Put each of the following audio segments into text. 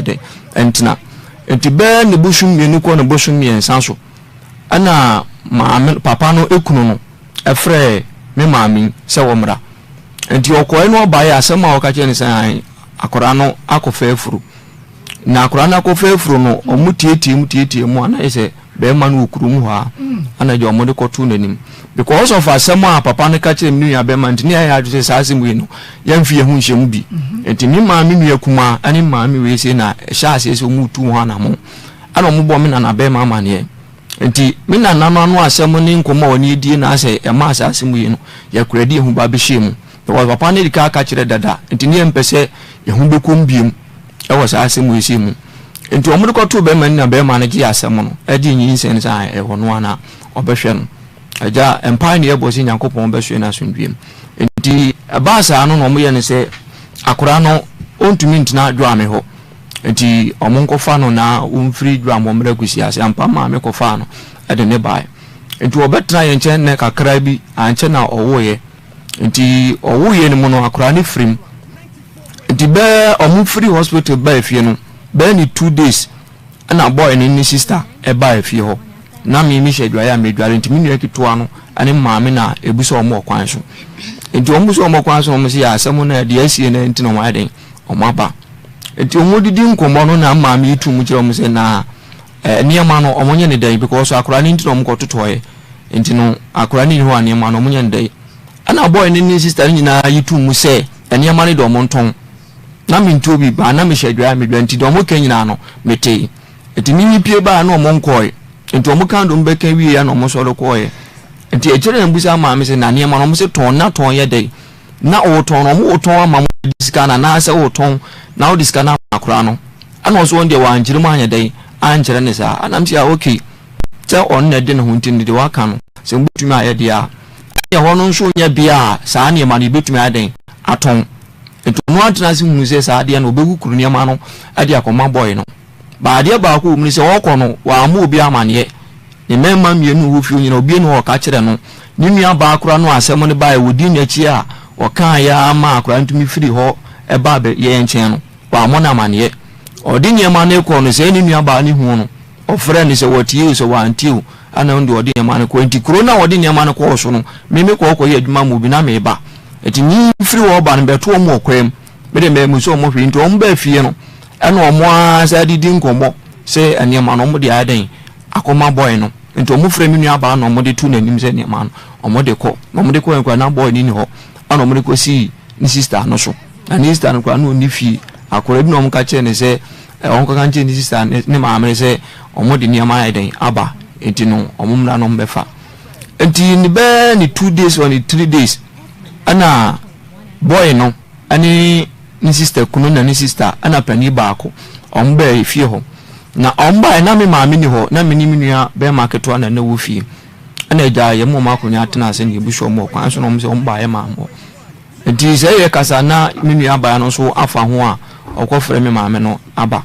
Dɛ ntena. Nti bɛyɛ ne bosom mmienu kɔ ne bosom mmiɛnsa so ɛna maame papa no ekunu no ɛfrɛɛ me maame yi sɛ wɔmmra. Nti ɔkɔɛ no ɔbaeɛ asɛm a ɔka kyerɛ no sɛ ae akwadaa no akɔfa afuro. Na akwadaa no akɔfa afuro no ɔmo tietie mu tietie mu a na yɛ sɛ bɛrima no wɔ kurom hɔ a ɛna gya ɔmo de kɔtoo n'anim. Because of asɛm a papa no ka kyerɛ me nua bɛrima nti ne yɛayɛ adwene sɛ saa asɛm wei no yɛmfi yɛn ho nhyɛ mu bi. Nti me maame nua kumaa ne maame wei sei na ɛhyɛ aseɛ sɛ wɔn retu wɔn anamo ɛna wɔn bɔ me nana bɛrima amaneɛ. Nti me nana no ano asɛm ne nkɔmmɔ a ɔne adie na asɛ ɛmaa saa asɛm wei no yɛkora de yɛn ho ba bɛhyɛ mu. Because papa no de ka aka kyerɛ dada nti ne yɛmpɛ sɛ yɛn ho bɛkɔm biom ɛwɔ saa asɛm wei sei mu. Nti wɔn de kɔtoo bɛrima no na bɛrima no gye asɛm no ɛgye nyinsɛn no sɛ ɛwɔ no ana ɔbɛhwɛ no. Agya, mpae na yɛbɔ sɛ Nyankopɔn bɛsoɛ no asomdwoeɛ mu. Nti ɛbaa saa no na wɔyɛ no sɛ akwadaa no ɔntumi ntena Dwoame hɔ. Nti wɔn nkɔfa no na wɔmfiri Dwoame hɔ mmra Kusi ase. Ampa maame kɔfaa no de ne baeɛ. Nti ɔbɛtena yɛn nkyɛn nnɛ kakra bi, ankyɛ na ɔwoeɛ. Nti ɔwoeɛ no mu no akwadaa no firim. Nti bɛɛ wɔn firi hospital baa fie no, bɛyɛ ne 2 days ɛna boy ne ne sister ɛbaa fie hɔ. Na me mehyɛ adwaeɛ a medware nti me nua ketewa no ne maame na ebu sɛ ɔmo wɔ kwan so. Nti ɔmo bu sɛ ɔmo wɔ kwan so na ɔmo sɛ yɛ asɛm no deɛ asie no nti na ɔmo ayɛ den ɔmo aba. Nti ɔmo didi nkɔmmɔ no na maame yi tu mu kyerɛ ɔmo sɛ na nneɛma no ɔmo nyɛ ne dɛn because akwadaa no nti na ɔmo kɔtotɔɛ. Nti no akwadaa no nni hɔ a nneɛma no ɔmo nyɛ ne dɛn. Ɛna boy ne ne sister no nyinaa yi tu mu sɛ nneɛma no deɛ ɔmo ntɔn. Na mentuo bi baa na mehyɛ adwaeɛ a medwa nti deɛ ɔmo ka nyinaa no metee. Nti me pie baa na ɔmo nkɔɛ. Nti ɔmo ka dɔm bɛka wie ya na ɔmo sɔre kɔɛ. Nti akyire na mbusa maame sɛ na nneɛma no ɔmo sɛ tɔn na tɔn yɛ dɛn. Na ɔtɔn no ɔmo tɔn ama mo de sika no anaasɛ ɔtɔn na ɔde sika no ama akwadaa no. Ɛna ɔso wɔn deɛ wankyerɛ mu anyɛ dɛn ankyerɛ ne saa. Ɛna m sɛ ah okay sɛ ɔno na ɛde ne ho nti no deɛ waka no sɛ mobɛtumi ayɛ deɛ a ɛne ɛhɔ no nso nyɛ bea a saa nneɛma no yɛbɛtumi ayɛ dɛn atɔn. Nti ɔno atena ase hunu sɛ saa adeɛ no ɔbɛkukuru nneɛma no de akɔma boy no. Ba adeɛ baako wɔ mu ne sɛ ɔkɔ no wamma obi amaneɛ. Ne mmarima mmienu wɔ fie nyinaa obi ne hɔ ɔka kyerɛ no. Ne nua baa koraa no asɛm no baeɛ wɔdi n'akyi a ɔkaeɛ ara ma akwadaa no tumi firi hɔ ɛbaa bɛ yɛn nkyɛn no wammɔ no amaneɛ. Ɔde nneɛma no kɔ no sɛ ne nua baa no hu no ɔfrɛ no sɛ wɔtie o sɛ wɔantie o ɛna ɔno deɛ ɔde nneɛma no kɔ. Nti kuro no a ɔde nneɛma no kɔɔ so no me me kɔɔ kɔyɛ adwuma ma obi na meba. Nti me firi hɔ ba no bɛto wɔn wɔ kwan mu. Me de mɛmu sɛ wɔn hwee nti wɔn baa fie no ɛna wɔn ara sɛ adidi nkɔmmɔ sɛ nneɛma no wɔn de ayɛ dɛn akɔma boy no. Nti wɔn frɛ me nua baa na wɔn de to n'anim sɛ nneɛma no wɔn de kɔ. Na wɔn de kɔ yɛn koraa na boy no ni hɔ ɛna wɔn de kɔ sii ne sister no so. Na ne sister no koraa na ɔnni fie. Akwadaa bi na wɔn ka kyerɛ no sɛ wɔn kɔka nkyerɛ ne sister ne maame no sɛ wɔn de nneɛma ayɛ dɛn aba nti no wɔn mmra na wɔn bɛfa. Nti ne bɛyɛ ne 2 days or ne 3 days ɛna boy no ɛne ne sister kunu na ne sister ɛna panin baako wɔn bɛɛ fie hɔ. Na wɔn baeɛ na me maame ni hɔ na me ne me nua bɛrima ketewa na na wɔ fie. Ɛna agya yɛn mu wɔn akonnwa atena ase na yɛbu so wɔn wɔ kwan so na wɔn sɛ wɔn baeɛ maame hɔ. Nti sɛ yɛ kasa na me nua baa no nso afa ho a ɔkɔfrɛ me maame no aba.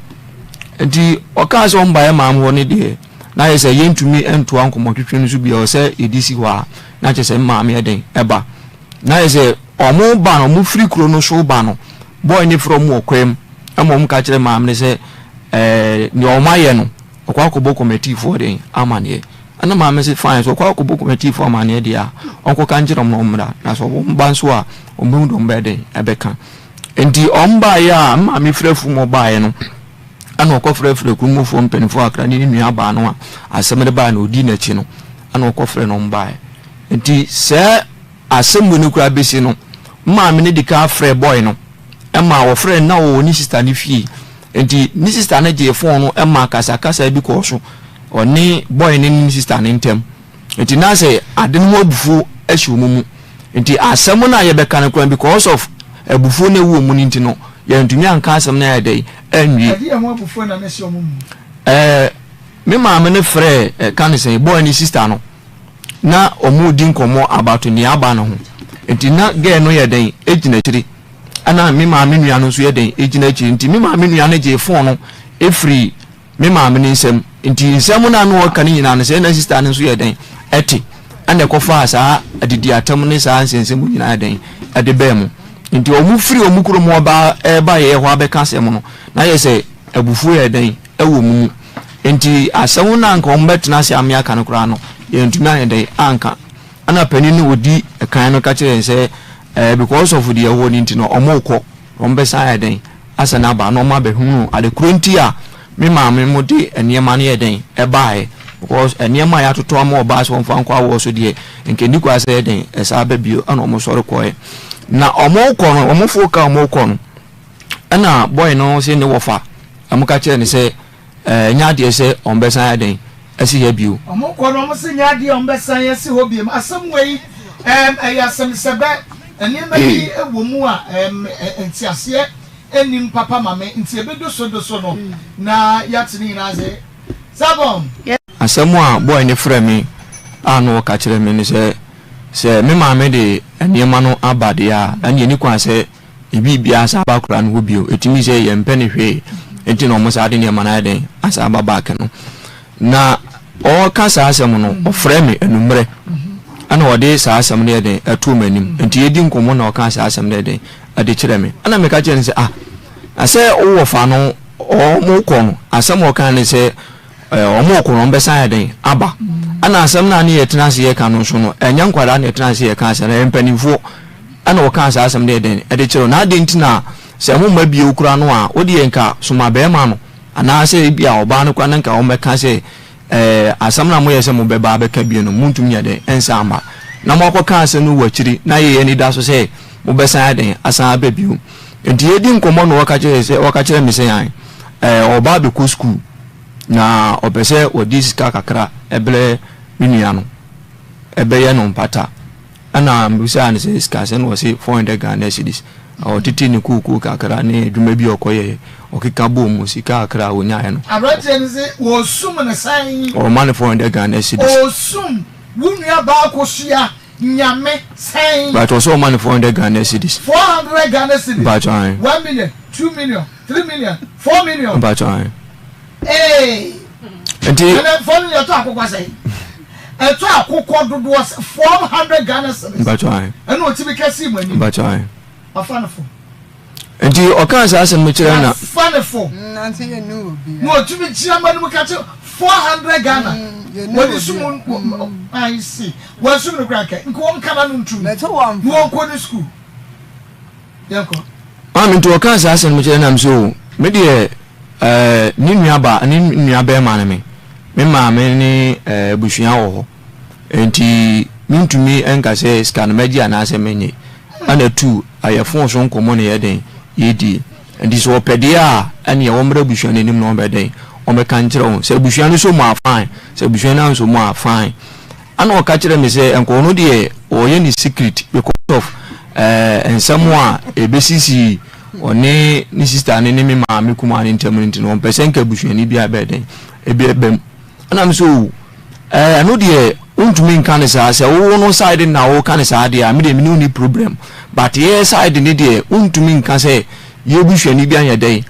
Nti ɔkaa sɛ wɔn baeɛ maame hɔ no deɛ na yɛ sɛ yɛntumi ntoa nkɔmmɔtwetwe no so bio sɛ yɛde si hɔ a na kyerɛ sɛ me maame yɛ den ɛba. Na yɛ sɛ wɔn ba no wɔn firi kuro no so ba no boy ne frɛ wɔn wɔ kwan mu ɛma wɔn ka kyerɛ maame no sɛ nea wɔn ayɛ no ɔkɔ akɔbɔ kɔmɛtiifoɔ den amaneɛ. Ɛna maame sɛ fine sɛ ɔkɔ akɔbɔ kɔmɛtiifoɔ amaneɛ deɛ a ɔnkɔka nkyerɛ wɔn na wɔn mmra na sɛ wɔn ba nso a wɔn bɛhu deɛ wɔn bɛyɛ den ɛbɛka. Nti wɔn baeɛ a maame frɛ fum ɔbaeɛ no ɛna ɔkɔfrɛfrɛ kuromfoɔ mpanimfoɔ akra ne ne nua baa no a asɛm no baeɛ na ɔdi n'akyi no ɛna ɔkɔfrɛ no wɔn baeɛ. Nti sɛ asɛm wei no koraa bɛsi no maame no di kan frɛ boy no ɛma wɔfrɛ no na ɔwɔ ne sister no fie. Nti ne sister no gyee phone no ɛma kasakasa bi kɔɔ so ɔne boy no ne ne sister no ntam. Nti na sɛ ade no ho abufuo ahyɛ wɔn mu. Nti asɛm no a yɛbɛka no koraa because of abufuo no ɛwɔ mu no nti no yɛntumi anka asɛm no ayɛ dɛn anwie. Ɛde ɛho abufuo na ne hyɛ wɔn mu. Me maame no frɛ ɛka ne sɛn boy ne sister no na wɔn di nkɔmmɔ about nea aba no ho. Nti na girl no yɛ dɛn egyina akyiri ɛna me maame nua no nso yɛ dɛn egyina akyiri. Nti me maame nua no gyee phone no efiri me maame ne nsam. Nti nsɛm no a na ɔka no nyinaa no sɛ ɛna sister no nso yɛ dɛn ɛte ɛna ɛkɔfaa saa adidi atam ne saa nsɛnsɛm nyinaa yɛ dɛn ɛde bɛɛ mu. Nti wɔn firi wɔn kurom hɔ ba ɛba yɛ hɔ abɛka asɛm no na yɛ sɛ. abufuo yɛ dɛn ɛwɔ mo mu. Nti asɛm no a anka wɔn bɛtena ase ame aka no koraa no, yɛntumi anyɛ dɛn anka. Ɛna panin no ɔdi kan no ka kyerɛɛ yɛn sɛ ɛɛ because of deɛ ɛwɔ hɔ no nti no wɔrekɔ, wɔn bɛsan ayɛ dɛn asan aba na wɔn abɛhunu ade korɔ nti a me maame mo de nneɛma no yɛ dɛn ɛbaeɛ because nneɛma a yɛatoto ama ɔbaa sɛ wɔmfa nkɔ awoɔ so deɛ nka ɛni kwa sɛ yɛ dɛn ɛsan ba bio. Ɛna wɔn sɔre kɔɛ na wɔn rekɔ no, wɔn fo ka wɔn rekɔ no, ɛna boy no se ne wɔfa wɔn ka kyerɛ no sɛ ɛɛ nyɛ adeɛ sɛ wɔn bɛsan ayɛ dɛn asi ha bio. Wɔn kɔ no wɔn se nyɛ adeɛ wɔn bɛsan asi hɔ bio. Asɛm wei ɛɛm ɛyɛ asɛmsɛbɛ nneɛma bi wɔ mu a ɛɛm nteaseɛ nnim papa ma me nti ebedu so do so no na yɛate ne nyinaa ase. Zabon. Asɛm a boy no frɛ me a na ɔka kyerɛ me ne sɛ, sɛ me maame de nneɛma no aba deɛ a, ɛnneɛ ɛnni kwan sɛ biribiara san ba akwadaa no hɔ bio. Ɛtumi sɛ yɛmpɛ no hwee nti na wɔsan de nneɛma no ayɛ dɛn asan aba back no. Na ɔreka saa asɛm no, ɔfrɛ me anwummerɛ ɛna ɔde saa asɛm no yɛ dɛn ɛtoo m'anim. Nti yɛdi nkɔmmɔ na ɔka saa asɛm no yɛ dɛn ɛde kyerɛ me. Ɛna meka kyerɛ no sɛ ah, na sɛ wowɔ fa no wɔn kɔ no, asɛm a ɔka ne sɛ wɔn kɔ no wɔn bɛsan ayɛ dɛn aba. Ɛna asɛm no a ne yɛtena ase yɛka no nso no, ɛnyɛ nkwadaa na yɛtena ase yɛka asɛm no, ɛyɛ mpanimfoɔ ɛna ɔka saa asɛm no yɛ dɛn ɛde kyerɛ wo. Na adɛn nti na sɛ mo mma bio koraa no a, wodeɛ nka soma bɛrima no anaasɛ ebi a ɔbaa no koraa na nka wɔmmɛka sɛ ɛɛ asɛm no a moyɛ sɛ mobɛba abɛka bio no montumi nyɛ dɛn ɛnsan mma na moakɔka asɛm no wɔ akyiri na yɛyɛ ani da so sɛ mobɛsan ayɛ dɛn asan aba bio. Nti yɛdi nkɔmmɔ na ɔka kyerɛ sɛ ɔka kyerɛ me sɛ an ɛɛ ɔba abɛkɔ sukuu na ɔpɛ sɛ ɔde sika kakra ɛbrɛ me nua no ɛbɛyɛ no mpata. Ɛna mebisaa no sɛ sika sɛn na ɔse 400 Ghana cedis. Ɔtete ne kookoo kakra ne adwuma bi a ɔkɔyɛɛ ɔkeka bɔɔ mu sika kakra a ɔnyaeɛ no. Aberanteɛ no se wɔresum no sɛn? Ɔma no 400 Ghana cedis. Ɔresum wo nua baa Akosua Nyame sɛn? Mpakyɛ ɔsɛ ɔma no 400 Ghana cedis. 400 Ghana cedis? Mpakyɛ ae. 1 million, 2 million, 3 million, 4 million. Mpakyɛ ae. Ee. Nti. Ɛnɛ 4 million ɛtɔ akokɔ sɛn? Ɛtɔ akokɔ dodoɔ sɛ 400 Ghana cedis. Mpakyɛ ae. Ɛna ɔtumi kɛse mu anim. Mpakyɛ ae. Wafa no fo. Nti ɔkaa saa asɛm no kyerɛ na. Wafa no fo. Na ɔtumi gyina mu anim ka kyerɛ 400 Ghana. Wɔde sum I see. Wɔn sum no kura nkɛ. Nka wɔn nkaba no ntum. Na wɔn kɔ ne sukuu. Yɛnkɔ. Maame nti ɔkaa saa asɛm no kyerɛ nam sɛ o me deɛ ɛɛ ne nua ba ne nua bɛrima ne me me maame ne ɛɛ abusua wɔ hɔ nti mentumi nka sɛ sika no mɛgye anaasɛ menye ɛna tu ayɛ fon so nkɔmmɔ na yɛ den yɛdie nti sɛ ɔpɛ deɛ a ɛneɛ wɔmmrɛ abusua no anim na wɔbɛ dɛn wɔbɛka nkyerɛ wɔn sɛ abusua no so mu a fine sɛ abusua no anso mu a fine ɛna ɔka kyerɛ me sɛ nkɔɔ no deɛ ɔyɛ ne secret because of ɛɛ nsɛm a ɛbɛsisi ɔne ne sister ne ne me maame kumaa ne ntam no nti no ɔmpɛ sɛ nka abusuani bi a ɛbɛyɛ dɛn ebi ɛbɛm ɛna me sɛ o ɛɛ ɛno deɛ wontumi nka ne saa sɛ wowo no side na woka ne saa deɛ a me deɛ me ne wo ni problem but yɛ side ne deɛ wontumi nka sɛ yɛ busuani bi anyɛ dɛn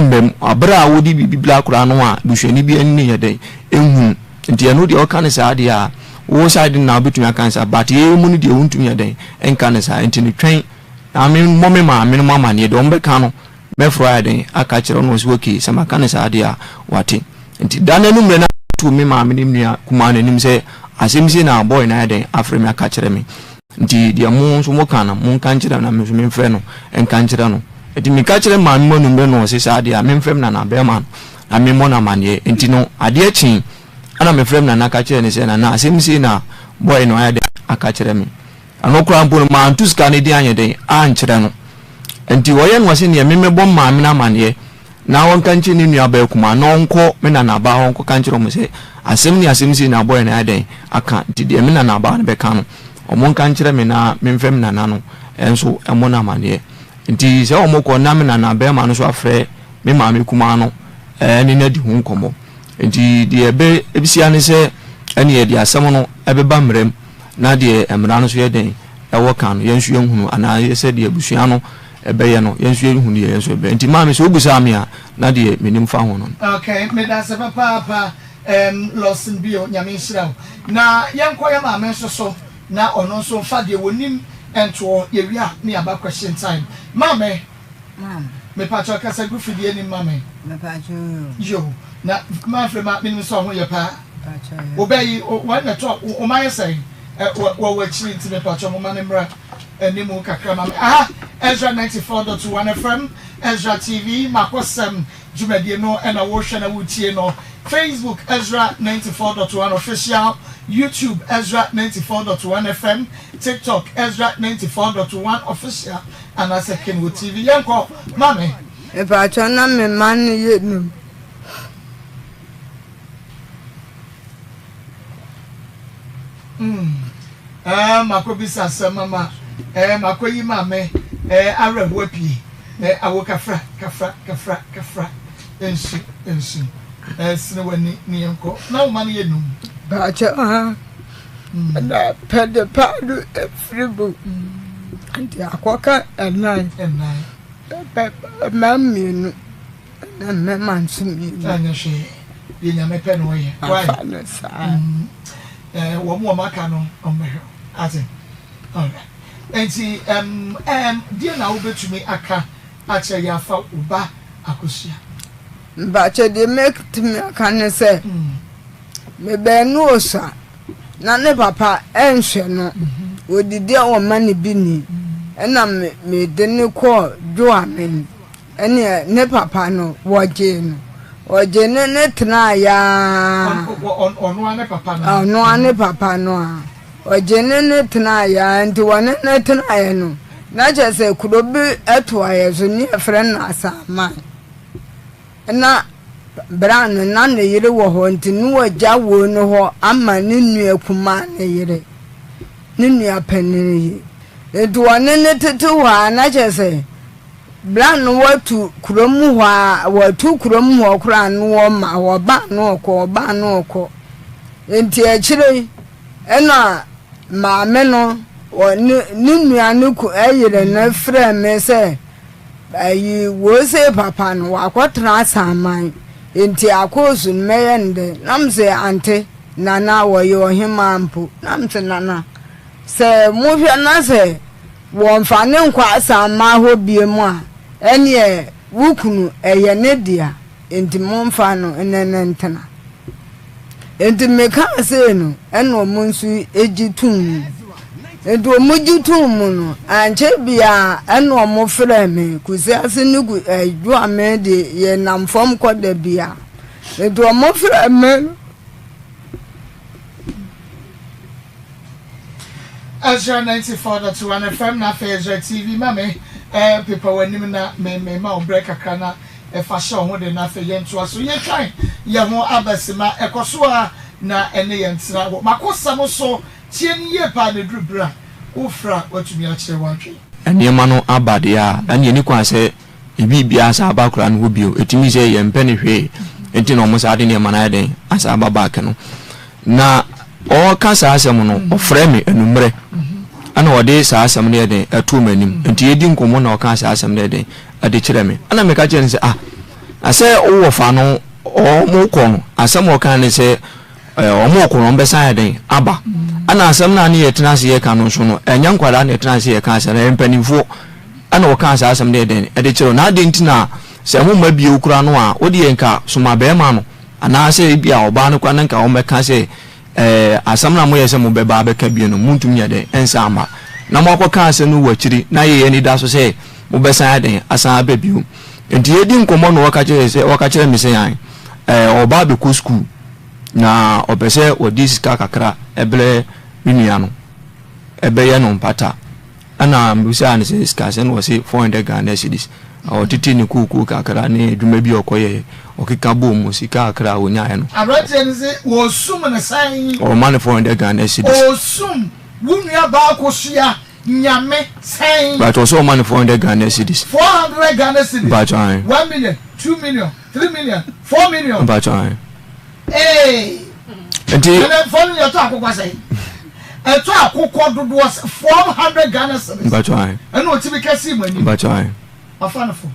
mmam abere a wode biribi bla koraa no a busuani bi ani yɛ dɛn ehunu nti ɛno deɛ ɔka ne saa deɛ a wo side na wobɛtumi aka ne saa but yɛ mu no deɛ wontumi yɛ dɛn nka ne saa nti no twɛn na me mmɔ me maame no mu amaneɛ deɛ ɔmbɛka no mɛfrɛ ayɛ dɛn aka kyerɛ no ɔsɛ okay sɛ maka ne saa deɛ a wate nti da no anummerɛ no to me maame ne nua kumaa no anim sɛ asɛm sei na boy no ayɛ dɛn afrɛ me aka kyerɛ me nti deɛ mo nso mo ka no monka nkyerɛ no na me nso memfrɛ no nka nkyerɛ no nti meka kyerɛ maame mu anummerɛ no ɔse saa deɛ a memfrɛ me nana bɛrima no na memmɔ no amanneɛ nti no adeɛ kyee ɛna mefrɛ me nana ka kyerɛ no sɛ nana asɛm sei na boy no ayɛ dɛn aka kyerɛ me ɛno koraa mpo no manto sika no din anyɛ dɛn ankyerɛ no nti ɔyɛ no ɔse neɛ memmɛbɔ maame no amanneɛ na ɔnka nkyerɛ ne nua baa kumaa na ɔnkɔ me nanabaa hɔ nkɔka nkyerɛ wɔn sɛ asɛm ne asɛm sei na abɔyɛ no ayɛ dɛn aka nti deɛ me nanabaa no bɛka no wɔn nka nkyerɛ me na memfrɛ me nana no nso mmɔ no amanneɛ nti sɛ wɔn kɔ na me nana bɛrima no nso afrɛ me maame kumaa no ɛne no adi ho nkɔmmɔ nti deɛ ɛbɛ ebisia ne sɛ ɛne yɛde asɛm no ɛbɛba mmerɛ mu na deɛ mmara no nso yɛ dɛn ɛwɔ kan no yɛn nso yɛnhunu anaa sɛ deɛ abusua no ɛbɛyɛ no yɛn nso yɛnhunu deɛ yɛn nso ɛbɛyɛ nti maame sɛ wobusaa me a na deɛ menim fa ho no. Okay, medase papaapa um, Lawson Bio, Nyame nhyira wo. Na yɛnkɔ yɛ maame nso so na ɔno nso mfa deɛ wɔnim ntoɔ, yɛwie a ne yɛaba question time. Maame, mepakyɛw kasa gu fidie anim ma me. Mepatwo yo. Yo, na ma afei ma menim sɛ ɔho yɛ paa. Mepatwo yo. Wobɛyi wɔn na ɛtɔ wɔn ayɛ sɛn wɔ wɔ akyiri nti mepatwo mo ma ne mmra anim kakra ma me. Aha Ezra 94.1 FM, Ezra TV, makɔsɛm dwumadie no ɛna wohwɛ na wotie no. Facebook Ezra 94.1 official, YouTube Ezra 94.1 FM, TikTok Ezra 94.1 official, anaasɛ Kenwo TV. Yɛnkɔ, mame. Mepatwo na me mma no yɛ num. Eh, makɔbisa asɛm ama eh, makɔyi maame eh, awerɛhoɔ pii eh, awo kafra kafra kafra kafra nsu nsu eh, sene w'ani ne yɛnkɔ na wo ma no yɛ num. Patwo ha. Na pɛde paado efiri mu. Nti akɔka ɛnan. Ɛnan. Pɛ mmaa mmienu na mmarima nso mmienu. Anyɛ hwee deɛ Nyame pɛ na ɔyɛ. Why? Afa no saa. Eh, wɔn wɔn aka no wɔn bɛhwɛ ate. Alright. Nti ɛm ɛm deɛ na wobɛtumi aka akyerɛ yɛ afa wo ba Akosua? Mpakyɛ deɛ mɛtumi aka ne sɛ mebɛn no osua na ne papa ɛnhwɛ no odidi a wɔma no bi ni ɛna mede no kɔɔ Dwoamen ɛne ne papa no wɔgyee no wɔgyee no ne tenaa yaa Ɔno ara ne papa no. Ɔno ara ne papa no a ɔgye ne ne tenaeɛ a nti wɔne ne tenaeɛ no na kyerɛ sɛ kuro bi toa yɛ so ne yɛfrɛ no Asaman na berɛ no na ne yere wɔ hɔ nti ne wɔgya wei no hɔ ama ne nua kumaa ne yere ne nua panin yi nti wɔne ne tete hɔ a na kyerɛ sɛ Bra no wɔatu kurom hɔ a wɔatu kurom hɔ koraa no wɔma wɔba no ɔkɔ ɔba no ɔkɔ nti akyire yi ɛna maame no ɔne ne nua no ku ɛyere no frɛ me sɛ ayi wose papa no wakɔtena asaman nti akɔɔsu no mɛyɛ no dɛ na m sɛ ante nana wɔyɛ ɔhemaa mpo na m sɛ nana sɛ mohwɛ na sɛ Wɔmfa no nkɔ asammaa hɔ bio a, ɛnneɛ wo kunu, ɛyɛ ne dea, enti momfa no ne no ntena. Enti mekaa sei no, ɛnna wɔn nso gye too mu. Enti wɔgye too mu no, ankyɛ biara ɛnna wɔfrɛɛ me, Kusiase ne Dwoame de yɛnam fam kɔ da biara. Enti wɔfrɛɛ me no. Ezra 94.1 FM na afei Ezra TV ma me eh, pepa w'anim na me me ma wo brɛ kakra na ɛfa hyɛ wo ho den na afei yɛntoa so yɛtwan yɛn ho abasima ɛkɔ so a na ɛne yɛn tena wɔ makosɛm so tie no yie paa na ɛduru berɛ a wofrɛ a woatumi akyerɛ w'adwene. Nneɛma no aba deɛ a, ɛnneɛ ɛnni kwan sɛ biribiara san aba akwadaa no hɔ bio. Ɛtumi sɛ yɛmpɛ no hwee nti na wɔn saa de nneɛma no ayɛ dɛn asan aba back no. Na ɔreka saa asɛm no, ɔfrɛ me anummerɛ ɛna ɔde saa asɛm no yɛ dɛn ɛtoo m'anim. Nti yɛdi nkɔmmɔ na ɔka saa asɛm no yɛ dɛn ɛde kyerɛ me. Ɛna meka kyerɛ no sɛ ah, na sɛ wowɔ fa no wɔn kɔ no, asɛm a ɔka ne sɛ wɔn kɔ no wɔn bɛsan ayɛ dɛn aba. Ɛna asɛm no a ne yɛtena ase yɛka no nso no, ɛnyɛ nkwadaa na yɛtena ase yɛka asɛm no, ɛyɛ mpanimfoɔ. Ɛna ɔkaa saa asɛm no yɛ dɛn de kyerɛ wo? Na adɛn nti na sɛ momma bio koraa no a, wo deɛ nka soma barima no, anaasɛ ebia ɔbaa no koraa na nka wɔmmɛka sɛ, Ɛɛ, asɛm no a moyɛɛ sɛ mobɛba abɛka bio no, montumi nyɛ dɛn nsan mma. Na moakɔka asɛm no wɔ akyiri, na yɛn ani da so sɛ mobɛsan ayɛ dɛn asan aba bio. Enti yɛredi nkɔmmɔ na ɔka kyerɛɛ sɛ, ɔka kyerɛɛ me sɛ, Ae, ɛɛ, ɔreba abɛkɔ sukuu, na ɔpɛ sɛ ɔde sika kakra brɛ me nua no, ɛbɛyɛ no mpata. Ɛna mebisaa no sɛ sika sɛn na ɔse 400 Ghana cedis. Ɔtete ne kookoo kakra ne adwuma bi a ɔkɔyɛɛ ɔkeka bɔɔ mu sika kakra a ɔnyaeɛ no. Aberanteɛ no se wɔresum no sɛn? Ɔma no 400 Ghana cedis. Ɔresum wo nua baa Akosua Nyame sɛn? Mpakyɛ ɔse ɔma no 400 Ghana cedis. 400 Ghana cedis? Mpakyɛ ae. 1 million, 2 million, 3 million, 4 million. Mpakyɛ ae. Ee. Nti. Ɛnɛ fɔm yɛ tɔ akokɔ sɛn? Ɛtɔ akokɔ dodoɔ sɛ 400 Ghana cedis. Mpakyɛ ae. Ɛna ɔtumi kɛse mu anim. Mpakyɛ ae. Wafa ne fo.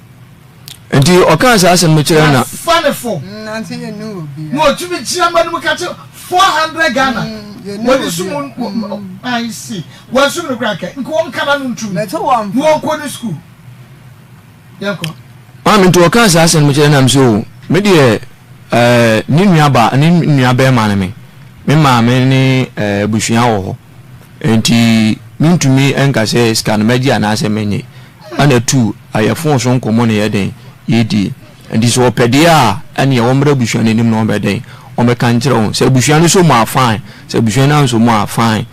Nti ɔkaa saa asɛm no kyerɛ na. Wafa ne fo. Nanso yɛ ne obi. Na ɔtumi gyina mu anim ka kyerɛ 400 Ghana. Wɔde sum I see. Wɔn sum no kura nkɛ. Nka wɔn nkana no ntum. Mɛto wɔn Na wɔn kɔ ne school. Yɛnkɔ. Maame nti ɔkaa saa asɛm no kyerɛ nam sɛ o me deɛ ɛɛ ne nua ba ne nua bɛrima ne me me maame ne ɛɛ abusua wɔ hɔ nti mentumi nka sɛ sika no mɛgye anaasɛ menye ɛna tu ayɛ fon so nkɔmmɔ na yɛ den yɛdie nti sɛ ɔpɛ deɛ a ɛneɛ wɔmmrɛ abusua no anim na wɔbɛ dɛn wɔbɛka nkyerɛ wɔn sɛ abusua no so mu a fine sɛ abusua no anso mu a fine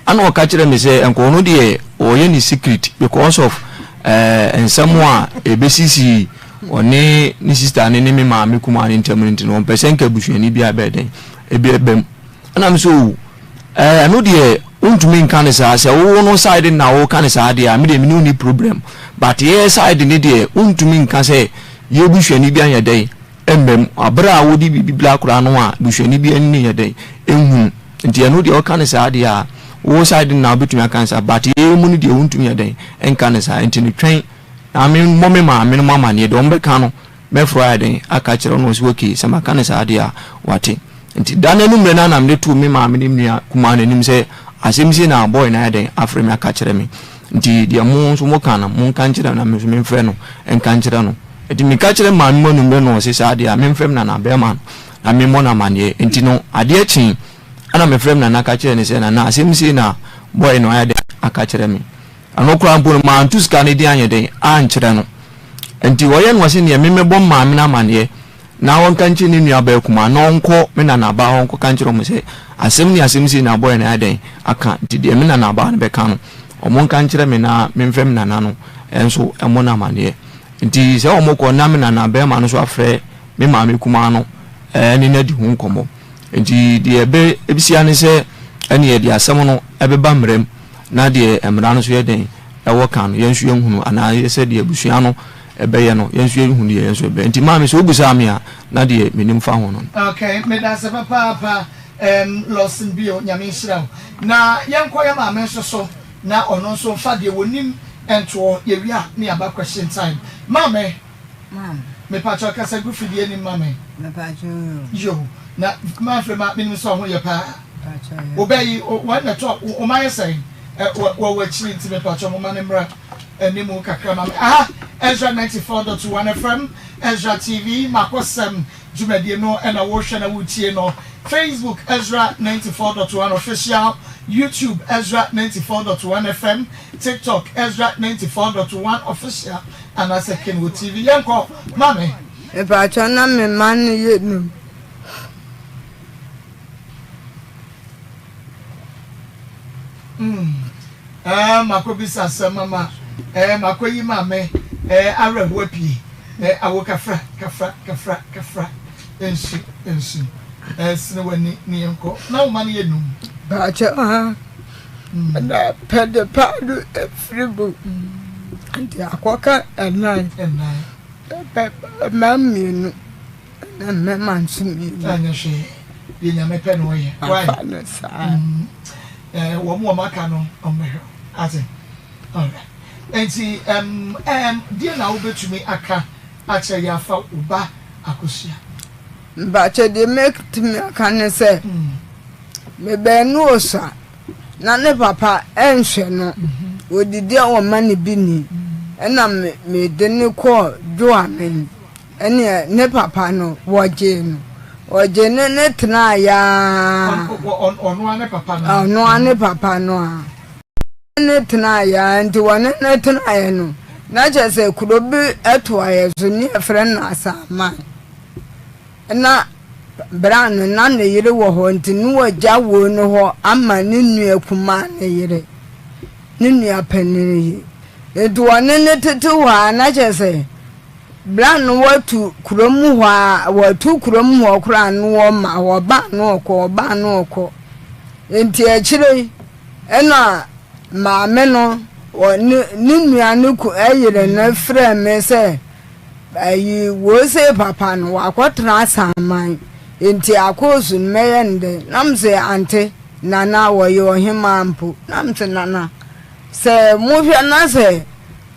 Ɛna ɔka kyerɛɛ me sɛ nka ɔno deɛ ɔyɛ ne secret because of eh, nsɛm a ɛbɛsisi ɔne ne sister ne ne me maame kumaa no ntam no nti no ɔmpɛ sɛ nka abusuani bi a bɛyɛ dɛn ebi ɛbɛm. Ɛna me sɛ o eh, ɛno deɛ wontumi nka ne saa sɛ wo no side na woka ne saa deɛ a me deɛ me ne wo ni problem but yɛ side ne deɛ wontumi nka sɛ yɛ busuani bi anyɛ dɛn mmam bere a wode biribi bla koraa no a busuani bi ani yɛ dɛn nhunu nti ɛno deɛ ɔka no saa deɛ a wo side no na wobɛtumi aka no saa but yɛn mu no deɛ wontumi yɛ dɛn nka no saa nti no twɛn na me mmɔ me maame no mu amaneɛ deɛ ɔmbɛka no mɛforo ayɛ dɛn aka kyerɛ no ɔsɛ okay sɛ maka no saa deɛ a wate nti da no anummerɛ no a na mede too me maame ne nua kumaa no anim sɛ asɛm sei na boy no ayɛ dɛn afrɛ me aka kyerɛ me nti deɛ mo nso moka no monka nkyerɛ no na me nso memfrɛ no nka nkyerɛ no Enti meka kyerɛ maame mu anwummerɛ no ɔse saa deɛ a memfrɛ me nana bɛrima no na memmɔ no amaneɛ. Enti no adeɛ kyee ɛna mefrɛ me nana ka kyerɛ no sɛ nana asɛm sei na boy no ayɛ dɛn aka kyerɛ me. Ɛno koraa mpo no manto sika no din anyɛ dɛn ankyerɛ no. Enti ɔyɛ no ɔse neɛ memmɛbɔ maame no amaneɛ na ɔnka nkyerɛ ne nua baa kumaa na ɔnkɔ me nana baa hɔ nkɔka nkyerɛ wɔn sɛ asɛm ne asɛm sei na boy no ayɛ dɛn aka nti deɛ me nana baa no bɛka no wɔn nka nkyerɛ me na memfrɛ me nana no nso mmɔ no amaneɛ. Nti sɛ wɔkɔ na me nana bɛrima no nso afrɛ me maame kumaa no ne no adi ho nkɔmmɔ. Nti deɛ ɛbɛsia ne sɛ ɛne yɛde asɛm no ɛbɛba mmara mu na deɛ mmara no nso yɛ dɛn ɛwɔ ka no yɛn nso yɛhunu anaa sɛ deɛ abusua no ɛbɛyɛ no yɛn nso yɛhunu deɛ yɛn nso ɛbɛyɛ. Nti maame sɛ wobisaa me a na deɛ menim fa ho no. Okay, medase papaapa um, Lawson Bio, Nyame nhyira wo. Na yɛnkɔ yɛ maame nso so. Na ɔno nso nfa deɛ wɔnim ntoɔ yɛwie a ne yɛaba question time maame mepakyɛw kasa gu fidie nim ma me yo na manfrɛ ma menim sɛ ɔho yɛ paa wobɛ yi wɔn na ɛtɔ wɔn ayɛ sɛn wɔ wɔ akyiri nti mepakyɛw mo ma ne mmra animu kakra ma me aha Ezra 94.1 FM Ezra TV makɔsɛm Dwumadie no na worehwɛ na woretie no, Facebook Ezra 94.1 Official, YouTube Ezra 94.1 FM, TikTok Ezra 94.1 Official anaasɛ Kenwo TV. Yɛnkɔ, Maame. Mepakyɛw na me mma no yɛ num. Mm. Eh, makɔbisa asɛm ama eh, makɔyi maame eh, awerɛhoɔ apue eh, awo kafra kafra kafra kafra nsu nsu eh, sene w'ani ne yɛnkɔ na wo ma no yɛ num. Baakyɛ ha na pɛde paado efiri bu nti akɔka ɛnan ɛnan pɛ mmaa mmienu. Na mmarima nso mmienu. Anyɛ hwee deɛ nyame pɛ na ɔyɛ. Why? Afa no saa. Mm. Eh, wɔn wɔn aka no wɔn bɛhwɛ ate. Alright. Nti um, um, deɛ na wobɛtumi aka akyerɛ yɛ afa wo ba akosua? Mpakyɛ deɛ mɛtumi aka ne sɛ mebɛn no osua na ne papa nhwɛ no wɔdidi a wɔma no bi ni ɛna mede no kɔɔ Dwoamen Ɛnneɛ ne papa no, wɔgyee no. Wɔgyee no ne tenaeɛ ara. Ɔno ara ne papa no. Ɔno ara ne papa no ara. Ne tenaeɛ ara nti wɔne no tenaeɛ no, na kyerɛ sɛ kuro bi toa yɛ so ne yɛfrɛ no Asaman. Na berɛ no na ne yere wɔ hɔ nti ne wɔgya wei no hɔ ama ne nua kumaa ne yere, ne nua panin yi. Nti wɔne no tete hɔ ara na kyerɛ sɛ Bra no wɔatu kurom hɔ a wɔatu kurom hɔ koraa no wɔma wɔba no ɔkɔ ɔba no ɔkɔ nti akyire yi ɛna maame no ne ne nua no ku ɛyere no frɛ me sɛ ayi wose papa no wakɔtena asaman nti akɔɔsu no mɛyɛ no dɛ nam sɛ ante nana wɔyɛ ɔhemaa mpo nam sɛ nana sɛ mohwɛ na sɛ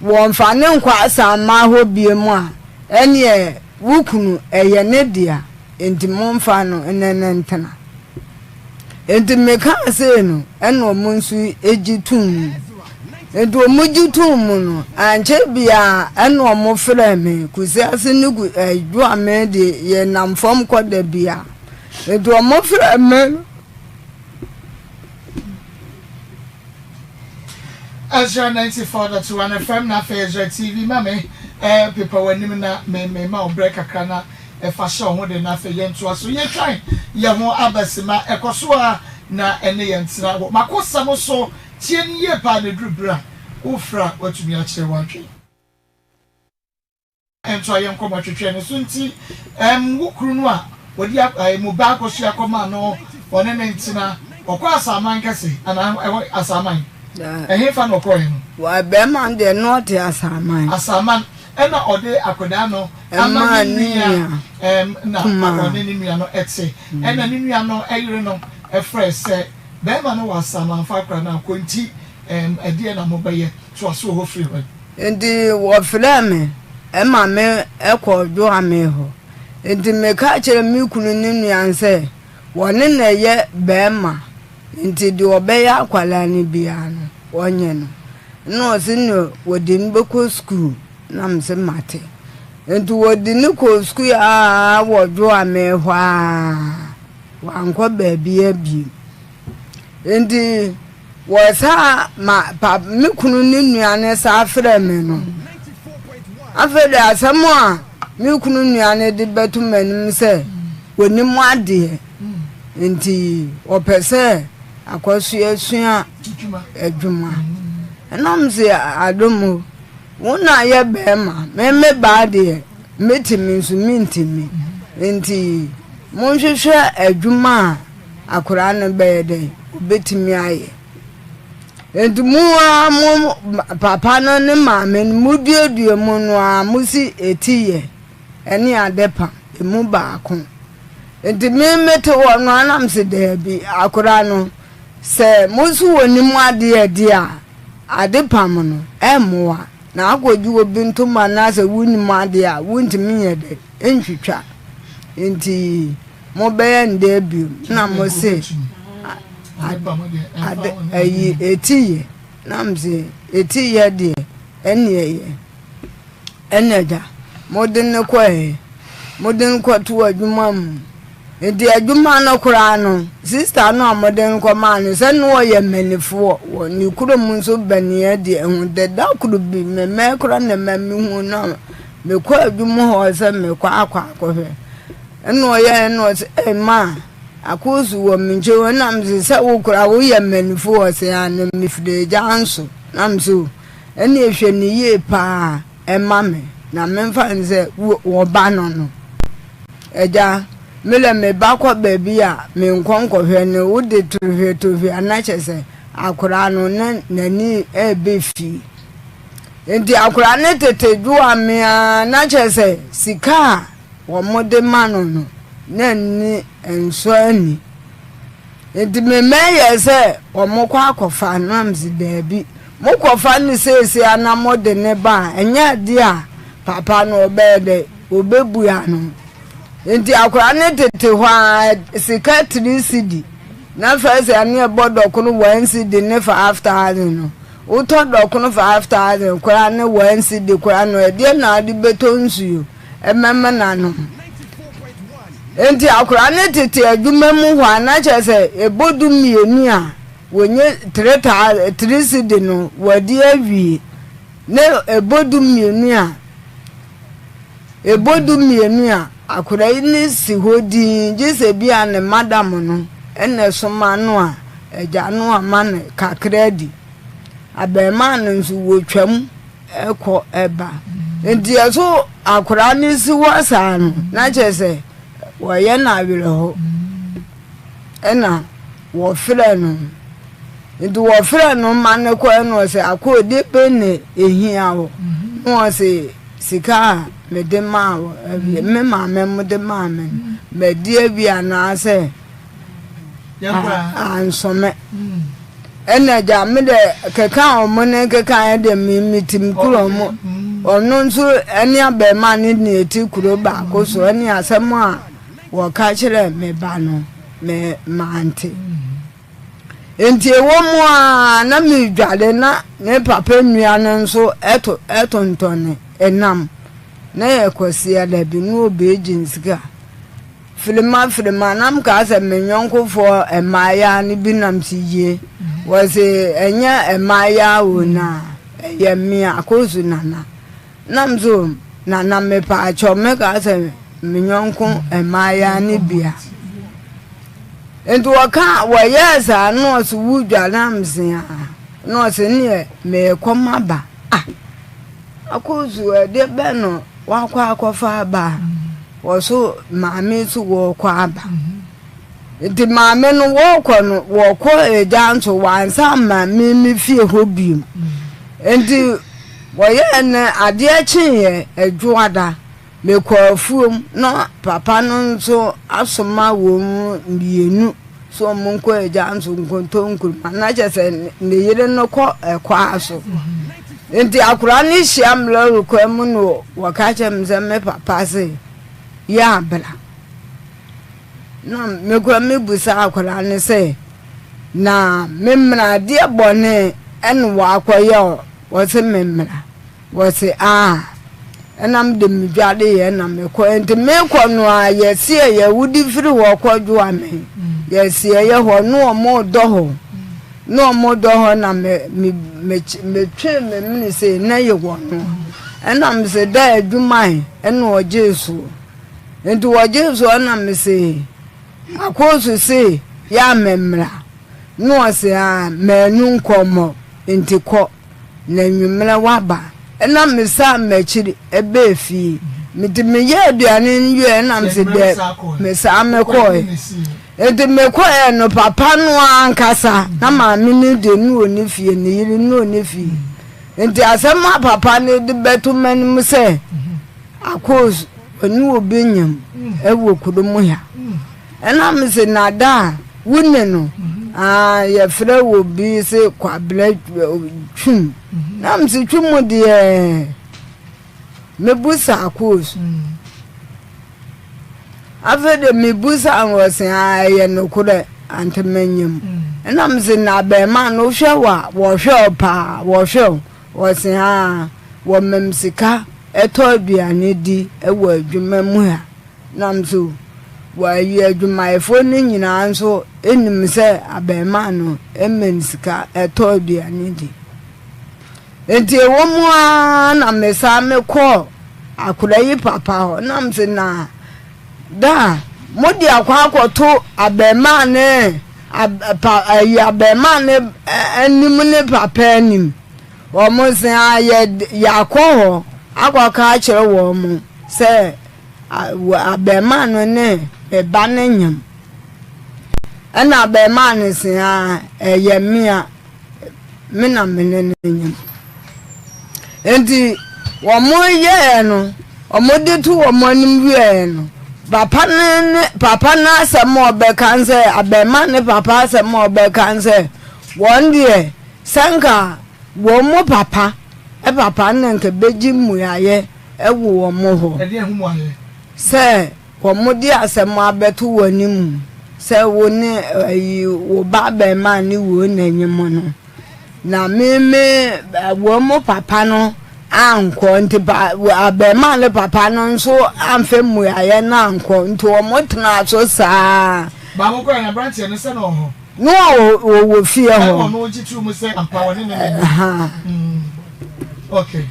Wɔmfa no nkɔ asammaa hɔ bio a, ɛnneɛ wo kunu, ɛyɛ ne dea, enti momfa no ne no ntena. Enti mekaa sei no, ɛnna wɔn nso gye toom. Nti wɔgye too mu no, ankyɛ biara ɛna wɔfrɛɛ me, Kusiase ne Ku eh, Dwoame deɛ yɛnam fam kɔ da biara. Nti wɔfrɛɛ me no. Ezra 94.1 FM na afei Ezra TV ma me eh, pepa w'anim na me me ma wo brɛ kakra na ɛfa hyɛ wo ho den na afei yɛntoa so. Yɛtwan yɛn ho aba sima ɛkɔ so ara na ɛne yɛn tena wɔ makosɛm so. Tie no yie paa na ɛduru berɛ a wofrɛ a woatumi akyerɛ w'adwene. Ntoa yɛn nkɔmmɔ twetwe no so nti ɛm wo kunu no a wɔde ɛɛ mu ba akosua kɔmaa no ɔne ne ntena ɔkɔ asaman kɛse anaa ɛhɔ asaman ɛhefa na ɔkɔɔɛ no. Wa bɛrima no deɛ na ɔte asaman. Asaman ɛna ɔde akwadaa no ama ne nua ɛm na ɔne ne nua no ɛte ɛna ne nua no ɛyere no ɛfrɛ sɛ bɛrima no wɔ asaman fa akwadaa no akɔ nti ɛm ɛdeɛ na mo bɛyɛ toa so wɔ hɔ firi hɔ. Enti wɔfrɛɛ me ma me kɔɔ Joame hɔ. Enti meka kyerɛɛ me kunu ne nua no sɛ, wɔne na ɛyɛ barima, enti deɛ ɔbɛyɛ akwadaa no biara no, ɔnyɛ no. Ɛna ɔse ne wɔde no bɛkɔ sukuu, na mese mate. Enti wɔde no kɔɔ sukuu ara wɔ Joame hɔ ara, wankɔ baabiara bio. Enti wɔsaa ma pa me kunu ne nua no saa frɛɛ me no. Afei de asɛm a me kunu nua no de bɛto m'anim sɛ wɔnim adeɛ nti wɔpɛ sɛ akɔsoa sua adwuma. Ɛna mese adom o, wo na yɛ bɛrima, me me baa deɛ mɛtumi nso mentumi. Nti monhwehwɛ adwuma a akwadaa no bɛyɛ dɛn? Ɔbɛtumi ayɛ. Nti mo ara mo papa no ne maame no moduadua mu no ara mo si eti yɛ ɛne adepa emu baako. Nti me mete hɔ no ara na mese daabi akwadaa no sɛ mo nso wɔnim adeɛ deɛ a adepam no ɛmmoa na akɔgye obi ntoma na sɛ wonim adeɛ a wontumi nyɛ dɛ ntwitwa nti Mobɛyɛ no dɛn bio? Na mose, Ade, ayi, eti yɛ. Na mese, Eti yɛ deɛ, ɛnneɛ yɛ. Ɛnna agya, mode no kɔɛ, mode no kɔtoo adwuma mu. Nti adwuma no koraa no, sista no a mode no kɔmaa no, sɛ na ɔyɛ manifoɔ wɔ ne kurom nso bɛneɛ deɛ ɛho dɛ. Da koro bi, memmɛn koraa na ɛma mehu no a, mekɔ adwuma hɔ sɛ mekɔ akɔ akɔhwɛ. Ɛna ɔyɛɛ na ɔse, Ei ma, akoosu wɔ me nkyɛn o. Ɛna mese, sɛ wo koraa woyɛ mmanifo? Ɔse, aane, mefiri agya nso. Na mese, o, ɛneɛ hwɛ no yie paa ɛma me, na memfa no sɛ wɔba no no. Agya, me dɛ me ba kɔ baabi a menkɔ nkɔhwɛ no, wode tohwɛ tohwɛ a na kyerɛ sɛ akoraa no na n'ani ɛɛbɛ fie. Nti akoraa no tete dwoa me ara na kyerɛ sɛ sika a wɔde ma no no, na nni nsɔ ani. Enti me mma yɛɛ sɛ wɔkɔ akɔfa no, na mese daabi, mokɔfa no seesei ara na mode no ba a, ɛnyɛ adeɛ a papa no ɔbɛyɛ dɛ, ɔbɛbua no. Enti akwadaa no tete hɔ ara, sika three cedi, na first ɛne ɛbɔ dɔkono one cedi ne 5,000 no, wotɔ dɔkono 5,000 koraa ne one cedi koraa no, ɛdeɛ na wode bɛtɔ nsuo? mmɛmena no. Enti akwadaa no tete adwuma mu hɔ a na kyerɛ sɛ ɛbɔ du mmienu a wɔnyɛ three three cedi no wɔde awie. Ne ɛbɔ du mmienu a ɛbɔ du mmienu a akwadaa yi ne si hɔ dinn gye sɛ bi a ne madam no ɛna ɛsoma no a agya no ama no kakra di. Abarimaa no nso wɔtwam. kɔ ba. Nti ɛso akwadaa no si hɔ saa no, na kyerɛ sɛ wɔyɛ no awerɛho. Ɛna wɔfrɛ no. Nti wɔfrɛ no ma no kɔɛ no ɔsɛ akɔ de bɛ na ehia wo. Na ɔsɛ sika a mede maa wo, me maame mo de maa me no, madi awie anaasɛ ansɔmɛ. Ɛna gya me dɛ keka a ɔmo ne keka yɛ dɛ me me tim kuro ɔmo ɔno nso ɛne abɛɛma ne ne ɛte kuro baako so ɛne asɛm a wɔka kyerɛ me ba no me mante. Nti ɛwɔ mu ara na meredware na ne papa nua no nso to tontɔn nam. Na yɛ Kwasiada bi na ɔbɛgye ne sika. Firima firima na mekaa sɛ me yɔnkofoɔ mmaayaa no bi nam se yie. Wɔse ɛnyɛ mmaayaa o na ɛyɛ me Akoosu Nana. Na me so Nana mepaakyɛw mekaa sɛ me yɔnko mmaayaa no bi a. Nti wɔka wɔyɛɛ saa na ɔse wodwa na mese aa na ɔse neɛ meekɔ maba ah Akoosu ɛdeɛ bɛn no wakɔ akɔfa aba a wɔso maame so wɔkɔ aba nti maame no wɔkɔ no wɔkɔ agya nso wansa ma me me fie hɔ biom nti wɔyɛɛ no adeɛ kyeeɛ adwoada Mekɔɔ afuom na papa no nso asoma wɔn mmienu sɛ wɔnkɔ agya nso nkɔtɔ nkuruma na kyerɛ sɛ ne yere no kɔ ɛkwaa so. Nti akwadaa no hyia me lɔre kwan mu na wɔka kyerɛ me sɛ me papa se yɛ abra. Na mekɔ mebusa akwadaa no sɛ na me mmara adeɛ bɔne ɛna wakɔyɛ ɔse me mmara. Wɔse aah ɛna mede me dware yɛ na mekɔ nti mekɔ no a yɛseɛ yɛ wode firi hɔ kɔ dwoame yɛseɛ yɛ hɔ ne ɔmo dɔ hɔ ne ɔmo dɔ hɔ na me me me metwe me mene sei na yɛ wɔ no ɛna mese da adwuma ɛna ɔgyee soɔ nti ɔgyee soɔ ɛna mese akɔɔso se yɛ a memmra ne ɔse aa manu nkɔmmɔ nti kɔ. Na anwummerɛ waba. Ɛna mesan m'akyiri bɛɛ fie. Nti meyɛɛ aduane no wieɛ ɛna mese dɛ mesan mekɔɛ. Nti mekɔɛ no papa no ankasa na maame no deɛ ne ɔni fie ne yere ne ɔni fie. Nti asɛm a papa no de bɛto m'anim sɛ Akos ɔne obi nyam wɔ kurom ha. Ɛna mese na da a wo ne no ah yɛfrɛ wɔ bi se Kwabena Twum. Na mese Twum deɛ mebu saa course. Afei de mebu saa no ɔse ah ɛyɛ nokorɛ ante manyam. Ɛna mese na abɛɛma no wohwɛ wɔ a wɔhwɛ wo paa wɔhwɛ wo. Ɔse ah wɔmam sika ɛtɔ aduane di wɔ adwuma mu ha. Nam so, wɔayi adwumayɛfoɔ no nyinaa nso nim sɛ abarimaa no mma sika tɔ aduane di. Nti ɛwɔ mu ara na mesan mekɔɔ akwadaa yi papa hɔ na mese na da a mode akɔ akɔto abarimaa ne pa ayi abarimaa ne anim ne papa anim. Wɔn se a yɛ yɛakɔ hɔ akɔka akyerɛ wɔn sɛ Abarimaa no ne me ba no nyem. Ɛna abarimaa no se, ah, ɛyɛ me a, me na me ne no nyem. Nti wɔn yɛɛ no, wɔn de to wɔn anim wieɛ no, papa no ne papa no asɛm a ɔbɛka sɛ, abarimaa ne papa asɛm a ɔbɛka sɛ, wɔn deɛ sɛ nka wɔn mu papa papa no na nka bɛgye mmuaeɛ wɔ wɔn hɔ sɛ wɔde asɛm abɛto w'anim sɛ wo ne ayi wo ba abarimaa ne wuo na nyem no na me me wɔn mo papa no ankɔ nti pa abarimaa ne papa no nso amfɛ mmuaeɛ no ankɔ nti wɔn tena so saa. Baako koraa na aberanteɛ no sɛ na ɔwɔ hɔ. No a wɔwɔ fie hɔ. Ɛna ɔno gye too mu sɛ ampa wɔne ne na nyem. Okay.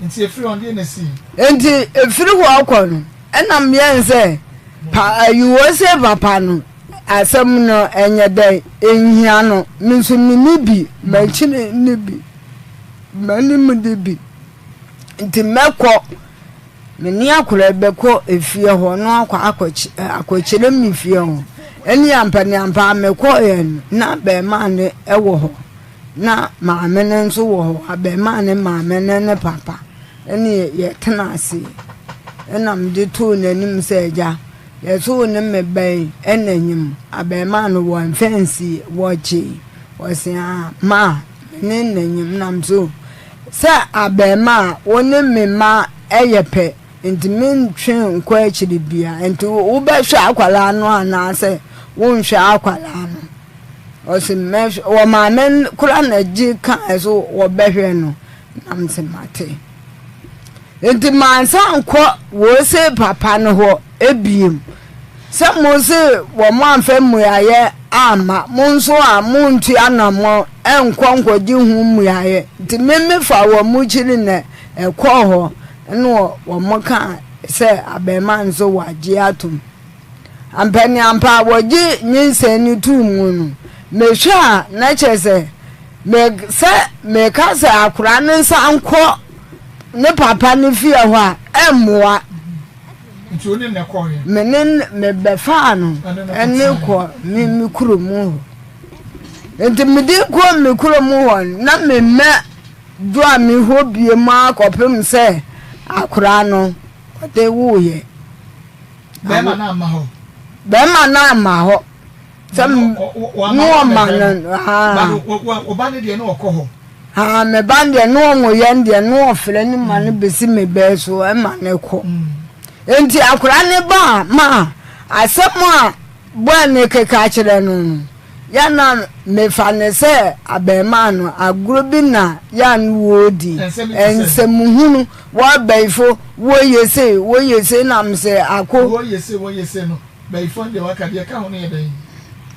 Nti efiri hɔ deɛ na esii? Nti efiri hɔ kɔ no, ɛna meyɛn sɛ pa ayiwɔ sɛ papa no asɛm no ɛnyɛ dɛn enhia no, me nso menni bi, m'akyiri nni bi, m'anim de bi, nti mɛkɔ me ne akwadaa bɛkɔ efie hɔ na wakɔ akɔkyerɛ me fie hɔ. Ɛne ampa ne ampa mekɔeɛ no na bɛrima no wɔ hɔ. Na maame no nso wɔ hɔ, abarimaa no maame ne ne papa ne yɛtena ase. Ɛna mede too n'anim sɛ, Agya, yɛse wo ne me ba yi na nyem. Abarimaa no wɔmfa nsie, wɔgyee. Wɔse, ah, ma, me ne na nyem. Na mese, o, sɛ abarimaa wo ne me mma yɛ pɛ, nti mentwe nkɔ akyiri bia. Nti wobɛhwɛ akwadaa no anaasɛ wonhwɛ akwadaa no? Ɔse mɛhwɛ, wɔ maame kora na gye kaa so wɔbɛhwɛ no, na mese mate. Nti mansan nkɔ wose papa no hɔ ebiem. Sɛ mo se wɔn amfa mmuaeɛ amma, mo nso a montu anammɔn nkɔ nkɔgye ho mmuaeɛ. Nti me mefa wɔn kyiri na ɛkɔɔ hɔ, ɛna wɔn kaa sɛ abarimaa no nso wagye atom. Ampaniampa a wɔgye nyinsɛn no too mu no, mehwɛ a na kyerɛ sɛ me sɛ meka sɛ akwadaa no nsa nkɔ ne papa no fie hɔ a ɛmmoa. Nti wo ne no kɔeɛ? Me ne no mebɛfaa no ne kɔ me me kurom hɔ. Nti mede kɔ me kurom hɔ no na memmɛ doa me hɔ bie mu ara kɔpem sɛ akwadaa no ɔde woeɛ. Bɛrima no amma hɔ. Bɛrima no amma hɔ. Sɛ ne ɔma no haa. Ɔba no deɛ ne ɔkɔ hɔ. Haa me ba deɛ ne ɔmo yɛ deɛ ne ɔfrɛ ne ma no besi me bɛɛ so ɛma ne kɔ. Mm. Nti akora ne ba ma asɛm a bɔɛ ne keka kyerɛ no no. Yɛ na mefa no sɛ abarimaa no, agorɔ bi na yɛ a ne wɔredi, nsɛmhunu, wɔ abayifo, wɔyɛ sei, wɔyɛ sei, na mesɛ ako. Wɔyɛ sei, wɔyɛ sei no, bayifoɔ no deɛ waka, deɛ ɛka ho no yɛ dɛn?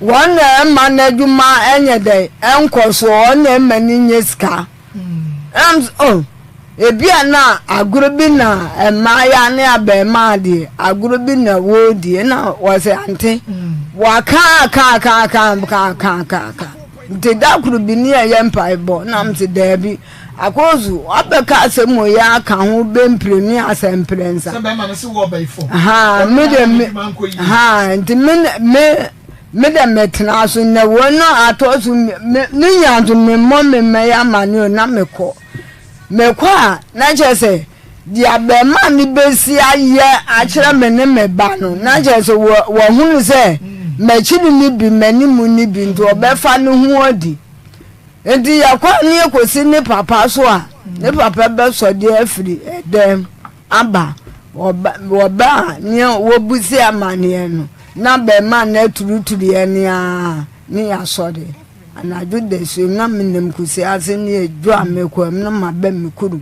Wɔn na ɛma n'adwuma nyɛ dɛn, ɛnkɔ soɔ, wɔn na ɛma no nya sika. Ɛna mesɛ oh, ebia na agorɔ bi na mmaayewa ne abarimaa deɛ agorɔ bi na wɔredi ɛna wɔsɛ ante wɔaka aka aka aka aka aka aka aka nti da koro bi ne ɛyɛ mpaebɔ na mese daabi akɔsu wabɛka asɛm wɔ yɛ aka ho bɛmpire ne asɛmprɛnsa sɛ bɛrima no se wɔ ɔbɛyifo ha me de me ha nti me me Me dɛ metsena so ndɛ wei no atɔ so me ne nyina nso memmɔ me mma yi amanneɛ o na mekɔ. Mekɔ a na kyerɛ sɛ deɛ abarimaa no bɛsi ayɛ akyerɛ me ne me ba no na kyerɛ sɛ wahunu sɛ m'akyiri no bi m'anim no bi nti ɔbɛfa ne ho adi. Nti yɛkɔ a ne yɛkɔsi ne papa so a ne papa bɛsɔ deɛ afiri ɛdɛm. Aba, wɔba, wɔba a, nea wɔbuse amanneɛ no, na bɛma no aturuturu yɛn ara ne yɛasɔre. Anadwo dasuo na menam kusiase ne adwo a mekɔ mu na maba me kurom.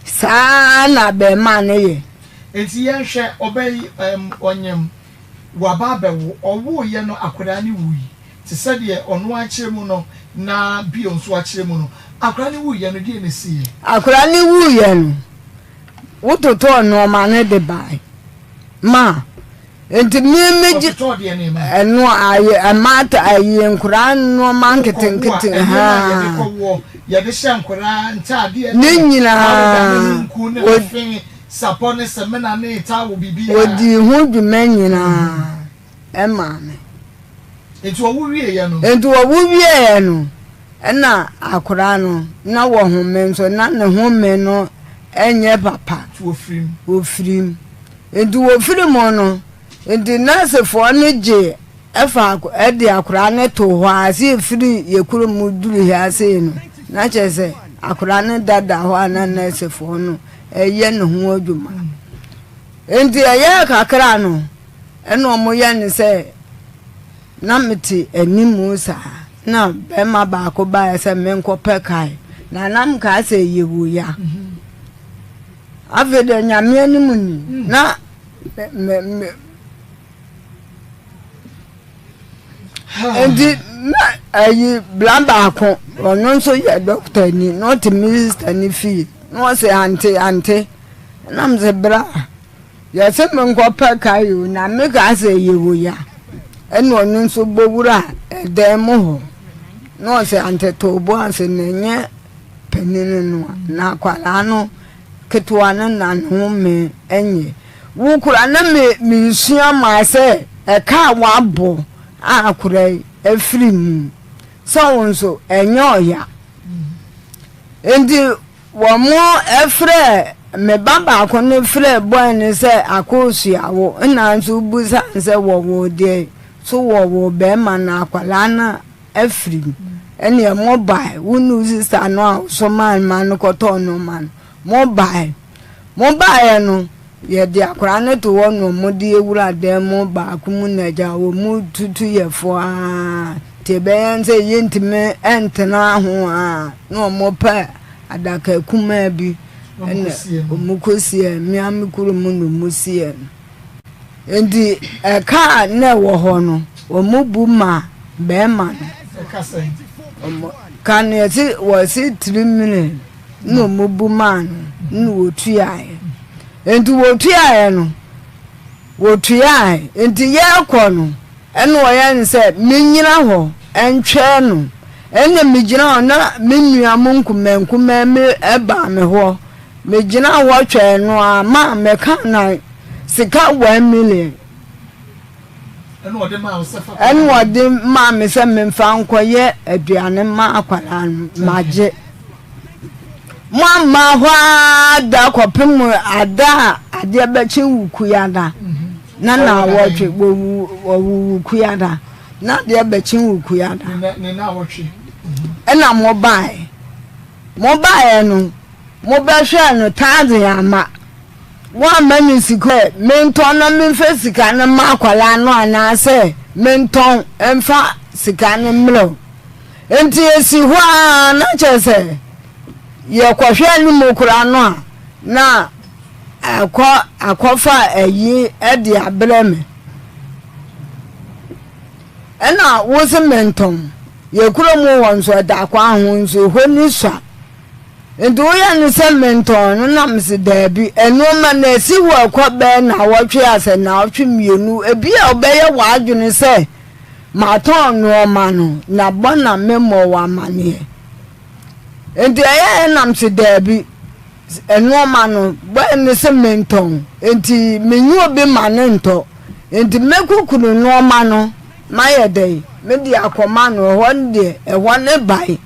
Saa na abarimaa no yɛ. Enti yɛnhwɛ, ɔbɛ yi, ɛm, ɔnyem, waba abɛwo, ɔwooeɛ no akwadaa no wui, te sɛ deɛ ɔno ara kyerɛ mu no, na bio nso akyerɛ mu no, akwadaa no wuiɛ no, deɛn na ɛsiiɛ? Akwadaa no wuiɛ no, wototɔɔ nnoɔma no de bae ma nti me megye Wɔtotɔɔ deɛ nneɛma? ɛno ayɛ ɛma ta ayi nkoraa nnoɔma Wokɔwo a, nketenkete nneɛma a yɛde haa kɔwoɔ, yɛde hyɛ nkoraa ntaadeɛ ne ne powder ne nyinaa nku ne wɔ afe, sapɔ ne samina ne towel biribiara. wɔdii ho dwuma nyinaa. maa me. Enti wɔwo wieeɛ no. Enti wɔwo wieeɛ no, ɛna akwadaa no, na wɔhome nso, na ne home no nyɛ papa. Nti wɔfirim. Wɔfirim. Enti wɔfiri mu no, enti nɛɛsefoɔ no gye ɛfa ɛde akwadaa no too hɔ ara sɛ yɛfiri yɛ kurom mu duru ha sei no, na kyerɛ sɛ akwadaa no dada hɔ a na nɛɛsefoɔ no ɛyɛ ne ho adwuma. Enti ɛyɛɛ kakra no, Ɛna ɔmo yɛ no sɛ na mete anim saa na bɛrima baako baeɛ sɛ menkɔ pɛ kae na na mekaa sɛ ɛyɛ wuya. Afei deɛ nyame anim ni na me me nti na ayi bla baako ɔno nso yɛ dɔkta ni na ɔte minista ne fie na ɔsɛ ante ante na mesɛ bra. Yɛse menkɔ pɛ kae o na me kaa sɛ ɛyɛ woi a ɛna ɔno nso bɔ wura ɛdan mu hɔ na ɔsɛ antetoo bo ase na ɛnyɛ panini no a na akwadaa no ketewa no na ne ho me ɛnyɛ wo kura na me mensua maa sɛ ɛka a wabɔ a akora yi afiri mu sɛ wo nso ɛnyɛ ɔya nti Wɔfrɛɛ me ba baako no frɛɛ bɔe no sɛ akosua wo nna nso wobisaa no sɛ wɔwoo deɛn so wɔwoo bɛrima na akwadaa no afiri mu ɛneɛ mo bae wo ne wo sista no a wosomaa no ma no kɔtɔɔ nnoɔma no mo bae mo baeɛ no yɛde akwadaa no to hɔ na wɔde awura dan mu baako mu na agya wɔn tutu yɛ fo aa. Nti ɛbɛyɛ sɛ yɛntumi ntena ho a na wɔpɛ adaka kumaa bi na wɔkɔsiɛ mmea me kurom na wɔsiɛ no. Nti ɛka a na ɛwɔ hɔ no wɔbu ma bɛrima no. Ka no yɛse wɔse 3 million na wɔbu maa no na wɔtuaeɛ. Nti wɔtuaeɛ no wɔtuaeɛ nti yɛrekɔ no Ɛnna ɔyɛɛ no sɛ mennyina hɔ ntwɛn no. Ɛnna megyina hɔ na me nua mo nkumaa nkumaa bi baa me hɔ. Megyina hɔ twɛn no ara ma mɛka na sika 1 million. Ɛnna ɔde maa wo sɛ fa kɔyɛ. Ɛnna ɔde maa me sɛ memfa nkɔyɛ aduane mma akwadaa no, magye. Moamma hɔ ara da kɔpem ada a adeɛ bɛkye Wukuada. Na naawɔtwe wɔwu wɔwu Wukuada. Na adeɛ bɛkye Wukuada. Ne naawɔtwe. Ɛna mo baeɛ. Mo baeɛ no, mo bɛhwɛɛ no taadze amma. Woamma me sika sɛ mentɔn na memfa sika no mma akwadaa no anaasɛ mentɔn mfa sika no mmerɛ wo. Enti esi hɔ ara na kyerɛ sɛ yɛkɔhwɛ anim koraa no a, na akɔ akɔfa ayi de abrɛ me. Ɛna wo se mentɔn. Yɛ kurom hɔ nso ɛda kwan ho nso hɔ ni sua. Nti woyɛ no sɛ mentɔn no na mese daabi. Nneɛma no esi hɔ ɛkɔ bɛyɛ naawɔtwe asɛ naawɔtwe mmienu. Ebi a wobɛyɛ w'adwene sɛ Matɔn nnoɔma no, na bɔ na memmɔɔ wo amaneɛ. Enti ɛyɛɛ na mese daabi, nnoɔma no, bɔ ne se mentɔn, enti menyi obi ma no ntɔ. Enti mɛkukuru nnoɔma no mayɛ dɛn? Mede akɔma no, ɛhɔ no deɛ, ɛhɔ ne bae.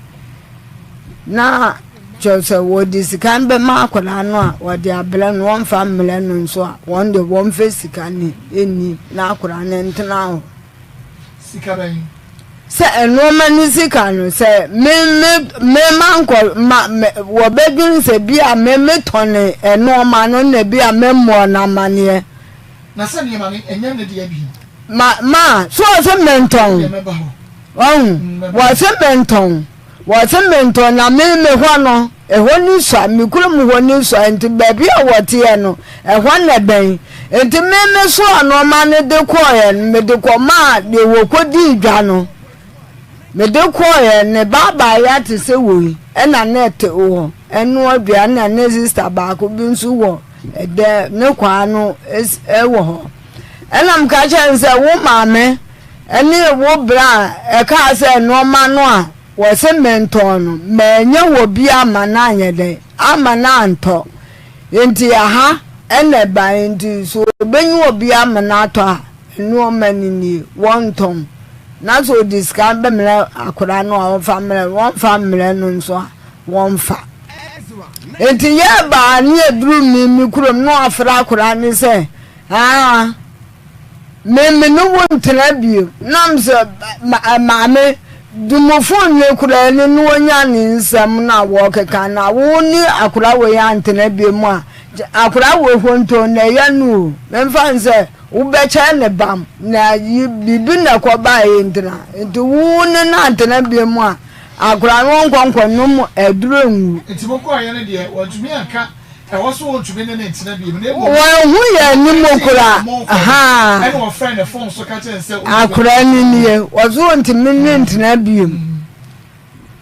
Na kyerɛ sɛ wɔde sika no bɛma akwadaa no a, wɔde abrɛ no, wɔmfa mmrɛ no nso a, wɔn deɛ wɔmfa sika no nni na akwadaa no ntena hɔ. Sika bɛn? Sɛ nneɛma no sika no, sɛ me me me ma nkɔ ma me wɔbɛdwene sɛ bi a me metɔne nneɛma no na bi a memmɔɔ no amaneɛ. Na sɛ nneɛma no ɛnyɛ ne deɛ bio. Ma ma so wɔse mentɔn. Deɛ mɛba hɔ. Wahu? Wɔse mentɔn. Wɔse mentɔn na me me hɔ no ɛhɔ ni sua me kurom hɔ ni sua nti baabi a wɔteɛ no ɛhɔ na ɛbɛn nti me me soa nnoɔma no de kɔɔeɛ no mede kɔmaa deɛ wɔkɔdii dwa no mede kɔɔeɛ ne ba abaayewa te sɛ wei ɛna na ɛte hɔ ɛno adua na ne sista baako bi nso wɔ ɛdɛ ne kwaa no ɛwɔ hɔ ɛna meka kyerɛ no sɛ wo maame Ɛne wo bra a ɛkaa sɛ nnoɔma no a wɔse mentɔn no manya wɔ bi amma no anyɛ dɛn amma no antɔ nti ɛha na ɛbaeɛ nti sɛ ɔbɛnya obi ama no atɔ a nnoɔma no nie wɔntɔn na sɛ ɔde sika bɛmrɛ akwadaa no a ɔmfa mmerɛ no wɔmfa mmerɛ no nso a wɔmfa nti yɛbaa ne yɛduru me me kurom na wafrɛ akwadaa no sɛ aa Me me ne wo ntena bio. Nam sɛ maame dumufo nne koraa ni na onya ne nsɛm na wɔkeka na wo ne akora wei antena bio mu a akora wei honto na ɛyɛ no o memfa n sɛ wobɛkyɛ ne bam na biribi na ɛkɔbaeɛ ntina nti wo ne no antena bio mu a akora no ɔnkɔ nkɔnom aduro nwu. Nti mokɔeɛ no deɛ wantumi anka Ɛhɔ nso wɔntumi ne no ntena bio, na mmom Wanhu yɛn anim koraa. Ahaa. Ɛna ɔfrɛɛ ne fon so ka kyerɛɛ no sɛ ɔntumi. Akwadaa no nie, ɔse ɔntumi ne no ntena bio.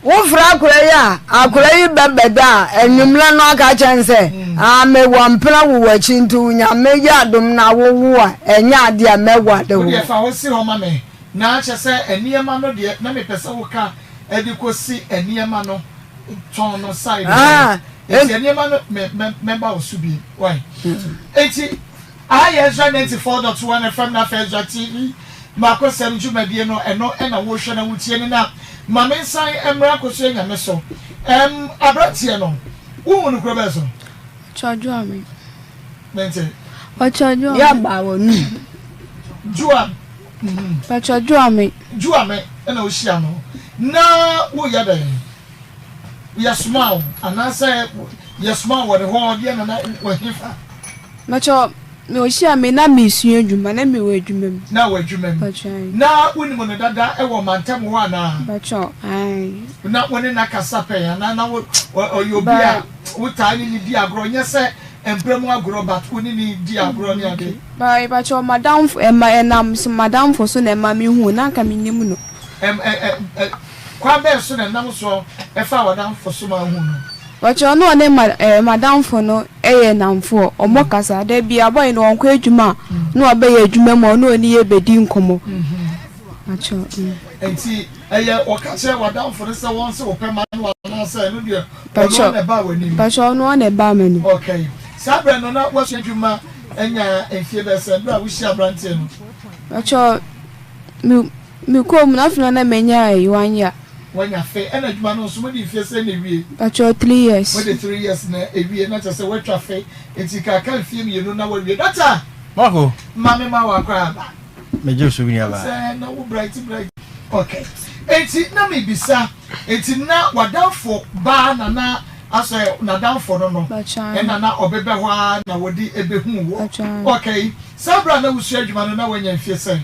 Wofrɛ akwadaa yi a, akwadaa yi bɛbɛda a, anwummerɛ no aka akyerɛ no sɛ, ah, mewɔ mpena wɔ w'akyi nti Nyame yɛ adom na wowo a, ɛnyɛ adeɛ a mɛware Wo deɛ wo. fa hɔ si hɔ ma me, na kyerɛ sɛ nneɛma no deɛ na mepɛ sɛ woka de kɔsi nneɛma no tɔn no side hɔ no nti nneɛma no mɛ mɛ mɛba wo so bi why nti aha yɛ Ezra 94.1 FM na afei Ezra TV makosɛm dwumadie no ɛno ɛna wohwɛ na wotie no na ma me nsan mmra nkosua nyame so ɛm aberanteɛ no wohu no kuro bɛn so Ɔkyerɛ me. Mente. Ɔkyerɛ me. Yɛ ba wɔ nu. Jua. Ɔkyerɛ Jua me. Jua me ɛna wohyia no na woyɛ dɛn? Yɛsomaa wo anaasɛ yɛsomaa wo wɔ ne hɔ deɛ na na wɔ hefa? Mɛkyɛ. Me ɔhyia me na mesua adwuma na mewɔ adwuma mu. Na wɔ adwuma mu. Mpakyɛ ae. Na wonim no dada wɔ mantam hɔ anaa? Mpakyɛ ae. Na wo ne no akasa pɛn anaa na wo ɔyɛ obi a wotaa ne no di agorɔ nyɛ sɛ mpra mu agorɔ but wo ne no di agorɔ ne ade? Ba mpakyɛ madamfo ɛma ɛnam so madamfo so na ɛma me huu na anka me nim no. Ɛm ɛ ɛ ɛ kwan bɛn so na ɛnam soɔ ɛfaa w'adamfo so ma wohuu no? Mpakyɛ ɔno ɔne ma ɛɛ madamfo no yɛ nnamfoɔ ɔmo kasa da biaa boy no ɔnkɔ adwuma a na wabɛyɛ adwuma mu a ɔne ɔne yɛ bɛdi nkɔmɔ mpakyɛ mm. Nti ɛyɛ ɔka kyerɛ w'adamfo no sɛ wɔnse wo pɛ ma no anaasɛ ɛno deɛ ɔno ara na ɛbaa w'anim? Mpakyɛ ɔno ara na ɛbaa m'anim. Okay. Saa berɛ no na woasua adwuma anya mfie bɛyɛ sɛn berɛ a wohyia aberanteɛ no? Mpakyɛ me mekɔɔ mu no afei na na manya ɛyi one year. Wanya fe. Ɛna adwuma no nso mode mfie sɛn na ewie? Pakyɛw three years. Mode 3 years na ewie na kyerɛ sɛ woatwa fe nti ka aka mfie mmienu na woawie. Doctor! Marco. Ma me ma wo akwaaba. Megye wo so me nua baa. Sɛ na wo bright bright. Okay. Enti na mebisa, enti na w'adamfo baa na na asɛ n'adamfo no no ɛna na ɔbɛbɛ hɔ ara na wɔde ɛbɛhuu wo. Okay. Saa berɛ a na wosua adwuma no na woanya mfie sɛn?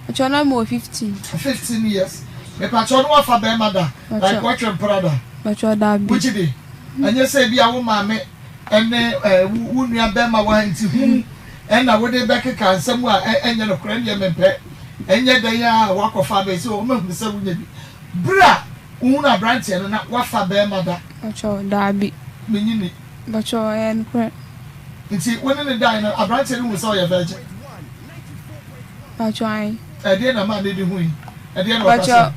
Pakyɛw na mewɔ 15. 15 years. Mepakyɛw na wafa bɛɛma da? Like watwe mpena da? Pakyɛw dabi. Wogye di? Ɛnyɛ sɛ ebia wo maame ɛne ɛɛ wo nua bɛɛma wɔ ha nti hu ɛna wode bɛkeka nsɛm a ɛnyɛ nokorɛ ɛndeɛ mempɛ. Ɛnyɛ dɛn ara a wakɔfa abɛn sɛ wɔahunu sɛ wonya bi. Bere a wohunu aberanteɛ no na wafa bɛɛma da? Pakyɛw dabi. Menye ni. Pakyɛw ɛyɛ nokorɛ. Nti wo ne no dae no aberanteɛ no hu sɛ ɔyɛ virgin? Pacho ae. Ɛdeɛn na maame bi hui? Ɛdeɛn na ɔka sɛ? Pacho,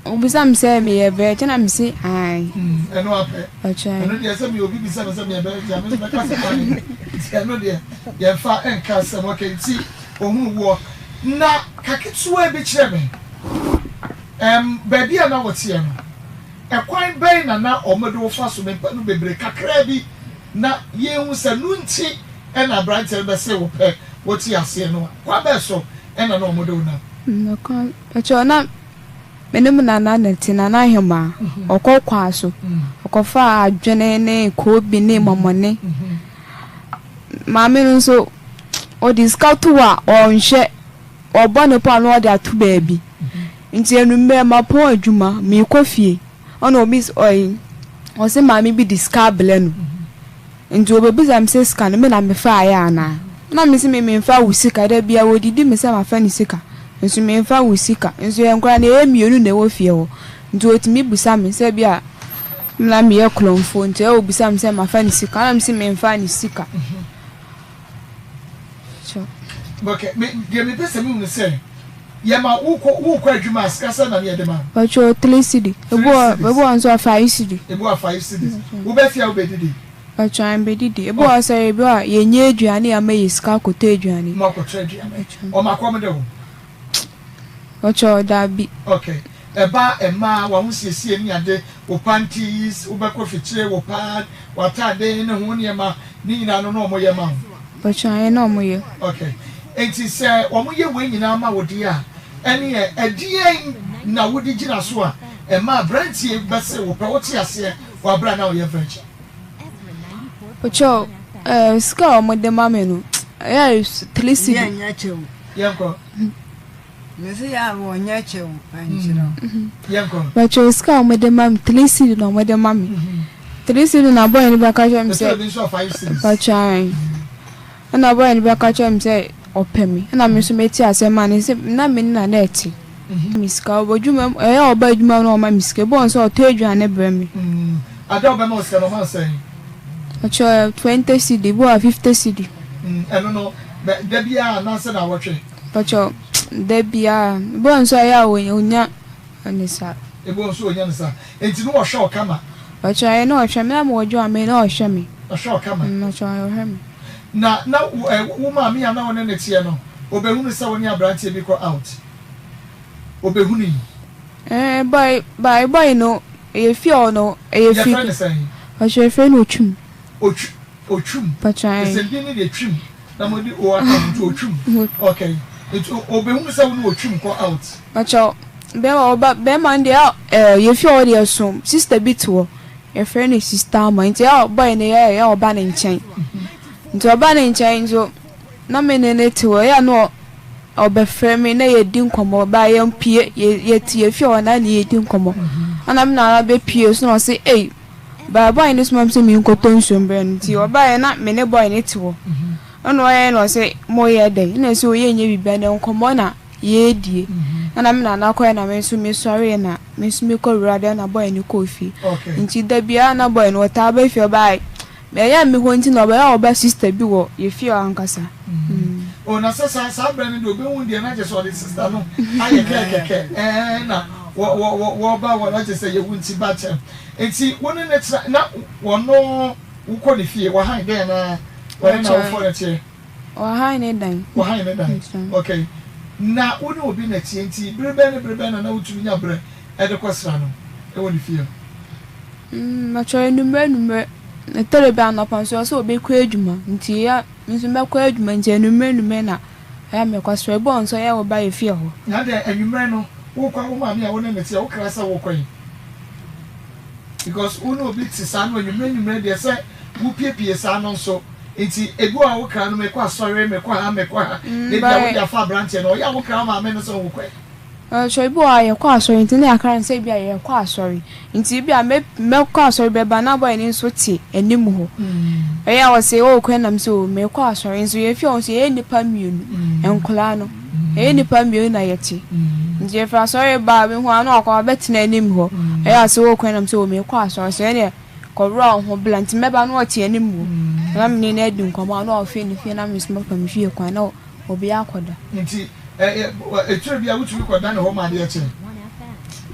obisa me sɛ meyɛ virgin na mese ae. Ɛno apɛ. Pacho ae. Ɛno deɛ sɛ meyɛ obi bisa me sɛ meyɛ virgin a me nso mɛka sɛ ae. Nti ɛno deɛ yɛmfa nka asɛm. Okay, nti ohunu woɔ. Na ka ketewa bi kyerɛ me. Ɛm, baabi a na woteɛ no, ɛkwan bɛn na na wɔde wo fa so? Mempɛ no bebree, kakraa bi na yɛnhu sɛ ɛno nti na aberanteɛ no bɛsee wo pɛ, wote aseɛ no a, kwan bɛn so na na wɔde wo nam? Mɛkɔ, pakyɛ na me ne me nana na ɛte, Nana Ahemaa, ɔkɔ kwa so, ɔkɔfa adwene ne koobi ne mɔmɔne. Maame no nso, ɔde sika to hɔ a, ɔnhwɛ, ɔbɔ ne pɔ a na ɔde ato baabi. Nti anwummerɛ mapɔn adwuma, merekɔ fie, ɛna obi, ɔyi, ɔse maame bi de sika abrɛ no. Nti obebisa me sɛ sika no me na mefaeɛ anaa? Na mese me memfa wo sika, da biara wɔdidi me sɛ mafa ne sika, nso memfa wo sika, nso yɛn koraa no yɛyɛ mmienu na ɛwɔ fie hɔ, nti ɔtumi bisa me sɛ bi a na meyɛ korɔmfoɔ nti ɛwɔ bisa me sɛ mafa ne sika, na mese memfa ne sika. So. Okay, me deɛ mepɛ sɛ mehu ne sɛ yɛma wokɔ wokɔ adwuma a sika sɛ na ne yɛde ma wo? Ɔtwerɛ 3 cedi, ebi wɔ ebi wɔ nso a 5 cedi. Ebi wɔ 5 cedis. Wobɛ fie a wobɛdidi? Ɔtwerɛ mbɛdidi. Ebi wɔ sɛ ebi wɔ a yɛnyɛ aduane a ama yɛ sika akɔtɔ aduane. Mo akɔtɔ aduane. Ɔma kɔm de wo? Ɔtwerɛ dabi. Okay. Ɛba mmaa w'ahosiesie ne ade, wo panties, wobɛkɔ fikyire, wo pad, w'ataade ne ho nneɛma ne nyinaa no na wɔyɛ ma wo? Ɔtwerɛ na wɔyɛ. Okay. Enti sɛ wɔyɛ wei nyinaa ma wo deɛ a, ɛneɛ ɛdeɛn na wode gyina so a ɛma aberanteɛ yi bɛse wo pɛ, wote aseɛ wɔ aberɛ a na woyɛ virgin? Ɔkyɛw, ɛɛ sika a wɔde ma me no, ɛyɛ 3 cedi. Yɛnyɛ kyɛw. Yɛnkɔ. Mese yɛ a wɔnyɛ kyɛw nkyerɛ wo. Bɛkyɛw sika a wɔde ma me 3 cedi na wɔde ma me. 3 cedi na boy no bɛka kyerɛ me sɛ. Bɛkyɛw ɛna boy no bɛka kyerɛ me sɛ ɔpɛ me ɛna me nso mete asɛm ma no sɛ na me ne na na ɛte. Me sika ɔbɔ adwuma mu ɛyɛ ɔba adwuma mu na ɔma me sika ebi wɔ nso ɔtɔ aduane brɛ me. Ada ɔbɛma wo sika no ɔma wo sɛn? Ɔkyɛ 20 cedi ebi wɔ 50 cedi. Ɛno no da biara anaasɛ na awɔtwe? Pakyɛ da biara ebi wɔ nso ɛyɛ a onya ne saa. Ebi wɔ nso onya ne saa nti no ɔhwɛ wo kama? Pakyɛ ɛyɛ na ɔhwɛ me na mewɔ dwo a me na ɔhwɛ me. Ɔhwɛ wo kama? Pakyɛ ɔhwɛ me. Na na wo maame a na wo ne no teɛ no ɔbɛhunu sɛ wo ne aberanteɛ bi kɔ out? Ɔbɛhunui? Ɛɛ boy by boy no ɛyɛ fie hɔ no ɛyɛ fie. Yɛfrɛ no sɛn? Pakyɛ yɛfrɛ no Otwum. Otwu Otwum. Pakyɛ ae. Ɛsɛ din no deɛ twim na mo de o aka ho nti Otwum. Okay nti ɔbɛhunu sɛ wo ne Otwum kɔ out? Pakyɛ bɛɛma ɔba bɛɛma no deɛ ɛɛ yɛ fie hɔ deɛ so sister bi te hɔ yɛfrɛ no sister Ama nti ɛyɛ a boy no ɛyɛ a ɔba ne nkyɛn. Nti ɔbaa ne nkyɛn nso na me ne no te hɔ ɛyɛ a na ɔbɛfrɛ me na yɛdi nkɔmmɔ baa yɛmpue yɛte yɛ fie hɔ na ne yɛdi nkɔmmɔ ɛna me nana bɛpue so na ɔse ei baa boy no soma me sɛ menkɔtɔ nsuo mbrɛ no nti ɔbaeɛ na me ne boy no te hɔ ɛna ɔyɛ na ɔse moyɛ dɛn ɛna ɛsɛ ɔyɛ nyɛ biribi na nkɔmmɔ na yɛredie ɛna me nana kɔɛ na me nso mesɔreɛ na me nso mekɔ wura dɛm na boy no kɔɔ fie nti da biara na boy no ɔtaa ba fie ɔbaeɛ Ɛyɛ a mehɔ nti na ɔbɛyɛ a ɔba sister bi wɔ yɛ fie hɔ ankasa. Oh na sɛ saa saa berɛ no deɛ ɔbɛhu deɛ na kyerɛ sɛ ɔde sister no ayɛ kɛɛ kɛkɛ ɛɛ na wɔ wɔ wɔ wɔba wɔ na kyerɛ sɛ yɛwu nti ba kyɛm nti wo ne ne tena na wɔno wokɔ ne fie wɔhan dɛn na wɔne na wofoɔ no teɛ. Wɔhan ne dan. Wɔhan ne dan okay na wo ne obi na teɛ nti bere bɛn ne bere bɛn na na wotumi nya berɛ ɛde kɔ sra no ɛwɔ ne fie no. Mpakyɛw anwummerɛ anwummerɛ, ɛtɔ da bi a anɔpa nso ɛwɔ sɛ obi kɔ adwuma nti yɛ me nso mɛkɔ adwuma nti anwummerɛ anwummerɛ na ɛyɛ a mekɔ sra. Ebi wɔ hɔ nso ɛyɛ a wɔba yɛ fie hɔ. Na dɛn anwummerɛ no wokɔ a wo maame a wo ne no te a wokra sɛ wokɔ yi because wo ne obi te saa no anwummerɛ anwummerɛ deɛ sɛ wopiepie saa no nso nti ebi wɔ hɔ a wokra no mekɔ asɔre mekɔ ha mekɔ ha na ebi a wode afa aberanteɛ no ɔyɛ a wokra wo maame no sɛ wokɔ yi. Nso ebi wɔ hɔ a yɛkɔ asɔre nti na yɛaka no sɛ ebi a yɛkɔ asɔre nti ebi a mɛ mɛkɔ asɔre bɛba na boy no nso te anim hɔ. Ɛyɛ a ɔse oh kwan nam sɛ oh mekɔ asɔre nso yɛfie hɔ nso yɛyɛ nnipa mmienu nkwadaa no yɛyɛ nnipa mmienu na yɛte nti yɛfiri asɔre ba a mehu a na wakɔ abɛtena anim hɔ ɛyɛ a ɔse oh kwan nam sɛ oh mekɔ asɔre so ɛneɛ kɔworɔ wo ho bla nti mɛba na ɔte anim hɔ na mene no adi nkɔmmɔ a na ɔfiri ne fie na me nso mafa me fie kwan na Obiara akɔda. Nti etire bi a wotumi kɔda ne hɔ ma adeɛ kye?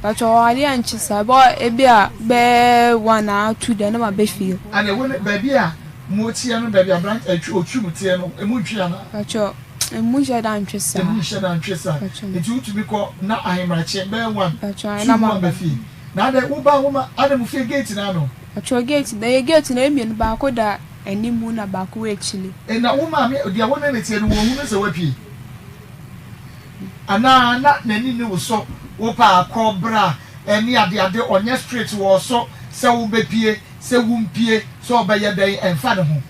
Pakyɛ adeɛ nkye saa bɔ ebi a bɛyɛ one or two deɛ na ma bɛ fie. Ɛna wo ne baabi a mo teɛ no baabi a branch ɛtwi otwi mo teɛ no emu ntwi anaa? Pakyɛ emu nhyɛ da ntwe saa. Emu nhyɛ da ntwe saa. Nti wotumi kɔ na ahemakye bɛyɛ one two mo aba fie. Na adɛ wo ba wo ma adɛ mo fie gate no ano? Pakyɛ gate no ɛyɛ gate no ɛyɛ mmienu baako da anim na baako wɔ akyire. Na wo maame, deɛ wo ne no teɛ no, wɔnhunu sɛ woapue? Anaa na n'ani nni wo so, wopɛ a kɔ, bra, ne adeade, ɔnyɛ strict wɔ wo so sɛ wobɛpue, sɛ wompue, sɛ ɔbɛyɛ dɛn, ɛmfa ne ho.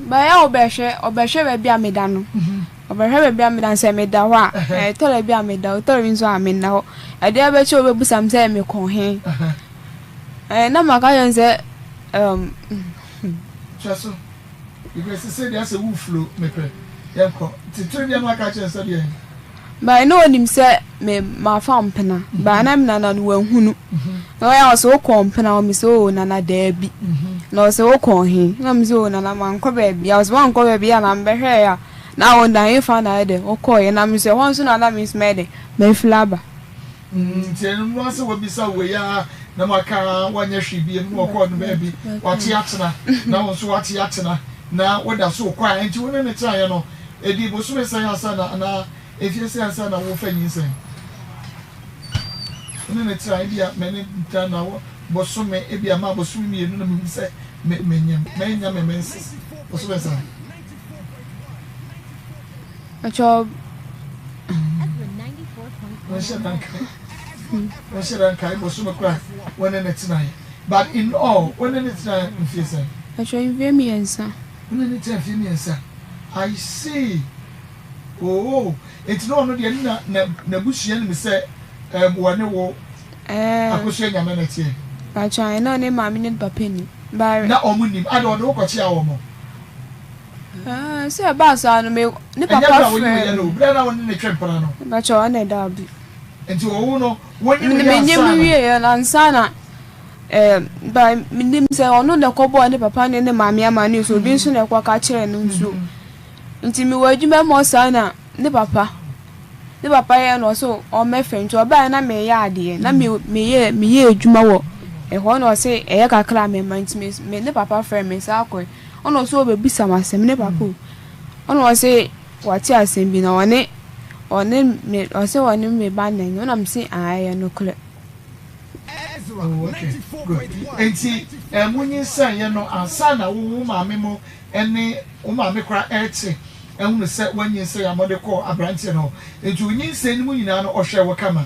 Bɛyɛ a ɔbɛhwɛ, ɔbɛhwɛ baabi a meda no. Ɔbɛhwɛ baabi a meda no, sɛ meda hɔ a, ɛtɔ da bi a meda hɔ, ɛtɔ da bi nso a menna hɔ. Adeɛ bɛkye a ɔbɛbisa me sɛ mekɔ he. Na maka kyerɛ no sɛ, um. Kyerɛ so. Because sese deɛ asɛ wo flow mepɛ. Yɛnkɔ. Nti tiri deɛ no aka kyerɛ sɛ deɛ. But na onim sɛ me mafa mpena. But na me nana no wahunu. Na ɔyɛ a ɔsɛ wokɔ mpena hɔ me sɛ oh nana daabi. Na ɔsɛ wokɔ he? Na me sɛ oh nana mankɔ baabi. A ɔsɛ wankɔ baabi a na mebɛhwɛɛ a na wo da he fa na ayɛ dɛ wokɔɔyɛ. Na me sɛ ɛhɔ nso na na me nso mɛyɛ dɛ mafiri aba. Nti ɛno no ara sɛ wabisa wei ara na waka ara wanyɛ hwee biom na ɔkɔɔ no baabi wate atena na wo nso wate atena na woda so rekɔ a nti wo ne no tenaeɛ no ɛdii bosome sɛn ansa na anaa mfie sɛn ansa na worefa nyinsɛn? Wo ne no tenaeɛ ebia me ne no tena na bosome ebia ma bosome mmienu na mehu sɛ me menyem manya me menses bosome sɛn? Ɔkyɛ Wɔnhyɛ da nkae. Wɔnhyɛ da nkae bosome koraa wɔne no tenaeɛ. But in all, wo ne no tenaeɛ mfie sɛn? Ɔkyɛ mfie mmiɛnsa. Wo ne no tenaa mfie mmiɛnsa. I see. Oh, enti na ɔno deɛ na na n'abusua nim sɛ ɛm wɔne wo Ɛɛ. Akosua Nyame na ɛteɛ. Pakyɛ ae, na ɔne maame ne papa nim. But. Na wɔn nim. Adɛn ɔde wo kɔkyea wɔn? Ɛɛ, sɛ ɛbaa saa no, me ne Ɛnyɛ papa berɛ a wonim frɛɛ yɛ no me. o, berɛ a na wo ne no twe mpena no. Mpakyɛ ɔne dabi. Nti ɔwo no, wonim Me yɛ menyim ansa na. wieɛ no ansa na ɛɛ ba menim sɛ ɔno na ɛkɔbɔɔ ne papa ne ne maame amanneɛ so obi nso na ɛkɔka kyerɛɛ no nso. Nti mewɔ adwuma mu hɔ saa na ne papa ne papa yɛ no ɔsɛ ɔmmɛfrɛ nti ɔbaeɛ na meyɛ adeɛ na me meyɛ meyɛ adwuma wɔ ɛhɔ na ɔsɛ ɛyɛ kakra a mɛma nti me me ne papa frɛ me saa kɔe. Ɔna ɔse ɔbɛbisa me asɛm ne papa o ɔna ɔse wate asɛm bi na ɔne ɔne me ɔse ɔne me ba na ɛnyɛ ɔna me se ae ɛyɛ nokorɛ. Oh okay good enti eh mo nyinsɛn yɛ no ansa na wo wo maame mo ɛne wo maame koraa ɛte. ahunu sɛ woanyinsɛn a mode kɔɔ aberanteɛ no hɔ. Nti wo nyinsɛn no mu nyinaa no ɔhwɛɛ wo kama?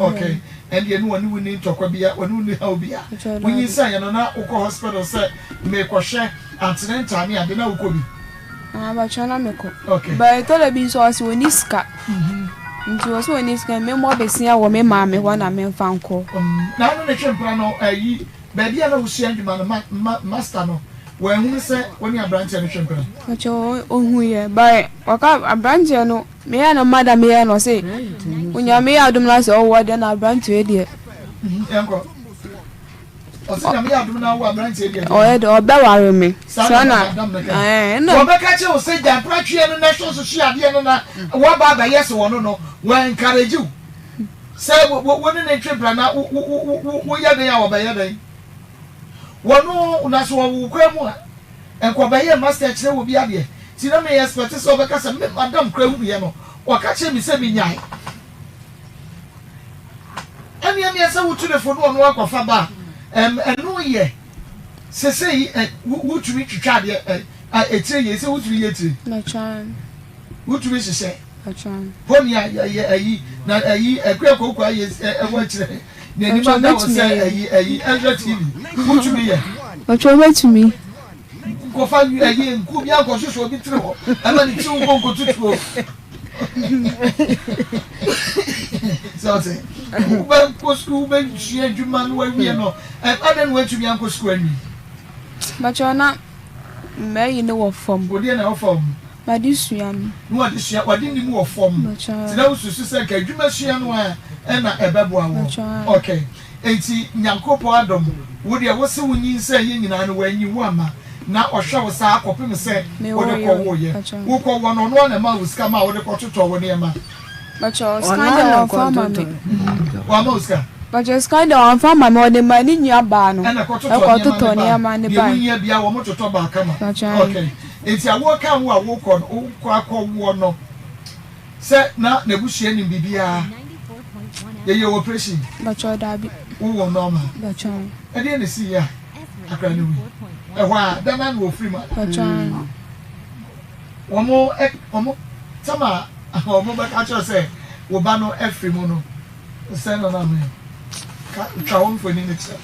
Ok, ɛndeɛ ne ɔne wo nni ntɔkwa bia, ɔne wo nni haw bia. Wo nyinsɛn yɛ no na wokɔ hospital sɛ merekɔhwɛ antenatal ne ade na wokɔ bi? Ah, bàtchɛ na mekɔ. Ok. But ɛtɔ da bi nso ɔse ɔnni sika. Nti ɔse ɔnni sika, memmɔ besia wɔ me maame hɔ na memfa nkɔ. Na ɔno ne twe mpena no ayi baabi a na wosua adwuma no ma ma master no wanhunu sɛ wo ne aberanteɛ no twe mpena? Bàtchɛ ɔhuiɛ but ɔka aberanteɛ no meyɛ no madam yɛ no ɔse Onyame yɛ adom na sɛ ɔwɔ deɛ na aberanteɛ deɛ. Yɛnkɔ. Ɔse Nyame yɛ adom na awo aberanteɛ deɛ. Ɔyɛ deɛ ɔbɛware me. Saa na madam no ka. Wɔbɛka kyerɛ wo sɛ gya mpratweɛ no na ɛhwɛ so sua adeɛ no na woaba abɛyɛ sɛ ɔno no wɔ encourage wo sɛ wo ne no ntwe mpena na woyɛ dɛn a ɔbɛyɛ dɛn. Wɔno na sɛ ɔwo wo koraa mu a nka ɔbɛyɛ master kyerɛ wɔ bi adeɛ nti na me expect sɛ ɔbɛka sɛ me madam koraa hunuiɛ no ɔka kyerɛ me sɛ menyae. Ɛneɛ neɛ sɛ wotu ne fo na ɔno akɔfa ba a ɛno yɛ sesei ɛ wotumi twitwa adeɛ ɛ etire yɛ sɛ wotumi yɛ etire wotumi hyehyɛ pɔni a yɛ ɛyi na ɛyi ɛkura koko ayɛ ɛwɔ akyire na anim ada wɔ sɛ ɛyi ɛyi ɛhwɛ tv wotumi yɛ. Ɔtwa wobɛtumi. Nkɔfa ɛyi nku bi ankɔhyehyɛ obi tiri hɔ ɛma ne tiri nkɔ nkɔtutuo. Sɛ ɔte wobɛkɔ sukuu wobɛsua adwuma no wawie no adɛn na woatumi ankɔ sukuu anwie? Bàtchɛ na mmayi no wɔ fam. Wodeɛ na ɛwɔ fam. Wade sua no. Na wade sua wade nim wɔ fam. Nti na wosusu sɛ nka adwuma sua no a ɛna ɛbɛboa wo. Okay. Enti Nyankopɔn adom, wo deɛ wose wo nyinsɛn yɛ nyinaa no wanyi wo amma, na ɔhwɛ wo saa kɔpem sɛ wode kɔ woeɛ. Wo kɔ woɔ no ɔno ara na ɛmaa wo sika maa wode kɔ totɔɔ wo nneɛma. Mpakyɛw sika deɛ wamfa amma me. Wamma wo sika? Mpakyɛw sika deɛ wamfa amma me, ɔde maa ne nua baa no. Ɛna ɛkɔ totɔɔ nneɛma no bae. Deɛ wohia biara wɔn totɔ baa kama. Okay. Enti awoɔ kaa wo a wokɔ no, wokɔ akɔ woɔ no. Sɛ na n'abusua nim biribiara. Yɛyɛ wo operation? Mpakyɛw daabi. Wo wo normal? Mpakyɛw. Ɛdeɛn na ɛsii yɛ a akora no wui? Ɛhɔ a da no ara na wɔfiri mu ana? Mpakyɛw. Wɔn wɔn tam a wɔn bɛka akyerɛ sɛ wo ba no afiri mu no sɛn na na me ka twa wo mfoni no kyerɛ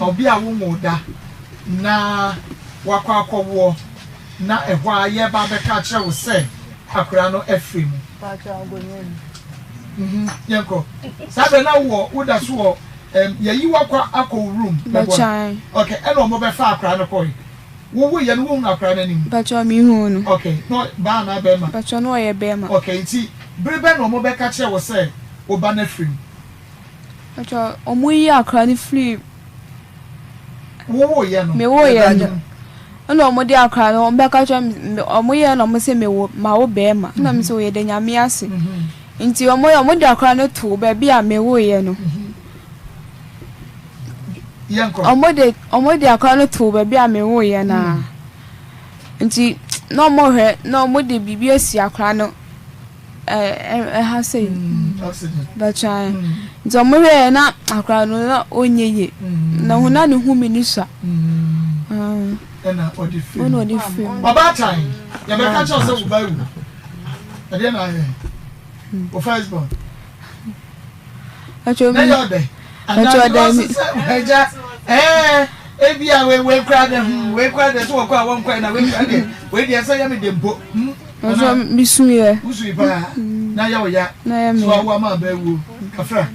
obi a wonwoo da na wakɔ akɔwoɔ. Na ɛhɔ ara yɛreba abɛka akyerɛ wo sɛ akwadaa no afiri mu. Mhm, yɛnkɔ. Saa bɛ na wowɔ, woda so wɔ, um, yɛyi wo akɔ akɔ wo room. Bɛkyan. Okay, ɛna wɔn bɛfa akwadaa no kɔe. Wowo yɛ no, wohunu akwadaa no anim? Bɛkyɛ mehuu no. Okay, na baa anaa bɛrima? Bɛkyɛ na ɔyɛ bɛrima. Okay, nti bere bɛn na wɔn bɛka kyerɛ wo sɛ wo ba no afiri mu? Bɛkyɛ wɔn yi akwadaa no firi. Wowoo yɛ no. Mewoo yɛ no. Ɛna ɔmo de akora no ɔmo bɛka kyerɛ me ɔmo yɛ na ɔmo se mewo mawo bɛɛma ɛna me se oyɛ da Nyame ase nti ɔmo yɛ ɔmo de akora no too baabi a mewoo yɛ no ɔmo de ɔmo de akora no too baabi a mewoo yɛ no a nti na ɔmo hwɛ na ɔmo de biribi asi akora no. Ɛha sei bɛtwae nti ɔmo hwɛɛ na akwadaa no na ɔnyɛ yie na hu na ne hu mi ni sua. Ɛna ɔde firi mu. Ɔde firi mu. Ɔbaatan yɛbɛka kyerɛ sɛ wo ba awu ɛdeɛ na ayɛ wo first born. Ɛtwa mi. Na yɛ ɔdɛ. Ɛtwa ɔdɛ mi. Ɛgya ɛɛ ebi a wei wei kura de hmm wei kura de so wɔkɔ a wɔnkɔ na wei kura de wei deɛ sɛ yɛ mi de mpo hmm. Nso misuiɛ. Wosui paa na yɛ wo ya. Na yɛ me ya. So awo ama aba awuo. Kafra.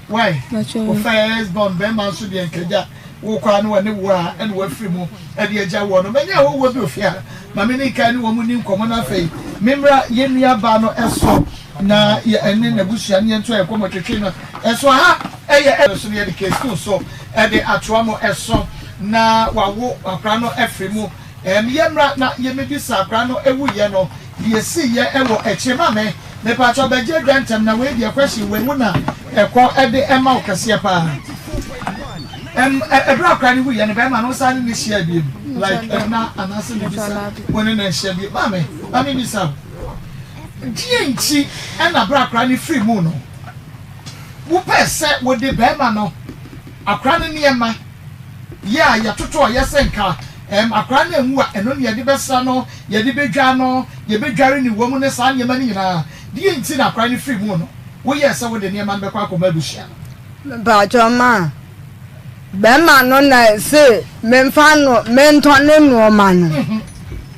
Why? Wo first born bɛrima nso deɛ nkagya wo kɔ a na wɔne wo a ɛna wafiri mu ɛde agya woɔ no. Manya ahɔhoɔ bi ofie ha. Ma me ne nkan ne wɔn nni nkɔmmɔ na afei memmra yɛn nua baa no ɛso na yɛ ɛne n'abusua ne yɛnto yɛn nkɔmmɔ twetwe no ɛso. Aha ɛyɛ ɛno so no yɛde case no so ɛde atoa mo ɛso na wawo akora no afiri mu. Ɛɛm yɛ mmra na yɛ mebisa akora no ɛwuiɛ no deɛ ɛsiiɛ ɛwɔ akyire ma me mepakyɛw bɛgye adwa ntɛm na wei deɛ question wei wo na ɛkɔ ɛde ɛma wo kɛseɛ paa ɛm ɛberɛ akora no wuiɛ no bɛɛma no wosan ne no hyiaa biem like ɛna anaasɛ mebisa wo ne no anhyia biem maame ma me bisa wo deɛ nti ɛna berɛ akora no firi mu no wopɛɛ sɛ wode bɛɛma no akora no nneɛma yɛ a yɛtotɔɔ yɛ sɛ nka ɛɛm akwadaa no anwu a ɛno na yɛde bɛsra no, yɛde bɛdwa no, yɛbɛdware ne wɔ mu ne saa nneɛma no nyinaa. Deɛn nti na akwadaa no firi mu no, woyɛɛ sɛ wode nneɛma no bɛkɔ akɔma abusua no? Mepakyɛw ma bɛrima no na se memfa no mentɔ ne nnoɔma no.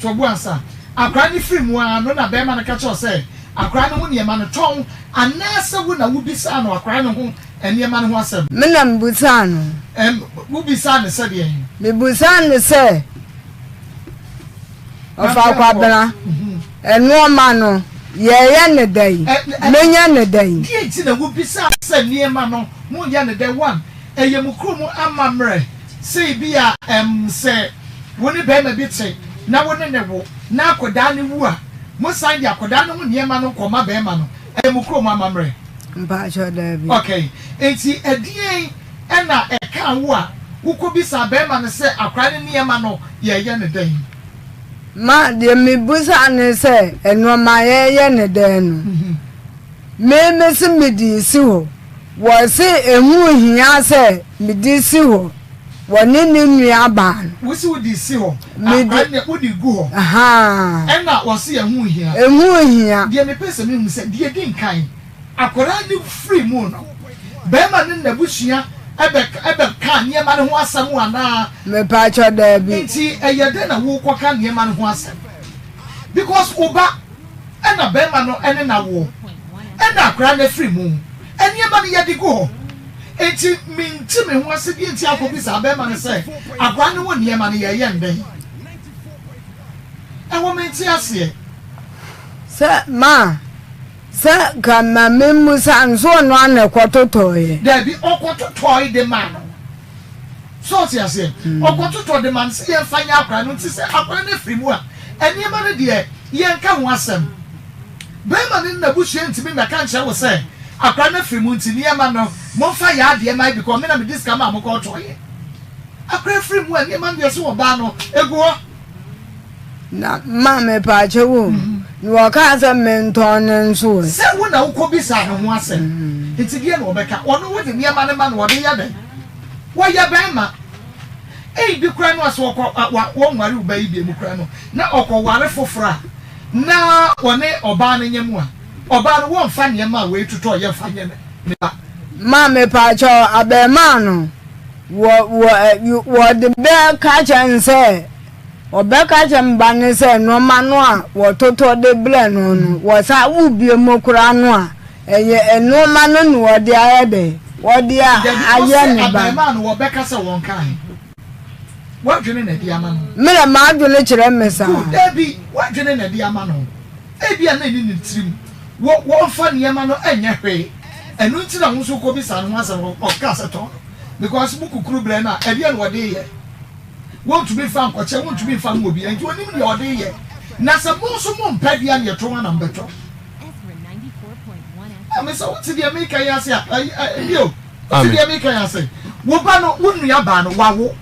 To bo ansa. Akwadaa no firi mu ara no na bɛrima no ka kyerɛ wo sɛ akwadaa no ho nneɛma no tɔn anaasɛ wo na wobisaa no akwadaa no ho nneɛma no ho asɛm? Me na mebisaa no. Ɛm, wobisaa no sɛdeɛn? Mebisaa no sɛ, Ɔfa Kwabena, nnoɔma no, yɛreyɛ no dɛn? Menyɛ no dɛn? Deɛn nti na wobisaa sɛ nneɛma no, moreyɛ no dɛn? One, ɛyɛ mo kurom amammerɛ sɛ ebia, ɛm, sɛ wo ne barima bi te na wo ne no wo na akwadaa no wu a, mosan de akwadaa no ho nneɛma no kɔma barima no. Ɛyɛ mo kurom amammerɛ? Mpakyɛw, daabi. Okay, enti ɛdeɛn na ɛkaa wo a wokɔbisaa barima no sɛ akwadaa no nneɛma no yɛreyɛ no dɛn? Ma, deɛ mebisaa ne sɛ nnoɔma yɛreyɛ no dɛn no, me mese mede resi hɔ. Wɔse ɛho hia sɛ mede si hɔ, wɔne ne nua baa no. Wose wode si hɔ, akwadaa no deɛ wode gu hɔ, ɛna wɔse ɛho hia. Ɛho hia. Deɛ mepɛ sɛ mehu sɛ, deɛ ɛdi nkan, Akwadaa no firi mu no, barima no n'abusua bɛkaa nneɛma no ho asɛm anaa? Mepaakyɛw, daabi. Nti ɛyɛ dɛn na worekɔka nneɛma no ho asɛm? Because wo ba na barima no ne no awoɔ, ɛna akwadaa no afiri mu. Nneɛma no yɛde gu hɔ. Nti mente me ho ase deɛ nti akɔbisaa barima no sɛ akwadaa no ho nneɛma no yɛreyɛ no dɛn? Ɛhɔ mente aseɛ. Sɛ ma Sɛ nka ma memmusa no, so ɔno ara na ɛkɔtotɔeɛ? Dabi, ɔkɔtotɔe de maa no. So ɔte aseɛ? Ɔkɔtotɔ de maa no sɛ yɛmfa nyɛ akwadaa no. Nti sɛ akwadaa no afiri mu a, nneɛma no deɛ, yɛnka ho asɛm. Barima no ne n'abusua ntumi mmɛka nkyerɛ wo sɛ akwadaa no afiri mu nti nneɛma no, momfa yɛ adeɛ mma yɛn because me na mede sika maa mo kɔtɔeɛ. Akwadaa firi mu a, nneɛma no deɛ sɛ ɔbaa no, ɛgu hɔ. Na ma mepaakyɛw o, na wɔkaa sɛ mentɔn no nso ɛ. Sɛ wo na wokɔbisaa ne ho asɛm, nti deɛn na ɔbɛka? Ɔno wode nneɛma no ma no, ɔde yɛ dɛn? Wɔyɛ bɛrima. Ebi koraa no a sɛ ɔkɔ, wa, wɔnware wo ba yi biom koraa no, na ɔkɔware foforɔ a, na ɔne ɔbaa no nyɛ mu a, ɔbaa no wɔmfa nneɛma a wei totɔeɛ mfa nyɛ ne ba. Ma mepaakyɛw, abarimaa no, wɔ, wɔ, wɔde bɛka kyerɛ no sɛ. Wɔbɛka akyerɛ me ba no sɛ nnoɔma no a wɔtotɔ de brɛ no no, wɔsan wo bio mu koraa no a, ɛyɛ nnoɔma no na wɔde ayɛ dɛ, wɔde Dabi, ayɛ ɔse ne ba. abarimaa no wɔbɛka sɛ wɔnkae. W'adwene na ɛde ama no. Me na m'adwene kyerɛ me saa. Good, dabi, w'adwene na ɛde ama no. Ebia na ɛnni ne tirim. Wɔ, wɔmfa nneɛma no nyɛ hwee. Ɛno nti na wo nso wokɔbisaa no ho asɛm no, ɔkaa sɛ tɔn no. Because mo kukuru brɛ no a, ɛdeɛn na wɔde reyɛ? Wontumi mfa nkɔkyɛ, wontumi mfa mma obiara, nti onim deɛ ɔde reyɛ. Na sɛ mo nso mompɛ deɛ a, neɛ tɔn ara na mobɛtɔ. Maame, sɛ wote deɛ mereka yi ase a, ayi, ɛ, bio, wote deɛ mereka yi ase? Wo ba no, wo nua baa no, wawo.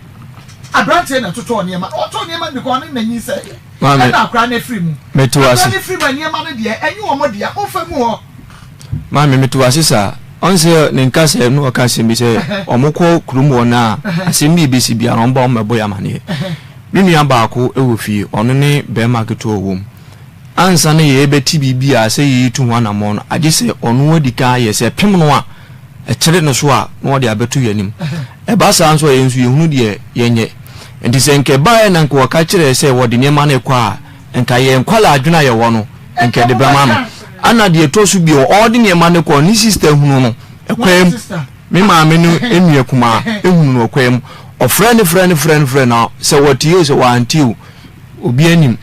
Aberanteɛ na ɛtotɔɔ nneɛma. Ɔtɔɔ nneɛma no because ɔne no na nyinsɛeɛ. Maame, Ɛna akwadaa no afiri mu. mete wo ase. Akwadaa no firi mu a, nneɛma no deɛ, ɛnyɛ wɔn dea. Momfa ngu hɔ. Maame, mete wo ase saa. Ɔn sɛ ne nkasɛɛ no ɔka asɛm bi sɛ ɔmo kɔ kurom hɔ no a asɛm bi ebesi biara ɔmo ba ɔmo bɛbɔ yɛ amaneɛ. Me nua baako wɔ fie, ɔno ne bɛɛma ketewa ɔwɔ mu. Ansa na yɛɛbɛte biribi a sɛ yɛɛtu ho anamɔn no, agye sɛ ɔno adi kan ayɛ sɛ ɛpem no a, ɛkyere no so a na ɔde abɛto yɛn anim. Ɛba saa nso a yɛn nso yɛhunu deɛ yɛnyɛ. Nti sɛ nka ɛbaeɛ na nka wɔka kyerɛɛ sɛ wɔde nneɛma no rekɔ a, Nka yɛn nkwadaa adwene a yɛwɔ no, nka yɛde bɛma no. Ɛna deɛ ɛtɔ so bio, ɔde nneɛma no kɔ, ne sista hunu no ɛkwan mu. Me maame no nua kumaa hunu no ɔkwan mu. Ɔfrɛ no frɛ no frɛ no frɛ no sɛ wɔtie o sɛ wɔantie o, obi anim.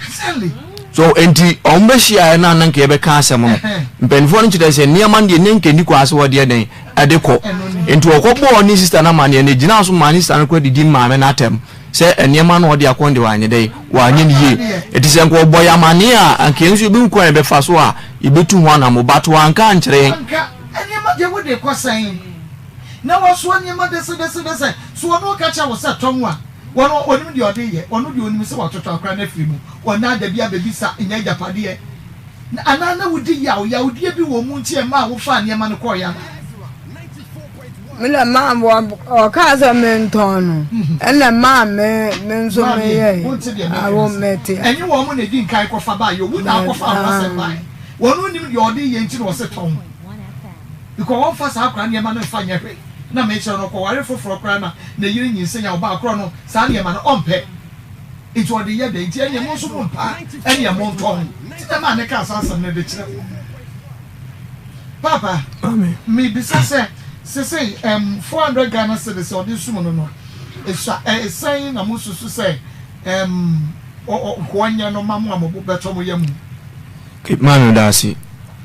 So nti wɔn bɛhyiaeɛ no a na nka yɛbɛka asɛm no. Mpanimfoɔ no kyerɛ sɛ nneɛma no deɛ ne nka nni kwan sɛ wɔde ɛdɛn ɛde kɔ. Nti ɔkɔbɔɔ ne sista no amaneɛ no, ɛgyinaa so maa ne sista no kora didi maame no atɛm. Sɛ nneɛma no a ɔde akɔ no deɛ wanyɛ dɛn? Wanyɛ no yie. Enti sɛ anka ɔbɔ yɛn amaneɛ a, anka yɛn nso yɛbɛhu kwan a yɛbɛfa so a yɛbɛtu ho anammɔn. But wanka ankyerɛ yɛn. Anka nneɛma deɛ wode kɔ sɛn? Na wasoa nneɛma dɛsɛdɛsɛdɛsɛ. So ɔno ɔka kyerɛ wo sɛ tɔn a, ɔno ɔnim deɛ ɔde reyɛ. Ɔno deɛ ɔnim sɛ watotɔ akora no afiri mu. Ɔnaa da bi abɛbisa, nyɛ agyapadeɛ. Na anaa na wodi yaw, yawdeɛ bi wɔ mu nti ɛmaa wofaa nneɛma no kɔeɛ anaa? Me na maa ɔkaa sɛ mentɔn no ɛna maa me me nso meyɛe awo mete. Ɛnyɛ wɔn na edi nkan kɔfa baeɛ owu na akɔfa wɔn asɛm baeɛ wɔn nnim deɛ ɔde yɛ nti na ɔse tɔn because wɔmfa saa akora nneɛma no mfa nyɛ hwee na mekyerɛ no ɔkɔware foforɔ koraa na ne yere nyinsɛn a ɔbaa korɔ no saa nneɛma no ɔmpɛ nti ɔde yɛ dɛn nti ɛneɛ mo nso mompa ɛneɛ montɔn nti na maa ne kaa saa asɛm no de kyerɛ wɔn. Paapa, mebisa sɛ, sesei ɛɛm 400 Ghana cedis a ɔde som no no, esua ɛ sɛn na mosusu sɛ ɛɛm ɔ ɔ nkoa nyɛ no ma mo a mo bo bɛtɔ mo yam? Ok, maame meda ase.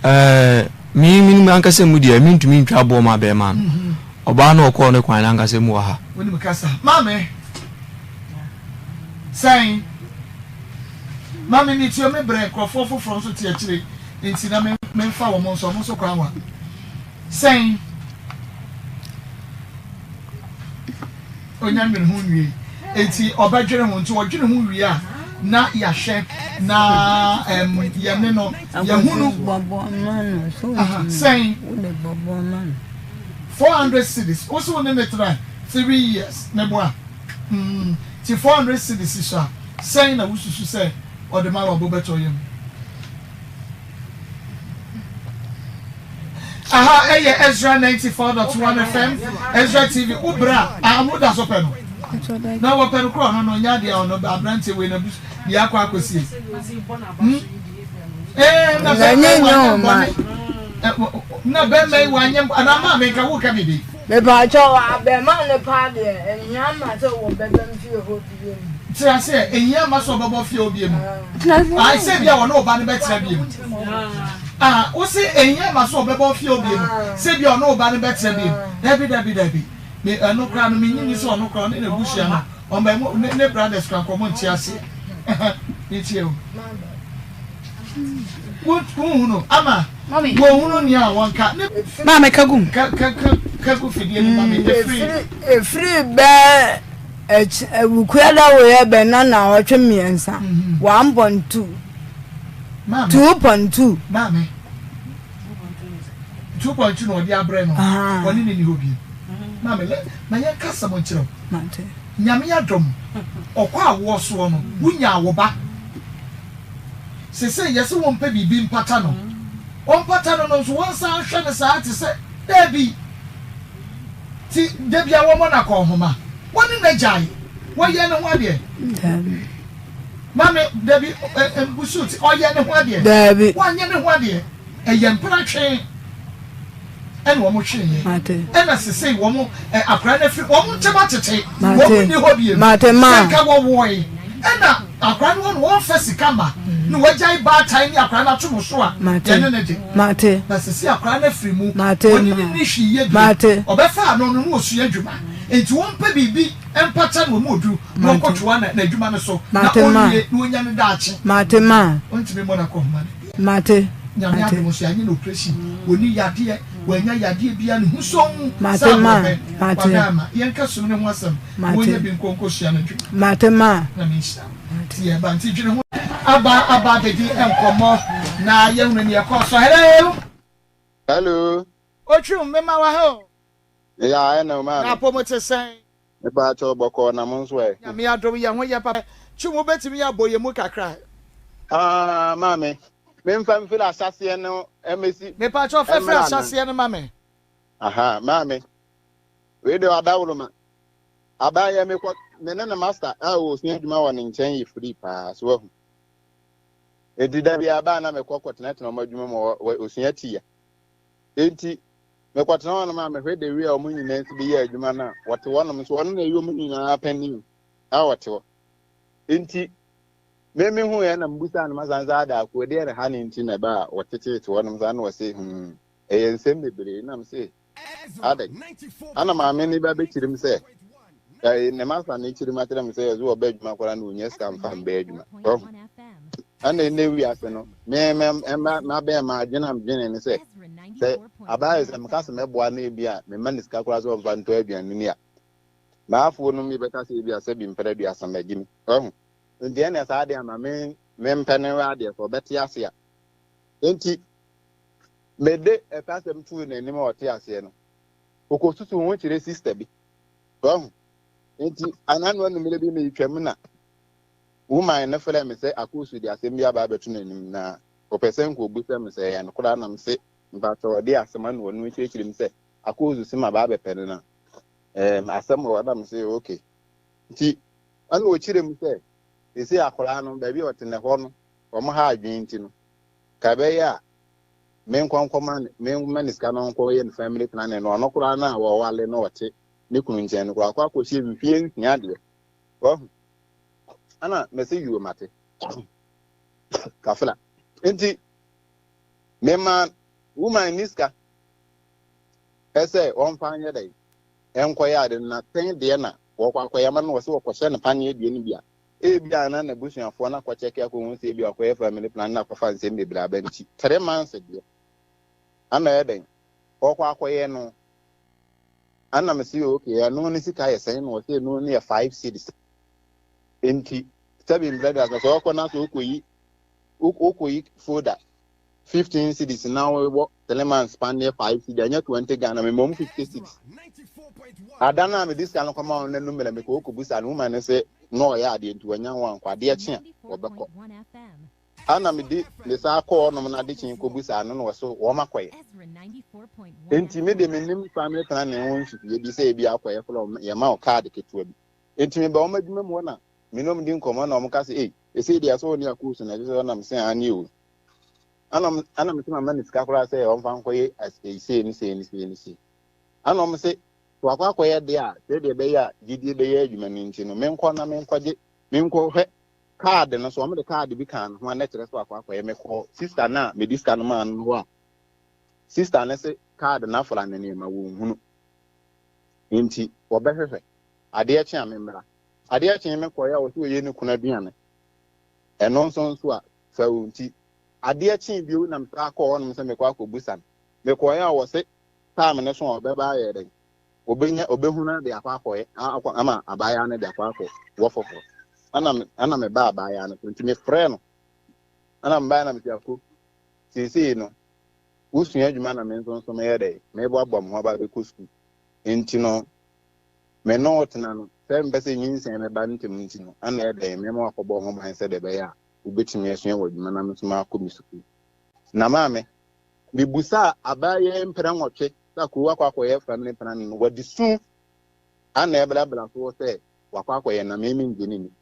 Ɛɛ me menim ankasa mu deɛ mentumi ntwa boɔ ma bɛrima no. Ɔbaa no a ɔkɔɔ ne kwan no ankasa mu wɔ ha. Wonim kasa. Maame, sɛn? Maame metua me brɛ, nkurɔfoɔ foforɔ nso te akyire. Nti na me menfa wɔn nso, wɔn nso kwan wa. Sɛn? Onya nwene ho nwie. Nti ɔbɛdwene ho. Nti ɔdwene ho wie a, na yɛahwɛ na ɛm yɛne no yɛhunu. Sɛn? 400 cedis. Wo se wo ne ne tena 3 years. Meboa? Mm. Nti 400 cedis so a, sɛn na wosusu sɛ ɔde ma wɔ abobɛtɔ yam? Aha ɛyɛ Ezra 94.1 FM, Ezra TV. Wo bra a, ɔno da so pɛ no. Na wɔpɛ no korɔ ɔno no ɔnyɛ adeɛ a ɔno aberanteɛ wei na bus deɛ akɔ akɔsie. Hmm? Eh, na bɛrima yi wanyɛ bɔne. Na bɛrima yi wanyɛ anaa maame nka wo ka biribi. Mepaakyɛw, abɛɛmaa no paa deɛ, ɛnhia mma sɛ wɔbɛba me fie hɔ bio. Kyerɛ aseɛ, ɛnhia mma sɛ ɔbɛbɔ fie hɔ bio. Ae, sɛ ebia ɔne wo ba no bɛtena bio. Ah, wo se ɛnhia mma sɛ ɔbɛbɔ fie hɔ bio, sɛ ebia ɔne wo ba no bɛtena bio. Dabi, dabi, dabi. Me, ɛno koraa no, mennye nni sɛ ɔno koraa, ɔne n'abusua no, ɔmma mu, ne, ne brothers koraa, nka wɔn nte aseɛ. Metie o. Wonhunu ama wɔnhunu nea wɔnka ne. Maame ka gu mu. Ka ka ka ka gu fidie no ma me efiri. Efiri bɛɛ ɛkyi wukuada woyɛ bɛ na naawɔtwe mmiɛnsa 1.2 2.2. Maame 2.2 na ɔde abrɛ no ɔne ne ni hɔ bi maame lɛ ma yɛn kasa mo nkyerɛw nyame adɔm ɔkɔ awoɔ soɔ no wonya wo ba. Sesei yɛse wɔmpɛ biribi mpata no, wɔmpata no no nso wɔnsan nhwɛ no saa te sɛ daabi ti da bia wɔmmɔ no akɔnhoma, wɔne no agyae, wɔyɛ ne ho adeɛ. Daabi. Maame dabi mbusu ti ɔyɛ ne ho adeɛ. Daabi. Wanyɛ ne ho adeɛ. Ɛyɛ mpena twe. Ɛna wɔn hwee yɛ. Ɛna sesei wɔn ɛ akora no afiri wɔn ntɛm atete. Wɔn nni hɔ biem. Mate ma. Sɛ nka wɔwoe. Ɛna akora no wɔ no wɔn fɛ sika ma. Na wɔagyae baatan ne akora no ato no so a. Mate. Yɛne ne de. Mate. Na sesei akora no afiri mu. Mate Wɔne ma. ne nni hwee yɛ biem. Mate. Ɔbɛfa ano no na ɔsua adwuma. Enti wɔmpɛ biribi mpata no wɔn odu na Mate. ɔnkɔtoa na n'adwuma no so. Na Mate ma. ɔnwie na ɔnya ne daakye. Mate ma. Ɔntumi mmɔ no akɔnhoma no bia. Mate. Nyame Mate. adom nso yɛanyɛ no operation, ɔnni yadeɛ, wannya yadeɛ biara, ne ho sɔnn sɛ Mate ma. aborɔbɛ, Mate. wada ama yɛnka sum no ho asɛm na Mate. ɔnya bi nkɔ nkɔsua no adwuma. Mate ma. Nyame nhyira wo. Nti yɛba nti dwene ho. Aba aba abɛdi nkɔmmɔ na yɛhunu neɛ ɛkɔɔ so. Hello. Hello. Otwum, mema wo ha o. Yeah, ɛna o Na maame. apɔmu te sɛn? Mepaakyɛw bɔkɔɔ na mo nso ɛ? Nyame adom yɛn ho yɛ papa. Twum wobɛtumi abɔ yɛn mu kakra? Ah maame, memfa mfiri ahyɛaseɛ no mmɛsi Mepaakyɛw fɛfiri mmra anaa? ahyɛaseɛ no ma me. Aha, maame, wei deɛ ɔdaworo ma. Abaayɛ mekɔ me ne ne master a ɔsua adwuma wɔ ne nkyɛn yɛ free paa so wahu. Enti da bi abaa na mekɔ kɔtenatena wɔn adwuma mu ɔsua tia. Enti mekɔtena hɔnom a mehwɛ the way a wɔn nyinaa si de yɛ adwuma no a wɔte hɔnom nso ɔno na ɛyɛ wɔn nyinaa panin a wɔte hɔ. Enti me me hu yɛ na mbusa no masan sɛ ada ako deɛ na ha ne nti na ɛba a wɔtetete hɔnom saa na wɔse hmm ɛyɛ nsɛm bebree na mese adɛn ana maame ne ba bɛkyerɛ m sɛ ɛɛ ne masa ne kyerɛ m akyerɛ m sɛ ɛso ɔbɛ adwuma koraa na ɔnya sika mfa mbɛ adwuma ɔho ɛna ɛnɛ wiase no me me mma mabɛn ma adwene a medwene ne sɛ sɛ abaayɛ sɛ meka sɛ mɛboa no ebi a mema ne sika koraa sɛ ɔmfa ntɔ aduane ni a maafoɔ no mi bɛka sɛ ebi a sɛ bi mpɛrɛ aduasa magye mi ɔho nti ɛna saa adeɛ ama me mempɛ ne wɔ adeɛ sɛ ɔbɛte ase a nti mede ɛka asɛm too n'anim a ɔte aseɛ no. Ɔkɔsusu ho kyerɛ sista bi. Wahu? Nti anano anumere bi meretwam na woman no frɛ me sɛ Akoosu de asɛm bi aba abɛto n'anim na ɔpɛ sɛ nka ɔbisa me sɛ ɛyɛ nokorɛ a na mese mpakyɛ ɔde asɛm ano ɔno kyerɛkyerɛ mu sɛ Akoosu se maba abɛpɛ no na ɛɛm asɛm wɔ hɔ na mese okay. Nti ɛna ɔkyerɛ mu sɛ seesei akwadaa no baabi a ɔte no ɛhɔ no wɔn ha adwene nti no ka ɛbɛyɛ a menkɔ nkɔma no memma ne sika no nkɔyɛ ne family planning no ɔno koraa no a wɔwale no ɔte ne kunu nkyɛn no koraa akɔ akɔhyɛ mfie nsia deɛ wahu ana mɛsɛ yuo mate kafla nti mema woman ne sika ɛsɛ ɔmfa nyɛ dɛn ɛnkɔyɛ ade no na tɛn deɛ na wɔkɔ akɔyɛ ama no wɔ sɛ wɔkɔhyɛ no paneɛ deɛ no bi a Ebia na n'abusuafoɔ no akɔkyɛke akɔhu sɛ ebia ɔkɔyɛ family planning na akɔfa nsɛm bebree aba nti, 3 months deɛ, ana ɛyɛ dɛn? Ɔkɔ akɔyɛ no. Ana mese okay, ɛno ne sika yɛ sɛn? Na ɔsɛ ɛno ne yɛ 5 cedis. Nti, sɛbi mbrɛ de asɛ sɛ ɔkɔ na sɛ ɔkɔyi wokɔyi folder 15 cedis na wobɔ 3 months paneɛ 5 cedis, ɛnyɛ 20 Ghana, memmɔ mu 50 cedis. Ada no a mede sika no kɔma wo no anum mmerɛ mekɔ wokɔbusa no, woma no sɛ na ɔyɛ adeɛ nti wanya ho ankɔ adeɛ kye a wɔbɛkɔ. Ana mede me saa kɔɔ nom no ade kye kɔbusa no na wɔso wɔn akɔyɛ. Nti me de menim family planning ho nsusuiɛ bi sɛ ebi akɔyɛ korɔ yɛma wo kaade ketewa bi. Nti meba wɔn adwuma mu hɔ na me ne wɔn di nkɔmmɔ na wɔn ka sɛ ei ɛsei deɛ sɛ wɔne akɔɔ so na ɛsɛ sɛ ɔnam sɛ ane o. Ana ana mese mama ne sika koraa sɛ ɔmfa nkɔyɛ sei ne sei ne sei ne sei. Ana ɔmo se wakɔ akɔyɛ deɛ a sɛdeɛ ɛbɛyɛ a gyidie bɛyɛ adwuma no nti no menkɔ na menkɔgye menkɔhwɛ kaade no so. Ɔmo de kaade bi kaa ne ho a na kyerɛ sɛ wakɔ akɔyɛ. Mekɔ sista no a mede sika no maa no hɔ a sista no se kaade no afra ne nneɛma wɔnhunu nti wɔbɛhwehwɛ adeɛ kye a memmra. Adeɛ kye mekɔyɛ a wɔsɛ ɔyɛ ne kunu aduane ɛno nso nso a fa wo nti adeɛ kye bio na mesaa kɔɔ hɔnom sɛ mekɔ akɔbusa no. Mekɔɛ a wɔse time no so a ɔbɛba ayɛ dɛn obenya obehunu de akɔ akɔyɛ akɔ ama abaayewa no de akɔ akɔ wɔ foforɔ. Ɛna ɛna meba abaayewa no so nti mefrɛ no ɛna mebaa na mesi ako seesei no wosua adwuma na me nso nso meyɛ dɛ meboaboa me ho aba bɛkɔ sukuu nti no me ne wo tena no sɛ mpɛ sɛ nyinsɛn bɛba ntɛm nti no ɛna ɛyɛ dɛn mema wakɔbɔ ho ban sɛ deɛ ɛbɛyɛ a wobɛtumi asua wɔ adwuma na me nso makɔ me sukuu. Na maame mebusaa abaayewa yi mprɛ 8 sɛ akoo akɔ akɔyɛ family planning no, wɔde su ana ɛbrabra soɔ sɛ wakɔ akɔyɛ na me mengye ne ni.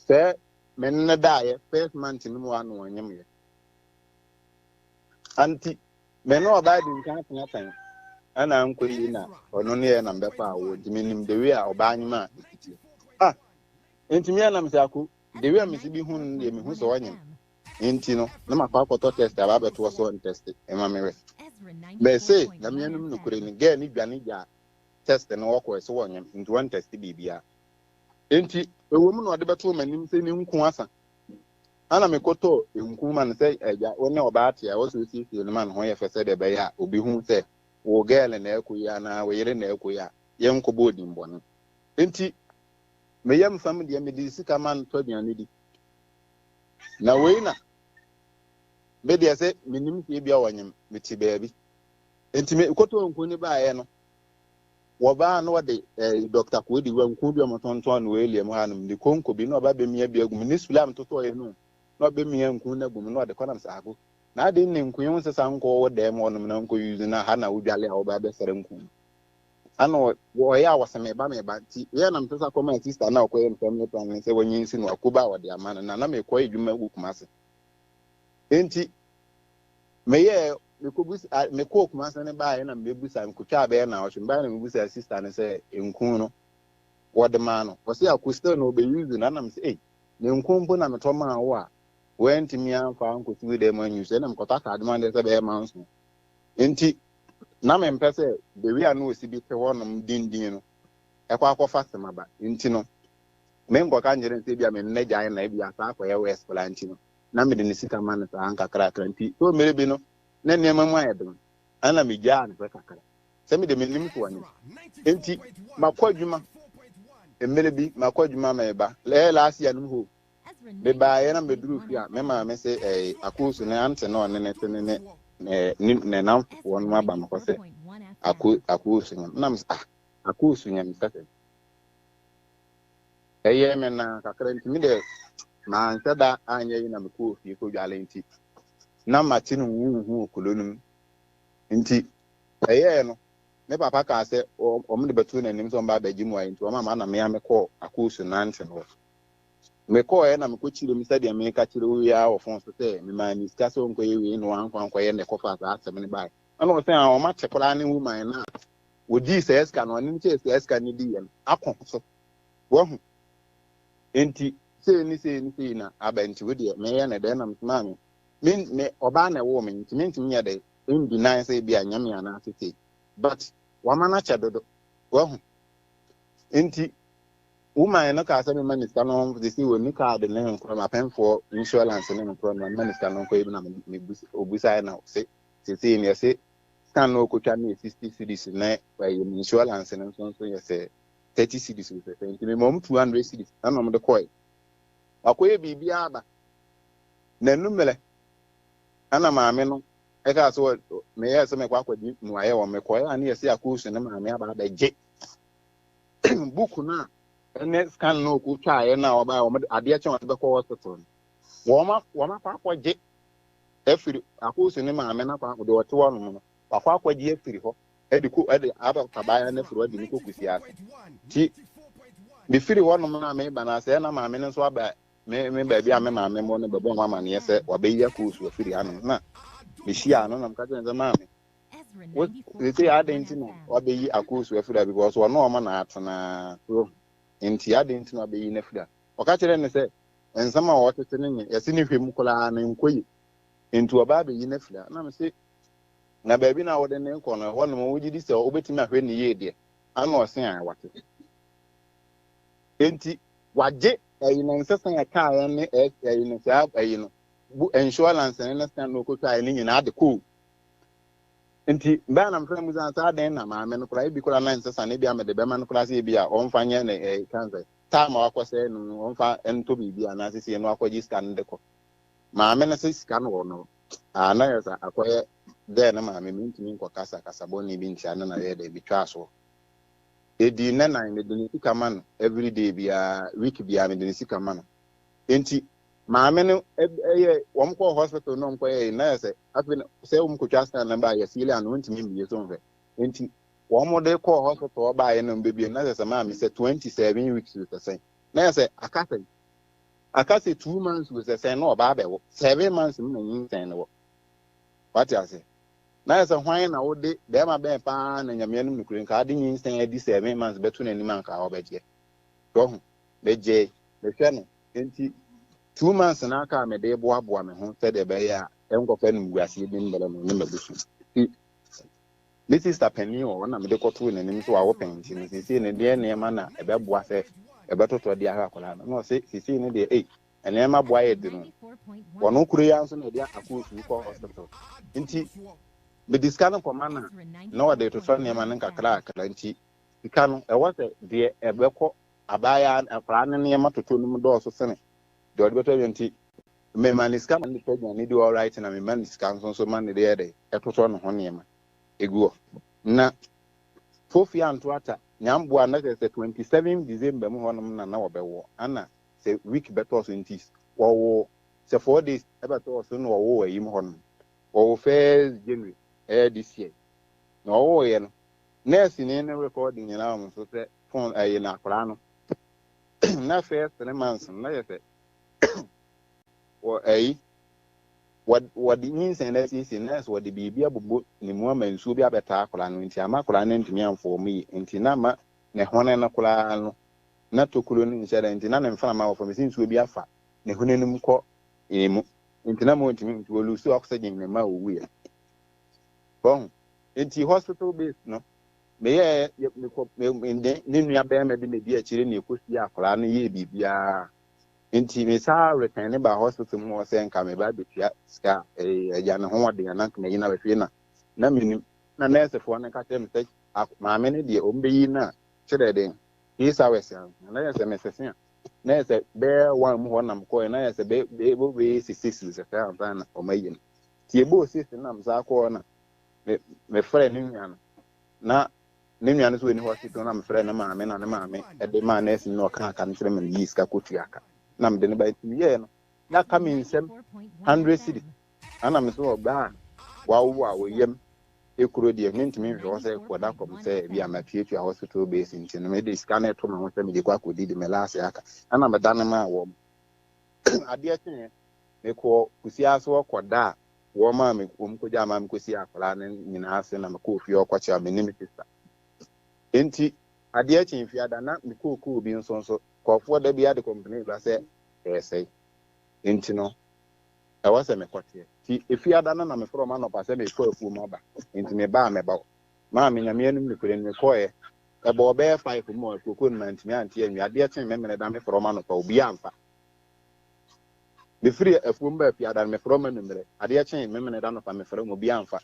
Sɛ me ne no daeɛ first month no mu a na ɔnyemyɛ. Anti me ne ɔbaa di nkan tenatɛn ɛna ankɔ yi na ɔno ne yɛ na mbɛfa awoɔ nti menim the way a ɔbaa nyem a ɛsiteɛ. Ah, nti me anam sɛ ako the way a mesi bi hu no deɛ mehu sɛ ɔnyem. Nti no, na makɔ akɔtɔ test aba abɛto hɔ sɛ ɔntɛste ɛma me hwɛ. Bɛse, Nyame anom nokorɛ ni, girl no dwane gyaa test no hɔ kɔɛ sɛ ɔnyem, nti ɔntɛste biribiara. Nti, ɛwɔ mu na ɔde bɛtoo m'anim sɛ ne nku asa. Ana mekɔtɔɔ nku ma no sɛ agya, wo ne ɔbaa te a, ɛwɔ sɛ wosiesie no ma ne ho yɛ fɛ sɛdeɛ ɛbɛyɛ a obi hu sɛ wo girl na ɛkɔ yi anaa wo yere na ɛkɔ yi a, yɛnkɔbɔ odin bɔne. Nti, me yam fam deɛ mede sika ma no tɔ aduane di. Na wei na me deɛ sɛ menim sɛ ebia wɔnyem mete baabi nti me kɔtɔ nku ne baeɛ no wɔbaa na wɔde eh, dɔkta koodi wa nku bi a wɔtontɔn no wɔ elia mu hanom de konko bi na ɔba bɛmia bi agu mu ne sula a metotɔeɛ no na ɔbɛmia nku no agu mu na ɔde kɔnam sɛ ago na ade ne nku yi ho sesa nkɔ wɔ dɛm hɔnom na nkɔ yuzu na ha na wodwale a wɔba bɛsɛre nku no. Ana wɔyɛ a wɔsɛ meba meba nti yɛ na mesesa kɔma sista na ɔkɔyɛ me family planning sɛ wɔnyi nsi no akoba a wɔde ama no na na mekɔ adwuma wɔ Kumase nti meyɛ mekɔbusa mekɔɔ Kumase no baeɛ na mebusa mekɔtwa bɛyɛ na ɔhwe mebaeɛ na mebusa sista no sɛ nku no wɔde maa no wɔsɛ ako still na ɔbɛuse no anam sɛ ei ne nku mpo na metɔ maa wo a wɔantumi amfa ankɔsi wo dɛm anyi so ɛna mekɔtɔ ataade ma no sɛ bɛyɛ manso nti na mempɛ sɛ the way a na ɔsi bi te hɔnom dindin no ɛkɔ akɔfa sɛm aba nti no menkɔka nkyerɛ no sɛ ebia me nnɛ gyae na ebia saa akɔyɛ west koraa nti no na mede ne sika ma no saa nkakrakra nti so mmerɛ bi no na nneɛma mu ayɛ den ɛna megyaa no sɛ kakra sɛ mede menim so ɔnyɛ nti makɔ adwuma mmerɛ bi makɔ adwuma meba ɛyɛ last year no mu hɔ Mebaeɛ na meduruu fie a, me maame se ɛɛ Akoosu ne ante na ɔne ne te ne ne ne ne ne nnamfofoɔ no aba me hɔ sɛ. Ako akoosu nyam. Na me sɛ ah akoosu nyam sɛ sɛ. Ɛyɛɛ me naa kakra nti me deɛ manhyɛ da anyɛ yi na mekɔɔ fie kɔdwale nti na mate no huhuhu wɔ kuro no mu nti ɛyɛɛ no me papa kaa sɛ wɔn de bɛto n'anim sɛ wɔn ba abɛgye mu ayɛ nti wɔn ama na mea mekɔɔ akoosu nante no hɔ. Mekɔɔɛ na mekɔkyerɛ mu sɛdeɛ meka kyerɛ wo yi ara wɔ fon so sɛ memaa ne sika sɛ ɔnkɔyɛ wei na wankɔ ankɔyɛ na ɛkɔfaa saa asɛm no baeɛ. Ɛna ɔsɛ a wɔn ate koraa ne woman no a wɔdii saa sika no ɔne no kyɛɛ saa sika no diiɛ no akɔ so. Wahu? Enti sei ne sei ne sei na aba nti wo deɛ meyɛ no dɛn na mese maame me me ɔbaa na ɛwoo me nti mentumi nyɛ dɛn ndi nan sɛ ebi a nyɛ me anaasɛ sei but wama no akyɛ dodo. Wahu? Enti woman no kaa sɛ mema ne sika no de sɛ wɔnni kaade ne nkorɔ mapɛnfoɔ insurance ne nkorɔ no mema ne sika no nkɔ ebi na mebusaeɛ na se sesei no yɛse scan no ɔkɔtwa no yɛ 60 cedis na ɛyɛ insurance no nso nso yɛ sɛ 30 cedis o sɛ sɛ nti mema ɔmo 200 cedis ɛna ɔmo de kɔe. Wakɔyɛ biribiara aba n'anummerɛ ɛna maame no ɛkaa sɛ meyɛɛ sɛ mekɔ akɔgye mmuaeɛ wɔ mekɔɛ a ne yɛse akɔɔsu ne maame aba abɛgye book no a ɛne scan no ɔkɔtwaeɛ no a ɔbaeɛ wɔn adeɛ kyɛn wɔde bɛkɔ hospital no wɔn wɔn akɔ akɔgye afiri akɔɔsu ne maame no akɔ akɔ deɛ ɔte hɔ nom no wakɔ akɔgye afiri hɔ ɛde ko ɛde aba abaayewa no afiri hɔ de no kɔ kusi ase ti mefiri hɔ nom na meba na sɛ na maame no nso aba me me baabi a me maame mo no bɛbɔ ho amaneɛ sɛ wabɛyi akɔɔsu afiri hanom na mehyia no na meka kyerɛ no sɛ maame wo sese adɛn nti na wabɛyi akɔɔsu afiri ha because ɔno ɔmo na atena so nti adɛn nti na wabɛyi no afiri ha ɔka kyerɛ no sɛ nsɛm a wɔtete no nyɛ yɛse ne hwɛ mu koraa no nkɔ yi nti ɔbaa bɛyi no afiri ha na mese na baabi na wode ne nkɔ no ɛhɔ nom wogye di sɛ wobɛtumi ahwɛ ne yie deɛ ana ɔse a wate nti wagye ɛyi no nsesa ɛkaeɛ ne ɛyi no saa ɛyi no bu insurance ne ne scan na ɔkɔtwaeɛ ne nyinaa de kɔɔ nti bɛa na mfrɛ mu sɛ sɛ adɛn na maame no koraa ebi koraa na nsesa no ebi a mede bɛma no koraa sɛ ebi a ɔmfa nyɛ ne ɛyi kan sɛ time a wakɔsɛe no no ɔmfa ntɔ biribi anaasɛ sie no akɔgye sika no de kɔ maame no sɛ sika no wɔ no a na yɛ sɛ akɔyɛ dɛ no maame mentumi nkɔ kasa kasa bɔne bi ntia no na yɛ dɛ bitwaa soɔ ɛdii nnɛ nan mede ne sika ma no everyday biara week biara mede ne sika ma no nti maame no ɛyɛ wɔn kɔɔ hospital na wɔn kɔyɛ na yɛ sɛ afei sɛ wɔn kɔtwa scan no baa yɛ siili ano wɔntumi mbie so nhwɛ nti wɔn de kɔɔ hospital ɔbaa yɛ na wɔn bebie na yɛ sɛ maame sɛ 27 weeks sɛ sɛn na yɛ sɛ aka sɛn aka sɛ 2 months sɛ sɛn na ɔbaa bɛwɔ 7 months mu na nyinsɛn no wɔ wate ase na yɛ sɛ hwan na wode bɛrima bɛn paa na nyame anim nokure nka ade nyinsɛn adi 7 months bɛto n'anim anka ɔbɛgyeɛ tɔho bɛgye mehwɛ no nti 2 months na aka a mede boaboa me ho sɛdeɛ ɛbɛyɛ a ɛnkɔfa animguaseɛ bi mbrɛ me ne m'abusua. Nti me sister panin wɔ hɔ na mede kɔtoo n'anim sɛ wawo pɛn nti no seesei no deɛ nneɛma na ɛbɛboa sɛ ɛbɛtotɔ de ahwɛ akwadaa no na ɔse seesei no deɛ ei nneɛma boa yɛ dunu wɔn kuro yi ara nso na ɛde akɔɔsu kɔ hospital nti mede sika no kɔma no a na ɔde totɔ nneɛma no nkakrakra nti sika no ɛwɔ sɛ deɛ ɛbɛkɔ abaayewa akwadaa no nneɛma totɔ no mu dɔɔso sene deɛ ɔde bɛtɔ aduane nti mema ne sika ma ne tɔ aduane di alright na mema ne sika nso nso ma ne deɛ de ɛtotɔ ne ho nneɛma egu hɔ na fofi anto ata nyamboa na kyerɛ sɛ 27 December mu hɔnom na na wɔbɛwɔ ana sɛ week bɛtɔ so nti wɔwo sɛ 4 days ɛbɛtɔ so na wɔwo ayi mu hɔnom wɔwo first January ɛyɛ this year na wɔwoeɛ no nurse ni ne recording nyinaa wɔn so sɛ phone ɛyɛ na akwadaa no na first 3 months no na yɛ sɛ wɔ ɛyi wɔde nyinsɛn no asiesie na sɛ wɔde biribi abobɔ ne mu ama nsuo bi abɛtaa akwadaa no nti ama akwadaa no ntumi amfɔɔ mu yie nti na ama ne hwene no koraa no na tokuro no nhyɛ da nti na ne mframa wɔ fam sɛ nsuo bi afa ne hwene no mu kɔ ne mu nti na ma ɔntumi nti wɔlusu oxygen ne ma ɔwuiɛ wɔho nti hospital base no meyɛ mekɔ me ne nua bɛrima bi na di akyire na ɛkɔsie akwadaa no yɛɛ biribiara nti me saa return ne ba hospital mu hɔ sɛ nka me ba bɛtua sika agya ne ho ɔden ana nka mayi no abɛhwee na na menim na nɛɛsefoɔ no ka kyerɛ me sɛ maame no deɛ ɔm bɛyi no a kyerɛ den 6 hours ansa na yɛ sɛ mesese a na yɛ sɛ bɛyɛ 1 mu hɔ nam kɔɛ na yɛ sɛ bɛyɛ sɛ 6 sɛ sɛ ansa na ɔma yi no nti ɛbɔɔ 6 nam saa kɔɔ na mefrɛ ne nua no. Na ne nua no nso ɔnni hospital na mefrɛɛ ne maame na ne maame de maa nurse no na ɔkaa ka no kyerɛ me meyii sika kɔtua ka na mede no bae. Nti meyɛɛ no na aka me nsam 100 cedis. Ɛna me so ɔbaa a wawo a ɔyam ekuro deɛ mentumi nhwɛ hɔ sɛ kɔda kɔm sɛ bi a matuatua hospital base nti no mede sika no ɛto me ho sɛ mede kɔ akɔdidi me laase aka ɛna meda no maa wɔn. Adeɛ kyeeɛ mekɔɔ kusia so kɔda a wɔn a me wɔn kɔgyaa maa mekɔsi akwadaa no nyinaa ase na mekɔɔ fie ɔkɔkyea me ne me sista. Nti adeɛ kyee fiada na mekɔɔ kuu bi nso nso kɔɔfoɔ da bi ade kɔmpene ba sɛ ɛresɛe nti no ɛwɔ sɛ mekɔteɛ. Nti efiada no na mefrɛ wɔn anɔpa sɛ merekɔ afuom aba nti meba a mɛba hɔ. Maame Nyame anim nokorɛ ni mekɔɔɛ ɛbɔɔ bɛyɛ five mu a kookoo no mantumi ante anwie. Adeɛ kyee Memeneda mefrɛ wɔn anɔpa obiara amfa. Mefiri afuom baa fie ada no mefrɛ wɔn anwummerɛ. Adeɛ kyee Memeneda anɔpa mefrɛ wɔn obiara amfa.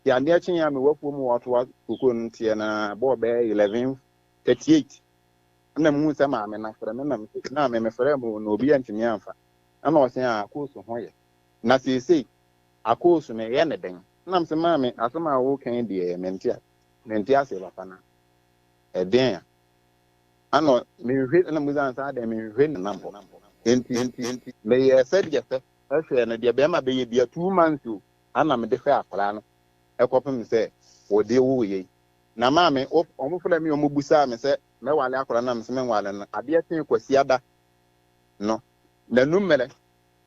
Nti adeɛ kyeeɛ a mewɔ afuom hɔ atoa kookoo no teɛ no ara ɛbɔɔ bɛyɛ 11:38 ɛna mehuu sɛ maame no afrɛ me na mese maame mefrɛɛ mo na obiara antumi amfa. Ɛna ɔse ah akoosu ho yɛ na seesei akoosu meyɛ no dɛn? Ɛna mese maame asɛm a woreka yi deɛ mente mente aseɛ papa na ɛdeɛn a? Ɛna menhwɛ ɛna musa no sɛ adɛn menhwɛ ne nam hɔ nti meyɛɛ sɛdeɛ sɛ ɛhwɛɛ no deɛ bɛrima bɛyɛ bia 2 months o ana mede hwɛ akwadaa no ɛkɔpem sɛ wɔde wo yei na maame wɔn frɛ me wɔn busaa me sɛ mɛwale akwadaa no na mese menwale no. Adeɛ kyee Kwasiada no n'anum mmerɛ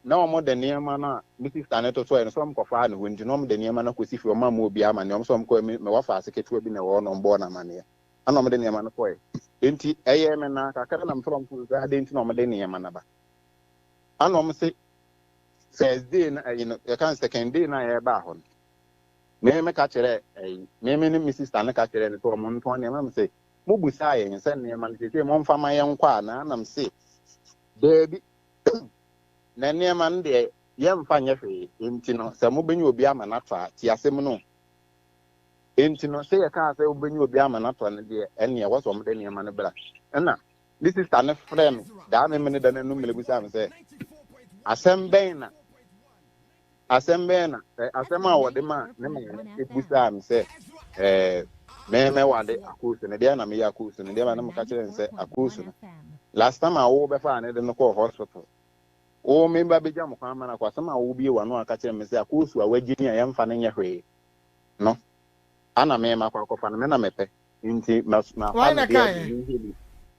na wɔn de nneɛma no a me sista no totɔɛ no sɛ wɔn kɔfaa ne hɔ nti na wɔn de nneɛma no akɔsi fie. Wɔn amma obiara amanneɛ. Wɔn sɛ wɔn kɔɛ me mewɔ faase ketewa bi na ɛwɔ hɔ na wɔn bɔɔ no amanneɛ ɛna wɔn de nneɛma no kɔɛ. Nti ɛyɛɛ me naa kakra na mefrɛ wɔn fon sɛ adɛn nti na wɔn de nneɛma no aba. Ɛna wɔn se first day no ɛyi no yɛka no second day no a yɛbaa hɔ no me meka kyerɛ ɛyi me me ne me sister no ka kyerɛ no sɛ wɔn ntɔn nneɛma. Me sɛ mo busaa yɛn sɛ nneɛma no sɛ momfa ma yɛn kɔ a na anam se daabi na nneɛma no deɛ yɛmfa nyɛ hwee nti no sɛ mobɛnya obi ama no atɔ a ti asɛm no nti no sɛ yɛkaa sɛ wobɛnya obi ama no atɔ no deɛ ɛneɛ wɔ sɛ ɔmde nneɛma no bra. Ɛna ne sister no frɛ me daa me mene da no anum mmerɛ busaa me sɛ asɛm bɛn na asɛm bɛn na asɛm a wɔde ma ne maame ebusaa me sɛ me mɛwade akoosu no deɛ na meyɛ akoosu no deɛ ma na meka kyerɛ no sɛ akoosu no last time a wo bɛfa ne de no kɔɔ hospital wo me ba bɛgya mo kwan ma no akɔ asɛm a wo bie w'ano aka kyerɛ me sɛ akoosu a wagye ni a yɛmfa no nyɛ hwee no ana me makɔ akɔfa no me na mepɛ nti mafa Wɔn no na deɛ kaeɛ.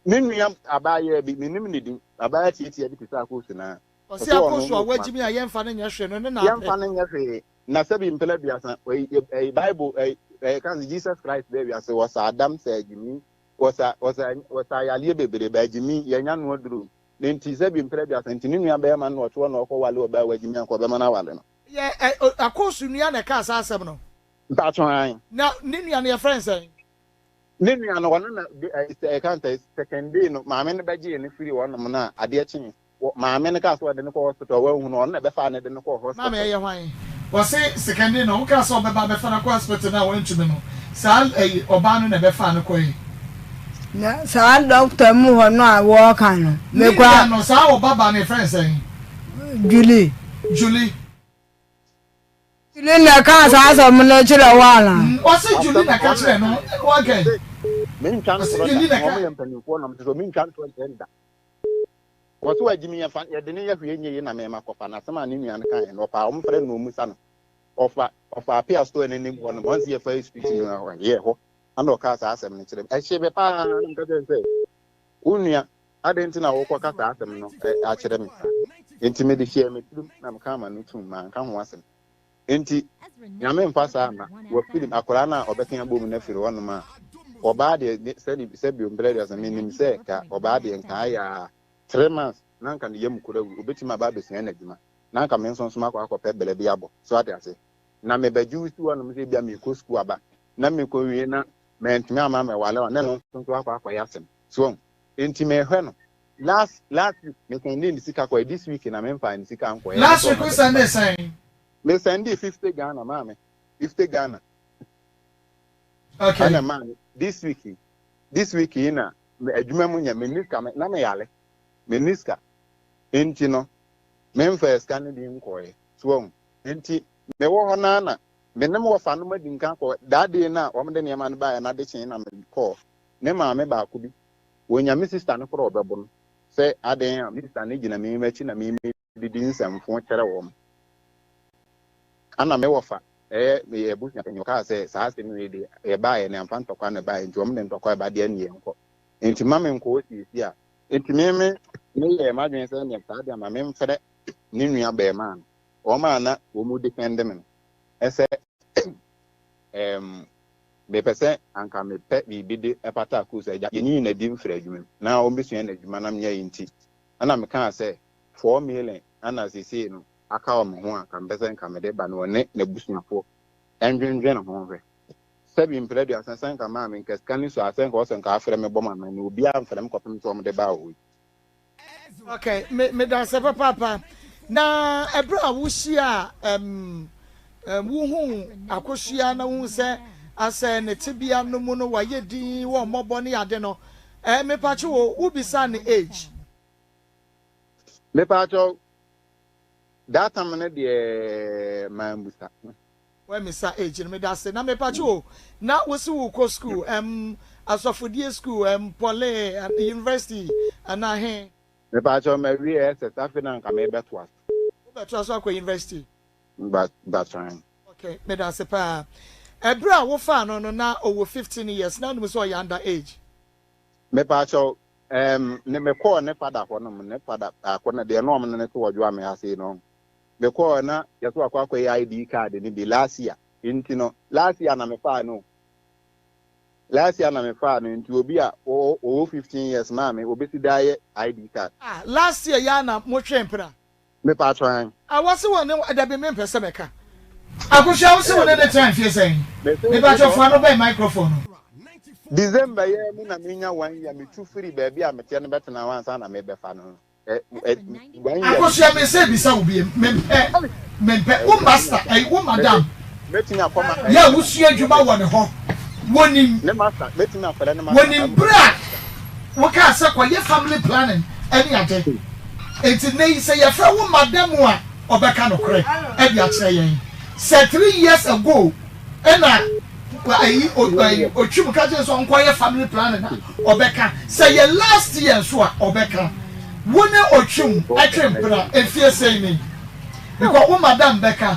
Me nua abaayewa bi menim ne din abaayewa tietia bi te sɛ akoosu naa. Ɔsi ɔsɛ ɔno akoosu a no wagyimi a yɛmfa no nyɛ hwee no ne na apɛ. Yɛmfa no nyɛ hwee na sɛbi mpɛlɛ biasa ɛyi ɛyi Bible ɛyi ɛyi kan sɛ Jesus Christ bɛɛ wiase wɔsa adam sɛ agyimi wɔsa wɔsa wɔsa ayaleɛ bebree bɛ agyimi yɛnya no aduro ne nti sɛbi mpɛlɛ biasa nti ne nua bɛrima no ɔte hɔ na ɔkɔ wale ɔbaa wagyimi anka ɔbɛma no awale no. Yɛ ɛ akoosu nua na ɛkaa saa asɛm no. Mpaatwo an. Na ne nua no yɛfrɛ no sɛn? Ne nua no ɔno na de ɛyi sɛ ɛka sɛ second day no maame no bɛgyee no firi hɔnom na adeɛ kyee maame no kaa sɛ ɔde no kɔ hospital wanhu no ɔno na ɛbɛfaa no de no kɔɔ Maame hospital. ɛyɛ hwan? Wɔse second day no wokaa sɛ ɔbɛba abɛfa no akɔ hospital no a wantumi no saa ɛyi ɔbaa no na ɛbɛfaa no kɔe. Na saa dɔkta mu hɔ no a wɔreka no, Ne mekɔ nua a. no saa ɔba baa no yɛfrɛ no sɛn? Julie. Julie. Julie na ɛkaa saa asɛm no kyerɛ wo anaa? Ɔse Julie Asɛm na ɛka ɔno kyerɛɛ no ɛna wanka yi. sɛ mentwa Ɔse ntorɔ da Julie na na ɛka. wɔn yɛ mpanimfoɔ nam sɛ mentwa ntorɔ nkyerɛ no da. Wɔso wagyimi yɛfa yɛde ne yɛ hwee nyɛ yie na mɛma kɔfa no asɛm a ne nua no kaeɛ no ɔfa wɔn frɛ no na ɔmusa no ɔfa ɔfa apia store no anim hɔ no wɔn si yɛfa street no hɔ yɛ hɔ ana ɔkaa saa asɛm no kyerɛ me ɛhye me paa na meka kyerɛ no sɛ wo nua adɛn nti na wokɔka saa asɛm no akyerɛ me saa. Nti mede hyɛɛ me tirim na meka ama no tum manka ho asɛm nti Nyame mfa saa ma wafirim akwadaa no a ɔbɛka abom no afiri hɔnom a ɔbaa deɛ sɛde sɛbi mprɛ deɛ sɛ menim sɛ ka ɔbaa deɛ nka ayɛ a 3 months na nka ne yam kura wu obɛtumi aba abɛsua n'adwuma na nka me nso nso makɔ akɔpɛ bɛlɛ bi abɔ so ate ase na mebɛgye wo si hɔnom sɛ ebia mekɔ sukuu aba na mekɔ wie na mantumi ama mɛwale a na ɛno nso nso akɔ akɔyɛ asɛm so nti mehwɛ no last last week mesɛnde ne sika kɔɛ. This week na memfa ne sika nkɔɛ. Last week wo sɛnde sɛn? Mesɛnde 50 Ghana maame 50 Ghana. Okay. Ɛna maame this week yi na adwuma mu nyɛ menni sika na meyale menni sika nti no memfa sika no bi nkɔɛ so wahu nti mewɔ hɔ naa na. Me ne me wɔfa nom adi nkan kɔ that day no a wɔn de nneɛma no baeɛ no ade kyee na me kɔɔ ne maame baako bi wɔnya me sister no korɔ ɔbɛbo no sɛ adɛn a me sister no gyina me akyi na me didi nsɛmfo kyerɛ wɔn ana me wɔfa ɛyɛ meyɛ abusua panyin ɔkaa sɛ saa asɛm wei deɛ yɛbaeɛ no amfa ntɔkwa na ɛbaeɛ nti wɔn de ntɔkwa ɛba deɛ ne yɛnkɔ nti ma me nkɔ osiesie a nti me me meyɛɛ m'adwene sɛ neɛ saa deɛ ma memfrɛ ne nua bɛrima no wɔn a na wɔn defend me no sɛ ɛɛm mepɛ sɛ anka mepɛ biribi de pata akuu sɛ agya yɛnyi no adi mfiri adwuma mu na ɔmbɛsua n'adwuma na menyɛ yi nti ɛna mekaa sɛ 4 million ɛna seesei no aka wɔ me ho a nka mepɛ sɛ nka mede ba no ɔne n'abusuafoɔ ɛndwendwene ho hwɛ sɛbi mprɛ 30 sɛ nka maa me nka sika no so a sɛ nka ɔsɛ nka afrɛ me bɔ ma me na obiara mfrɛ me kɔpem sɛ ɔmde baa hɔ yi. Okay, me meda ase papaapa. Na ɛberɛ a wohyia um, um, wohu Akosua na wohu sɛ asɛ ne tebea no mu no wayɛ din wɔ mmɔbɔ ne ade no, eh, mepakye wo, wobisa ne age? Mepaakyɛw, that time no deɛ mambusa. Wamisa age no, meda ase. Na mepakye wo, na wose wokɔ school, um, asɔfodie school, um, poly, uh, university, anaa he? Mepaakyɛw, mawie SS, afei na nka mebɛtoa so. Wobɛtoa so akɔ university? Batran. Okay, meda ase paa. Ɛberɛ a wofaa no no na ɔwɔ 15 years, na wonim sɛ ɔyɛ under age? Mepaakyɛw, um, ne mekɔɔ ne fada hɔ nom, ne fada baako no deɛ na ɔmo ne ne te wɔ dwoa ase yi no. Mekɔɔ na yɛso akɔ akɔyɛ ID card no bi last year. Nti no, last year na mefaa no. Last year na mefaa no nti obi a ɔwɔ 15 years maame obesi daa yɛ ID card. Ah, last year ya na motwe mpena? Mepaakyɛw. Ah, wɔse wɔ ne dabi mempɛ sɛ mɛka. Akosua wo se wo ne ne tena mfie sɛn? Mepaakyɛw fa no bɛn microphone no. December yɛ mu na menya one year metu firi baabi a meteɛ no bɛtena hɔ ansa na mebɛfa no. Akosua me sɛ bisa wo biem mempɛ mempɛ wo master ɛyi wo madam yɛ a wosua adwuma wɔ ne hɔ wonim wonim bere a wokaa sɛ kɔyɛ family planning ɛne ade nti nnɛ yi sɛ yɛfrɛ wo madam a ɔbɛka nokorɛ ɛde akyerɛ yɛn sɛ 3 years ago ɛna ayi otwim ka kyerɛ sɛ ɔnkɔyɛ family planning a ɔbɛka sɛ yɛ last year nso a ɔbɛka. Wo ne otwim ɛtwe mpena efie sɛn ni because wo madam bɛka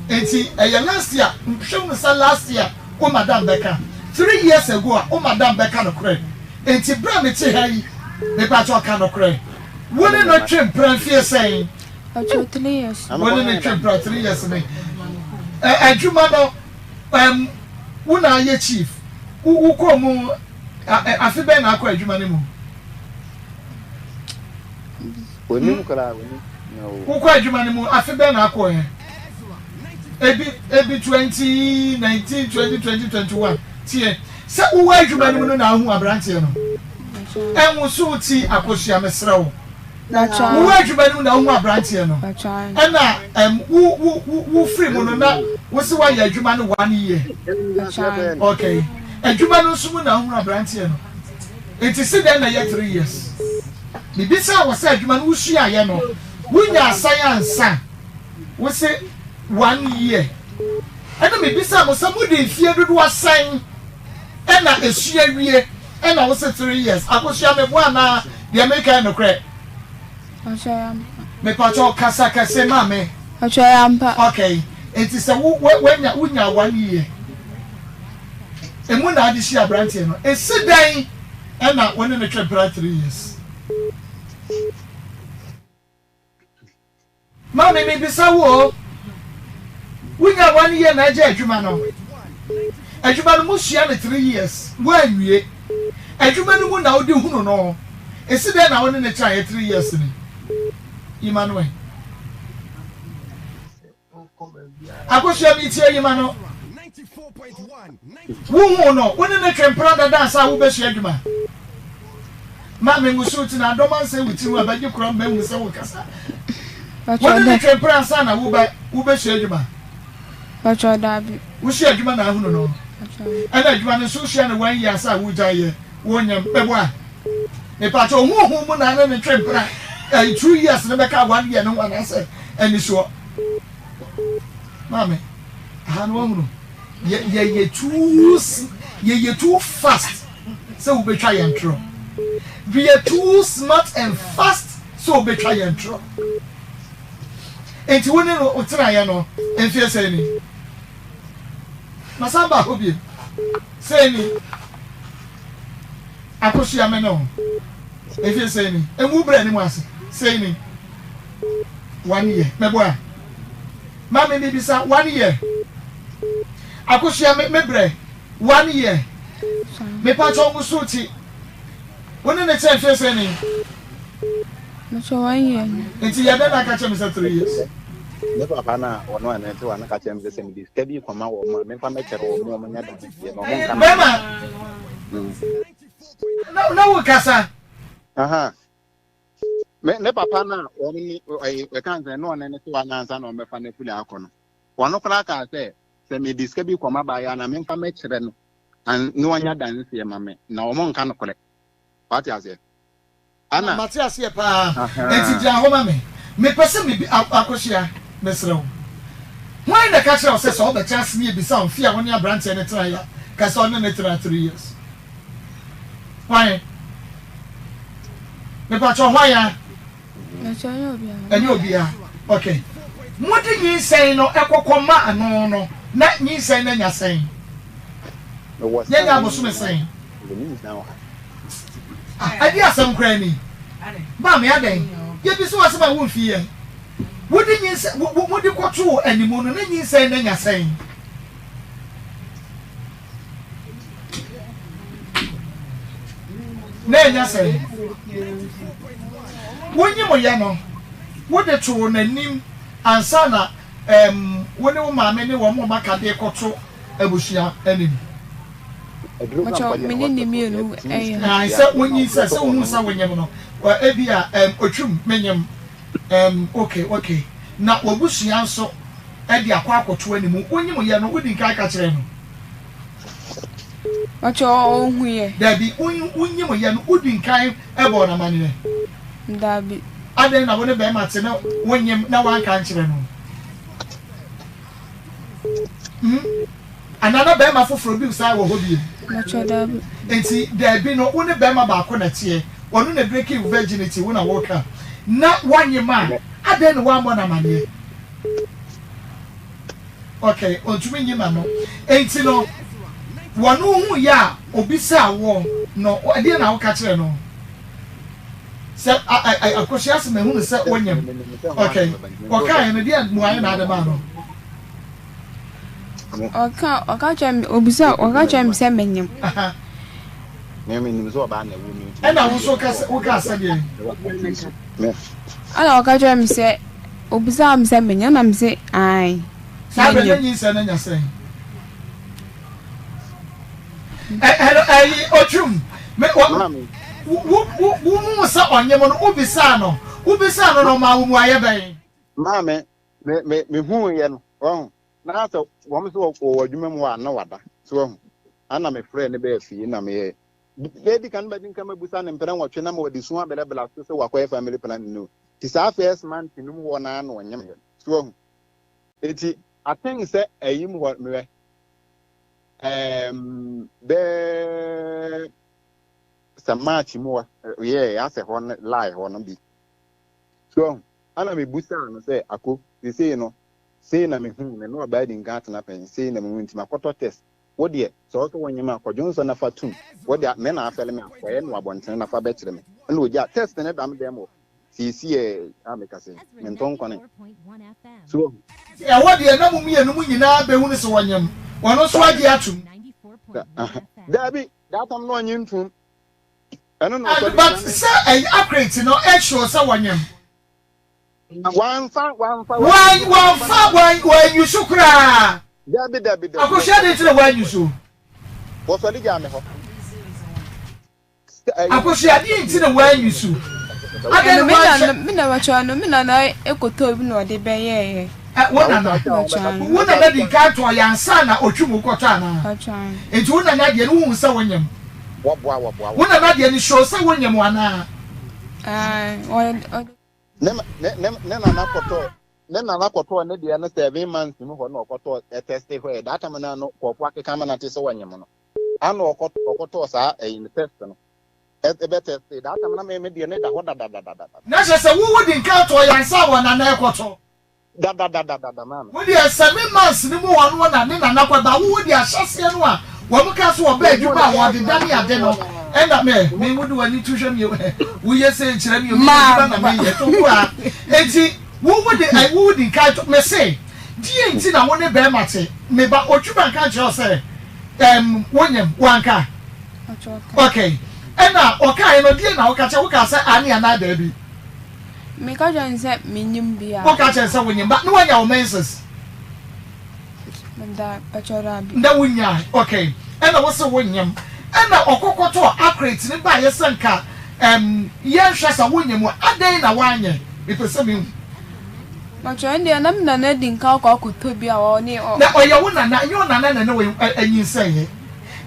nti ɛyɛ last year nhwɛ mu sɛ last year wo madam bɛka 3 years ago a wo madam bɛka nokorɛ nti bere a mete ha yi mepakyɛ ɔka nokorɛ wo ne no twe mpena mfie sɛn? Ɔtwe 3 years. Wo ne no twe mpena 3 years ne ɛ adwuma no wo na ayɛ chief wo wokɔ mu afe bɛn na akɔ adwuma no mu? Onim koraa onim. Wokɔ adwuma no mu afe bɛn na akɔ ɛ? Ebi ebi 2019 2020 21 tie sɛ wowɔ adwuma no mu no na ahu aberanteɛ no ɛnwoso ti Akosua mesrɛ wo wowɔ adwuma no mu na wohu aberanteɛ no ɛna ɛm wo wo wo wo firi mu no na wosi woayɛ adwuma no one year, okay, adwuma no nso mu na wohu aberanteɛ no nti si dɛn na ɛyɛ 3 years? Bibisa wɔ sɛ adwuma no wosuaeɛ no wonya asan ansa wose one year ɛna mebisa mo sɛ mode mfie dodoɔ sɛn ɛna esua wie ɛna wose 3 years? Akosua, meboa anaa deɛ meka yɛ nokorɛ? Mepakyɛ kasa kɛse ma me. Okay, nti sɛ wo wonya wonya one year emu na ade hyia aberanteɛ no esi dɛn ɛna wo ne no twe mpena 3 years? Maame, mebisa wo o, wonya one year na agye adwuma no, adwuma no musua no 3 years woanwie adwuma no mu na wode hunu no esi dɛn na wo ne ne kyerɛ 3 years ni? Emmanuel Akosua mi tie yima no wohu no wo ne ne twe mpena dada ansa a wobɛsua adwuma ma me ngusu ti na adɔma nsɛ wo tiri ho a bɛgye korɔ mmahu sɛ wo kasa wo ne ne twe mpena ansa na wobɛ wobɛsua adwuma. Pacho dabi. Wosua adwuma na ahunu no ɛna adwuma no nso wosua no one year ansa a wogya yɛ wonyam bɛbɔ a mepakyɛ ohuhu mu na ne ne twe mpena ɛyi 2 years ne bɛka one year no ho anaasɛ anisoɔ maame. Aha no wahunu. Yɛ yɛyɛ too yɛyɛ too fast sɛ wobɛtwa yɛn torɔ. We are too smart and fast sɛ wobɛtwa yɛn torɔ. Nti wo ne no wotenaeɛ no mfeɛ sɛn ni? Masan ba hɔ bio. Sɛn ni? Akosua me ne wo mfeɛ sɛn ni? Ngu berɛ anim ase. Sɛn ni? One year. Meboa? Maame mebisa one year. Akosua me me brɛ one year. Mepakyɛw wo so ti. Wo ne ne kyɛ mfeɛ sɛn ni? Mekyɛ one year ni. Nti yɛ dɛn na aka kyerɛ me sɛ 3 years? Ne papa no a ɔno a ne te wa no ka kyerɛ me sɛ sɛ mede sika bi kɔma wɔn a memfa mɛkyɛrɛ wɔn na wɔn nyɛ adanseɛ na wɔn nka Bɛrima na na wo kasa. Aha. Me ne papa no a wɔn ne ɛyɛ ɛka sɛ ne ɔne ne te wa nansa na wɔbɛfa no afiri akɔ no. Wɔn koraa kaa sɛ sɛ mede sika bi kɔma baayɛ na memfa mɛkyerɛ no an na wɔnyɛ adanseɛ ma me na wɔn nka nokorɛ. Wate aseɛ? Ana. Mate aseɛ paa. Enti gyina hɔ ma me. Mepɛ sɛ mebi, Akosua, mesrɛ wo. Hwan na ɛka kyerɛɛ wo sɛ sɛ wobɛkyɛ ase ne yɛbisa wo mfe a wo ne aberanteɛ no tenaeɛ a, ka sɛ ɔne no tenaa three years? Hwan? Mepakyɛw, hwan a? Ɛnyɛ obiara. Ok. Mode nyinsɛn no kɔkɔ ma ano no, na nyinsɛn no anya sɛn? Yɛnya abosome sɛn? Ah, ɛde asɛm koraa ni. Maame adɛn? Yɛbisa wo asɛm a womfi yɛn. Wode nyinsɛn, mode kɔtoo animu no, na nyinsɛn no anya sɛn? Na ɛnyɛ sɛn? Wonyimyɛ no, wode too n'anim ansa na um, wo ne wo maame ne wɔn a wɔaka de rekɔto abusua anim. Mpakyɛw, me ne ne mmienu yɛ. Ae, sɛ wonyinsɛn, sɛ wohu sɛ wonyem no, ebia um, otwam, menyem, um, okay, okay. Na w'abusua nso de akɔ akɔto anim. Wonyimyɛ no, wodi nkan ka kyerɛ no. Mpakyɛw, ɔhu yɛ. Dabi, wonyim yɛ no, wodi nkan bɔɔ no amaneɛ? Dabi. Adɛn na wo ne bɛrima te na wonyim na woanka ankyerɛ no? Hmm? Anaa na bɛrima foforɔ bi san wɔ hɔ bio? Mpakyɛw, dabi. Nti dabi no, wo ne bɛrima baako na ɛteɛ, ɔno na breaking wo virginity, wo na woka. Na woanyim a, adɛn na woammɔ no amaneɛ? Okay, ontumi nyi n'ano. Enti no, wɔne wo hu yɛ a, obisaa woɔ no, ɛdeɛn na woka kyerɛɛ no? Sɛ, Akosua se mahunu sɛ wonyem. Okay, ɔkaeɛ no, deɛn mmuaeɛ na ade maa no? Ɔka, ɔka kyerɛ me, obisa, ɔka kyerɛ me sɛ menyem. Aha. Ɛna wo nso wokaa sɛdeɛn? Ɛna ɔka kyerɛ me sɛ. Obisaa me sɛ menya na mese ae. Saa bere na nyinsɛn no anya sɛn? Ɛno ɛyi otwum. Me wɔ wo wo wo hu sɛ ɔnyem no wobisaa no wobisaa no na ɔmaa wo mmuaeɛ bɛn? Maame me me me hu yɛ no wɔn na sɛ wɔn sɛ wɔwɔ adwuma mu hɔ a na wada so wɔn ana me frɛ ne bɛɛ fie na meyɛ Bɛdi kan bɛdi nka mabisa no mprɛ nwɔtwe na ma wɔde su abrɛbrɛ so sɛ wakɔyɛ family planning no. Nti saa first month no mu hɔ naa na ɔnyem yɛ. So wahu? Nti I think sɛ ayi mu hɔ mewɛ um, bɛɛ sɛ March mu hɔ yɛ asɛ hɔ no lie hɔ no bi. So wahu? Ana mebusaa no sɛ ako sesei no sei na mehu me ne ɔbaa di nka atena pɛn sei na mehu nti makɔtɔ test. Wo deɛ, sɛ ɔsɛ wonyem a, kɔ dwonsɔ na fa tum. Wo deɛ, me na afɛle me a, kɔyɛ no wɔ abɔntene na fa bɛkyerɛ me. Ɛna ogyaa test no da me dɛm hɔ seesei a mekasa yi, mentɔ nkwane. So wahu? Nti ɛhɔ deɛ na mo mmienu mo nyinaa bɛhunu sɛ ɔnyem, ɔno nso agye atum. Daabi, that time na ɔnye ntum. Ɛno na ɔsɔre But sɛ ɛyɛ accurate no, ɛsure sɛ wɔnyem. Wamfa, wamfa, Wan, wamfa, wan, wanyi so koraa. Dabi, dabi, dabi. Akosua de nti na wanyi so. Wɔsɔre gyaa me hɔ. Akosua deɛ nti na wanyi so. Adɛn na wanhyɛ. Me na wɔkyerɛ no, me nana ekotɔ bi na ɔde bɛyɛɛyɛ. Ɛ, wo nana, wo nana di nkan tɔɔ yɛ ansa na otwi mu kɔtɔ anaa? Nti wo nana deɛ no wohu sɛ wonyem? Wo nana deɛ no show sɛ wonyem anaa? Ae, ɔde. Ne, ne, ne, ne nana kɔtɔɔ. Ne nana kɔtɔɔ ne deɛ no 7 months mu hɔ na ɔkɔtɔɔ ɛtest hɔ. That time na no kɔɔfo akeka ama nate sɛ wɔnyem no. Ana ɔkɔtɔɔ saa ɛyi no test no. Ɛbɛ test that time na me deɛ ne da hɔ dadadadada. Na kyerɛ sɛ wo wodi nka tɔɔ yɛ ansa wɔ nana ɛkɔtɔ. Dadadadadada maame. Wo deɛ 7 months no mu hɔ no na ne nana kɔ ba wo wo deɛ ahyɛseɛ no a wɔn ka so ɔbɛ adwuma a wɔde da ne ade no ɛna me me wo de w'ani to hwɛ mi woyɛ sɛ nkyerɛ mi omi adwuma na meyɛ to wo a eti wo wo de ɛ wo di nka to me se deɛ nti na wo ne bɛrima te me ba otwi ba nka nkyerɛ sɛ wonyam wanka okay ɛna ɔkaeɛ no deɛ na woka kyɛ woka sɛ ane anaa daabi. Meka kyerɛ no sɛ menyim biara. Woka kyerɛ no sɛ wonyim ba na woanya wo menses? Da, pakyɛ daabi. Na wonyae, okay. Ɛna wose wonyim. Ɛna ɔkɔkɔtɔɔ akret no baeɛ sɛ nka ɛm yɛnhwɛ sɛ wonyim a, adɛn na woanyɛ? Mepɛ sɛ mehu. Pakyɛ ɛndeɛ na me nana adi nka akɔ akɔtɔ bi a ɔne ɔ. Na ɔyɛ wo nana, ɛnyɛ wo nana na ɛne wo nyinsɛneeɛ.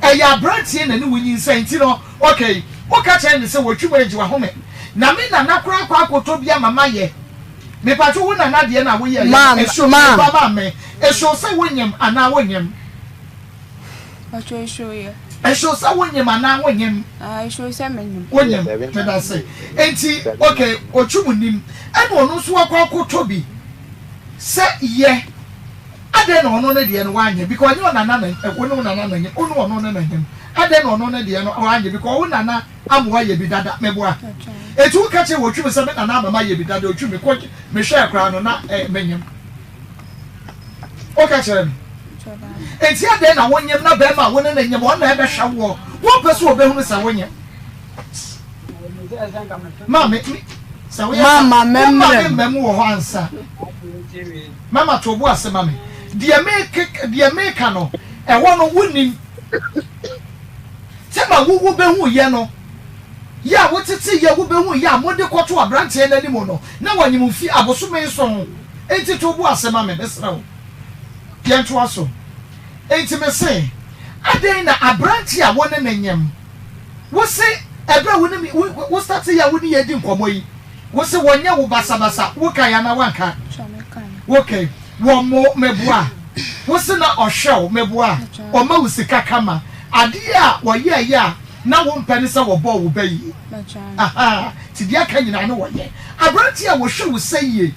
Ɛyɛ aberanteɛ na ɛne wo nyinsɛn nti no okay woka kyerɛ no sɛ wɔtwi mu agye wahome na me nana koraa kɔ akɔtɔ bi ama mayɛ mepatwo wo nana deɛ na woyɛɛyɛ no ɛshow meba ma me ɛshow sɛ wonyem anaa wonyem. Patro ɛshow yɛ. Ɛshow sɛ wonyem anaa wonyem. Ah ɛshow sɛ menyem. Wonyem medase nti okay otwi mu nim ɛna ɔno nso akɔ akɔtɔ bi sɛ yɛ. Adɛn na ɔno ne deɛ no wanyɛ because ɔnyɛ ɔnana na wo ne wo nana na nyem wo ne ɔno ne na nyem adɛn na ɔno ne deɛ no wanyɛ because wo nana ama wayɛ bi dada meboa eti wo ka kyerɛ wɔ twim sɛ me nana ama mayɛ bi dada otwim me kɔ me hwɛɛ koraa no na eh, me nyem wo ka kyerɛ no eti adɛn na wo nyem na bɛrima a wo ne ne nyem ɔno na ɛbɛhwɛ woɔ wɔmpɛ sɛ ɔbɛhunu sɛ wo nyem Maame, sɛ woyɛ sa, Mama wo maame mɛmmerɛ. mma mu wɔ hɔ ansa. Mama to bo ase ma me. Deɛ meke, deɛ meka no, ɛhɔ no wonim. Sɛ ma wo wobɛhu yɛ no, yɛ a wotete yɛ wobɛhu yɛ a mode kɔto aberanteɛ no anim no, na wanyim mfi abosome nson. Enti to bo ase ma me, mesrɛ wo. Yɛntoa so. Enti mese, adɛn na aberanteɛ a wo ne no nyem, Wo se ɛberɛ a wo ne me wo wo starte yɛ a wo ne yɛ di nkɔmmɔ yi, wo se wɔnyɛ wo basabasa, wo kae anaa woanka? Wo kae. Wɔmmɔ wo, meboa? Wo se na ɔhwɛ wo, meboa? Ɔma wo sika kama. Adeɛ a wɔyɛɛyɛ a na wo mpɛ ne sɛ wɔbɔɔ wo ba yie. Ahaa, nti deɛ aka nyinaa ne wɔyɛ. Aberanteɛ a wɔhwɛ wo sɛ yie,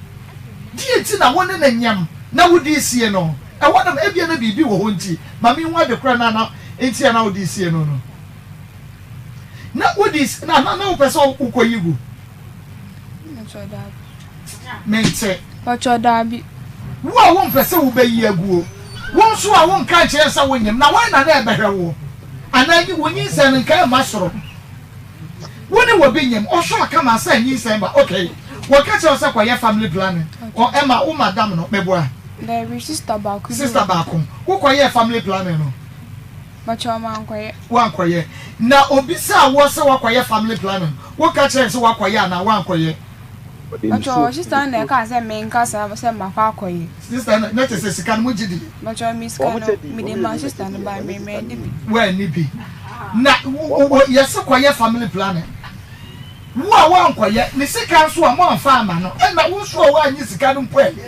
deɛ nti na wo ne no nyem na wode sie no? Ɛhɔ nom ebia na biribi wɔ hɔ nti, ma menhu ade korɔ no a na nti a na wode sie no no. Na wode si, na na na wopɛ sɛ wokɔyi gu? Mente. Pakyɛ daabi. Wo a wompɛ sɛ wobɛyi aguo, wo nso a wonka nkyerɛ sɛ wonyem, na hwan na na ɛbɛhwɛ wo? Anaa wo nyinsɛn no nka ɛmma soro? Wo ne obi nyem, ɔhwɛ ɔka ma sɛ nyinsɛn ba, okay, wɔka kyerɛ wo sɛ kɔyɛ family planning, ɔ ɛma wo madam no, meboa? Daabi, sister baako bi wɔ. Sister baako, wokɔyɛɛ family planning no? Pakyɛw mankɔyɛ. Woankɔyɛ. Na obisaa woɔ sɛ woakɔyɛ family planning, woka kyerɛɛ no sɛ woakɔyɛ anaa woankɔyɛ? Pakyɛw sister no na ɛkaa sɛ menka saa sɛ makɔ akɔyɛ. Sister no, na kyerɛ sɛ sika no mogye di? Pakyɛw me sika no mede maa sister no but me manni bi. Woanni bi. Na wo yɛse kɔyɛ family planning. Wo a woankɔyɛ, ne sika nso a moamfa amma no, ɛna wo nso a woannye sika no mpo anni,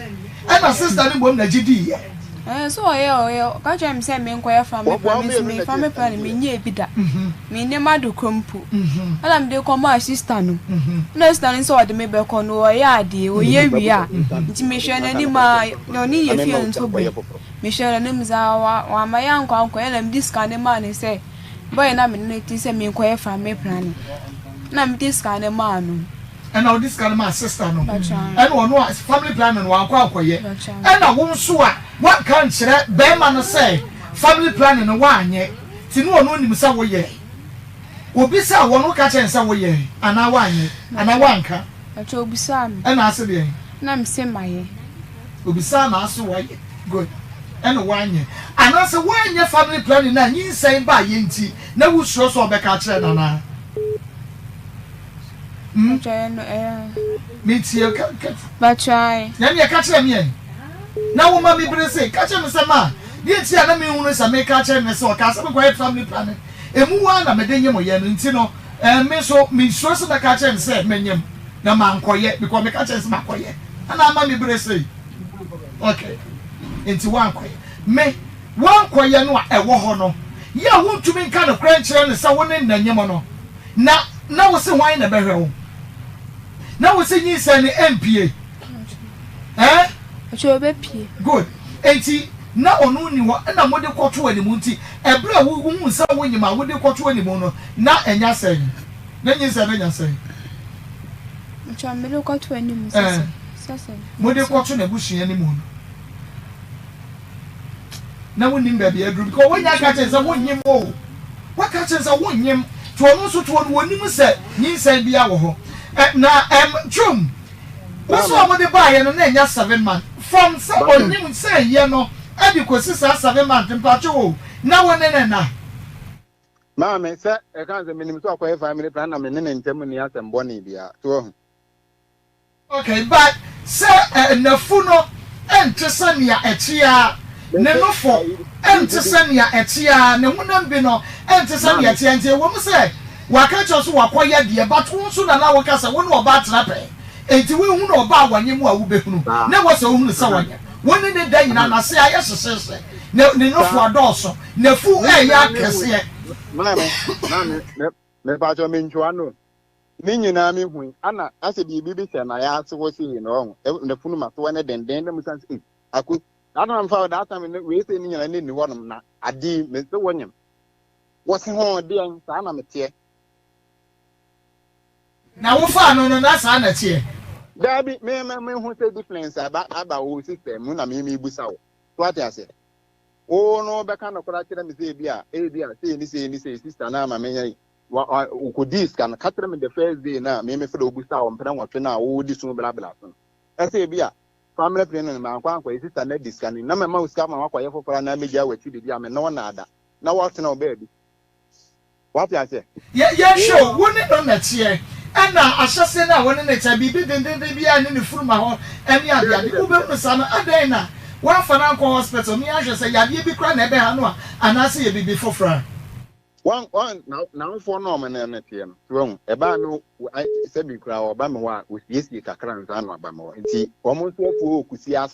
ɛna sister no mmom na gye diiɛ. Ɛɛ so ɔyɛ ɔyɛ ɔka kyerɛ me sɛ menkɔyɛ family planning me nso me family planning menyɛɛ bi da. Mennim ade korɔ mpo. Ɛna mede kɔmaa sister no. Ɛna sister no sɛ ɔde me bɛkɔ no ɔyɛ adeɛ ɔyɛ wie a nti mehwɛ n'anim a na ɔne yɛ fie nso bɛn. Mehwɛ n'anim saa wamma yɛankɔ ankɔyɛ ɛna mede sika no maa no sɛ Boy na me ne no te sɛ menkɔyɛ family planning na mede sika no maa no. Ɛna ɔde sika no maa sister no ɛna ɔno a family planning no wankɔ ankɔyɛ ɛna wo nso a wanka nkyerɛ bɛrima no sɛ family planning no wanyɛ ti ne ɔno nim sɛ woyɛ obisaa wɔn woka kyerɛ no sɛ woyɛ anaa wanyɛ anaa wanka. Ɔkyɛ obisaa me. Ɛna ase deɛn. Na mese mayɛ. Obisaa na ase wayɛ good ɛna wanyɛ anaasɛ woanyɛ family planning na nyinsɛn baayɛ nti na wosuro sɛ ɔbɛka akyerɛ no anaa? Hmm? Metie ka ka. Batwae. Na ɛneɛ ka kyerɛ me ɛ. Na woma me bere se ka kyerɛ me sɛ ma deɛ nti a na menhunu sɛ meka akyerɛ no ne sɛ ɔkaa sɛ menkɔyɛ family planning emu ara na mede nyem yɛ no nti no eh, me nso mesuro sɛ mɛka akyerɛ no sɛ menyem na mankɔyɛ because meka kyerɛ no sɛ makɔyɛ ɛna ama me bere sei. Okay. Nti woankɔyɛ. Me, woankɔyɛ no a ɛwɔ hɔ no, yɛ a wontumi nka nokorɛ nkyerɛ no sɛ wo ne nna nyem no, na na wo se hwan na ɛbɛhwɛ wo? Na wo se nyinsɛn no ɛmpie? Eh? Ɔkyɛ ɔbɛpie. Good. Enti na ɔno nni hɔ ɛna mode kɔto anim nti ɛberɛ a wohuu sɛ wonyem a wode kɔto anim no na ɛnya sɛn? Na nyinsɛn no nya sɛn? Ɔkyɛ mede kɔto anim sɛ sɛ. Mode kɔto n'abusua anim no na wonim baabi aduru because wonya ka kyerɛ sɛ wonyem o. Waka kyerɛ sɛ wonyem to ɔno nso to ɔno wɔnim sɛ nyinsɛn bia wɔ hɔ. Na ɛm twom. Wo sɛ ɔmo de baayɛ no na ɛnya 7 month from sɛ ɔnim sɛ ɛyɛ no ɛde kɔsi saa 7 month, mpakyɛw o, na wo ne ne na? Maame, sɛ ɛka sɛ menim sɛ ɔkɔyɛ family plan na me ne ne ntam nni asɛm bɔne biara, so wahu? Okay, but sɛ n'afu no ɛnte sɛ nea ɛteɛ, ne nofo ɛnte sɛ nea ɛteɛ, ne honam bi no ɛnte sɛ nea ɛteɛ, nti ɛwɔ mu sɛ waka kyerɛ so wakɔyɛ deɛ, but wo nso na woka sɛ wo ne ɔbaa tena pɛn, nti wohunu ɔbaa a wɔnyɛ mu a, wobɛhunu na ɛwɔ sɛ wohunu sɛ wɔnyɛ. Wo ne ne da nyinaa n'ase ayɛ hyehyehye, ne nofo adɔɔso, n'afu ɛyɛ akɛseɛ. Maame, maame, mepatwɔ mentwoa no ne nyinaa mehui ana asɛ biribi bi hyɛ n'ayɛ ase hɔ sei na ɔho n'afunu ma so ne denden na musan sɛ ako that time fa that time no wei sɛ ne nyinaa ne nni hɔnom na ade me sɛ wɔnyem wɔse ho deɛn saa na meteɛ. Na wofaa no na saa na teɛ? Daabi, me me me ho sɛ difference aba wo system mu na me me busa wo so ate ase. Wo no bɛka no koraa kyerɛ me sɛ ebi a sei ne sei ne sei, sister na ama menyɛ yi wokɔdii sika no, ka kyerɛ me the first day na me me frɛ wobusa wo mprɛ 8 no a wowodi so blabla so no, ɛsɛ ebi a family plan no mankɔ ankɔyɛ, sister no adi sika no na mɛma wo sika ma wakɔyɛ foforɔ na mɛgya w'akyi didi a me ne wo naada na wɔtena wo baabi, wate aseɛ? Yɛhwɛ o, wo ne no nɛteɛ ɛna ahyɛse no a wo ne ne kyɛ biribi dendenden biara ne ne furuma hɔ ɛne adeade wobɛhunu saa no, adɛn na woamfa no ankɔ hospital ne ahwɛ sɛ yadeɛ bi koraa na ɛbɛha no a, anaasɛ yɛ biribi foforɔ a? Wɔn wɔn n'awofoɔ no a wɔn ne no teɛ no so wɔn ɛbaa no sɛbi koraa ɔba mi hɔ a, osiesie kakra nsa na ɔba mi hɔ, nti wɔn nso afuo wɔ kusi ase.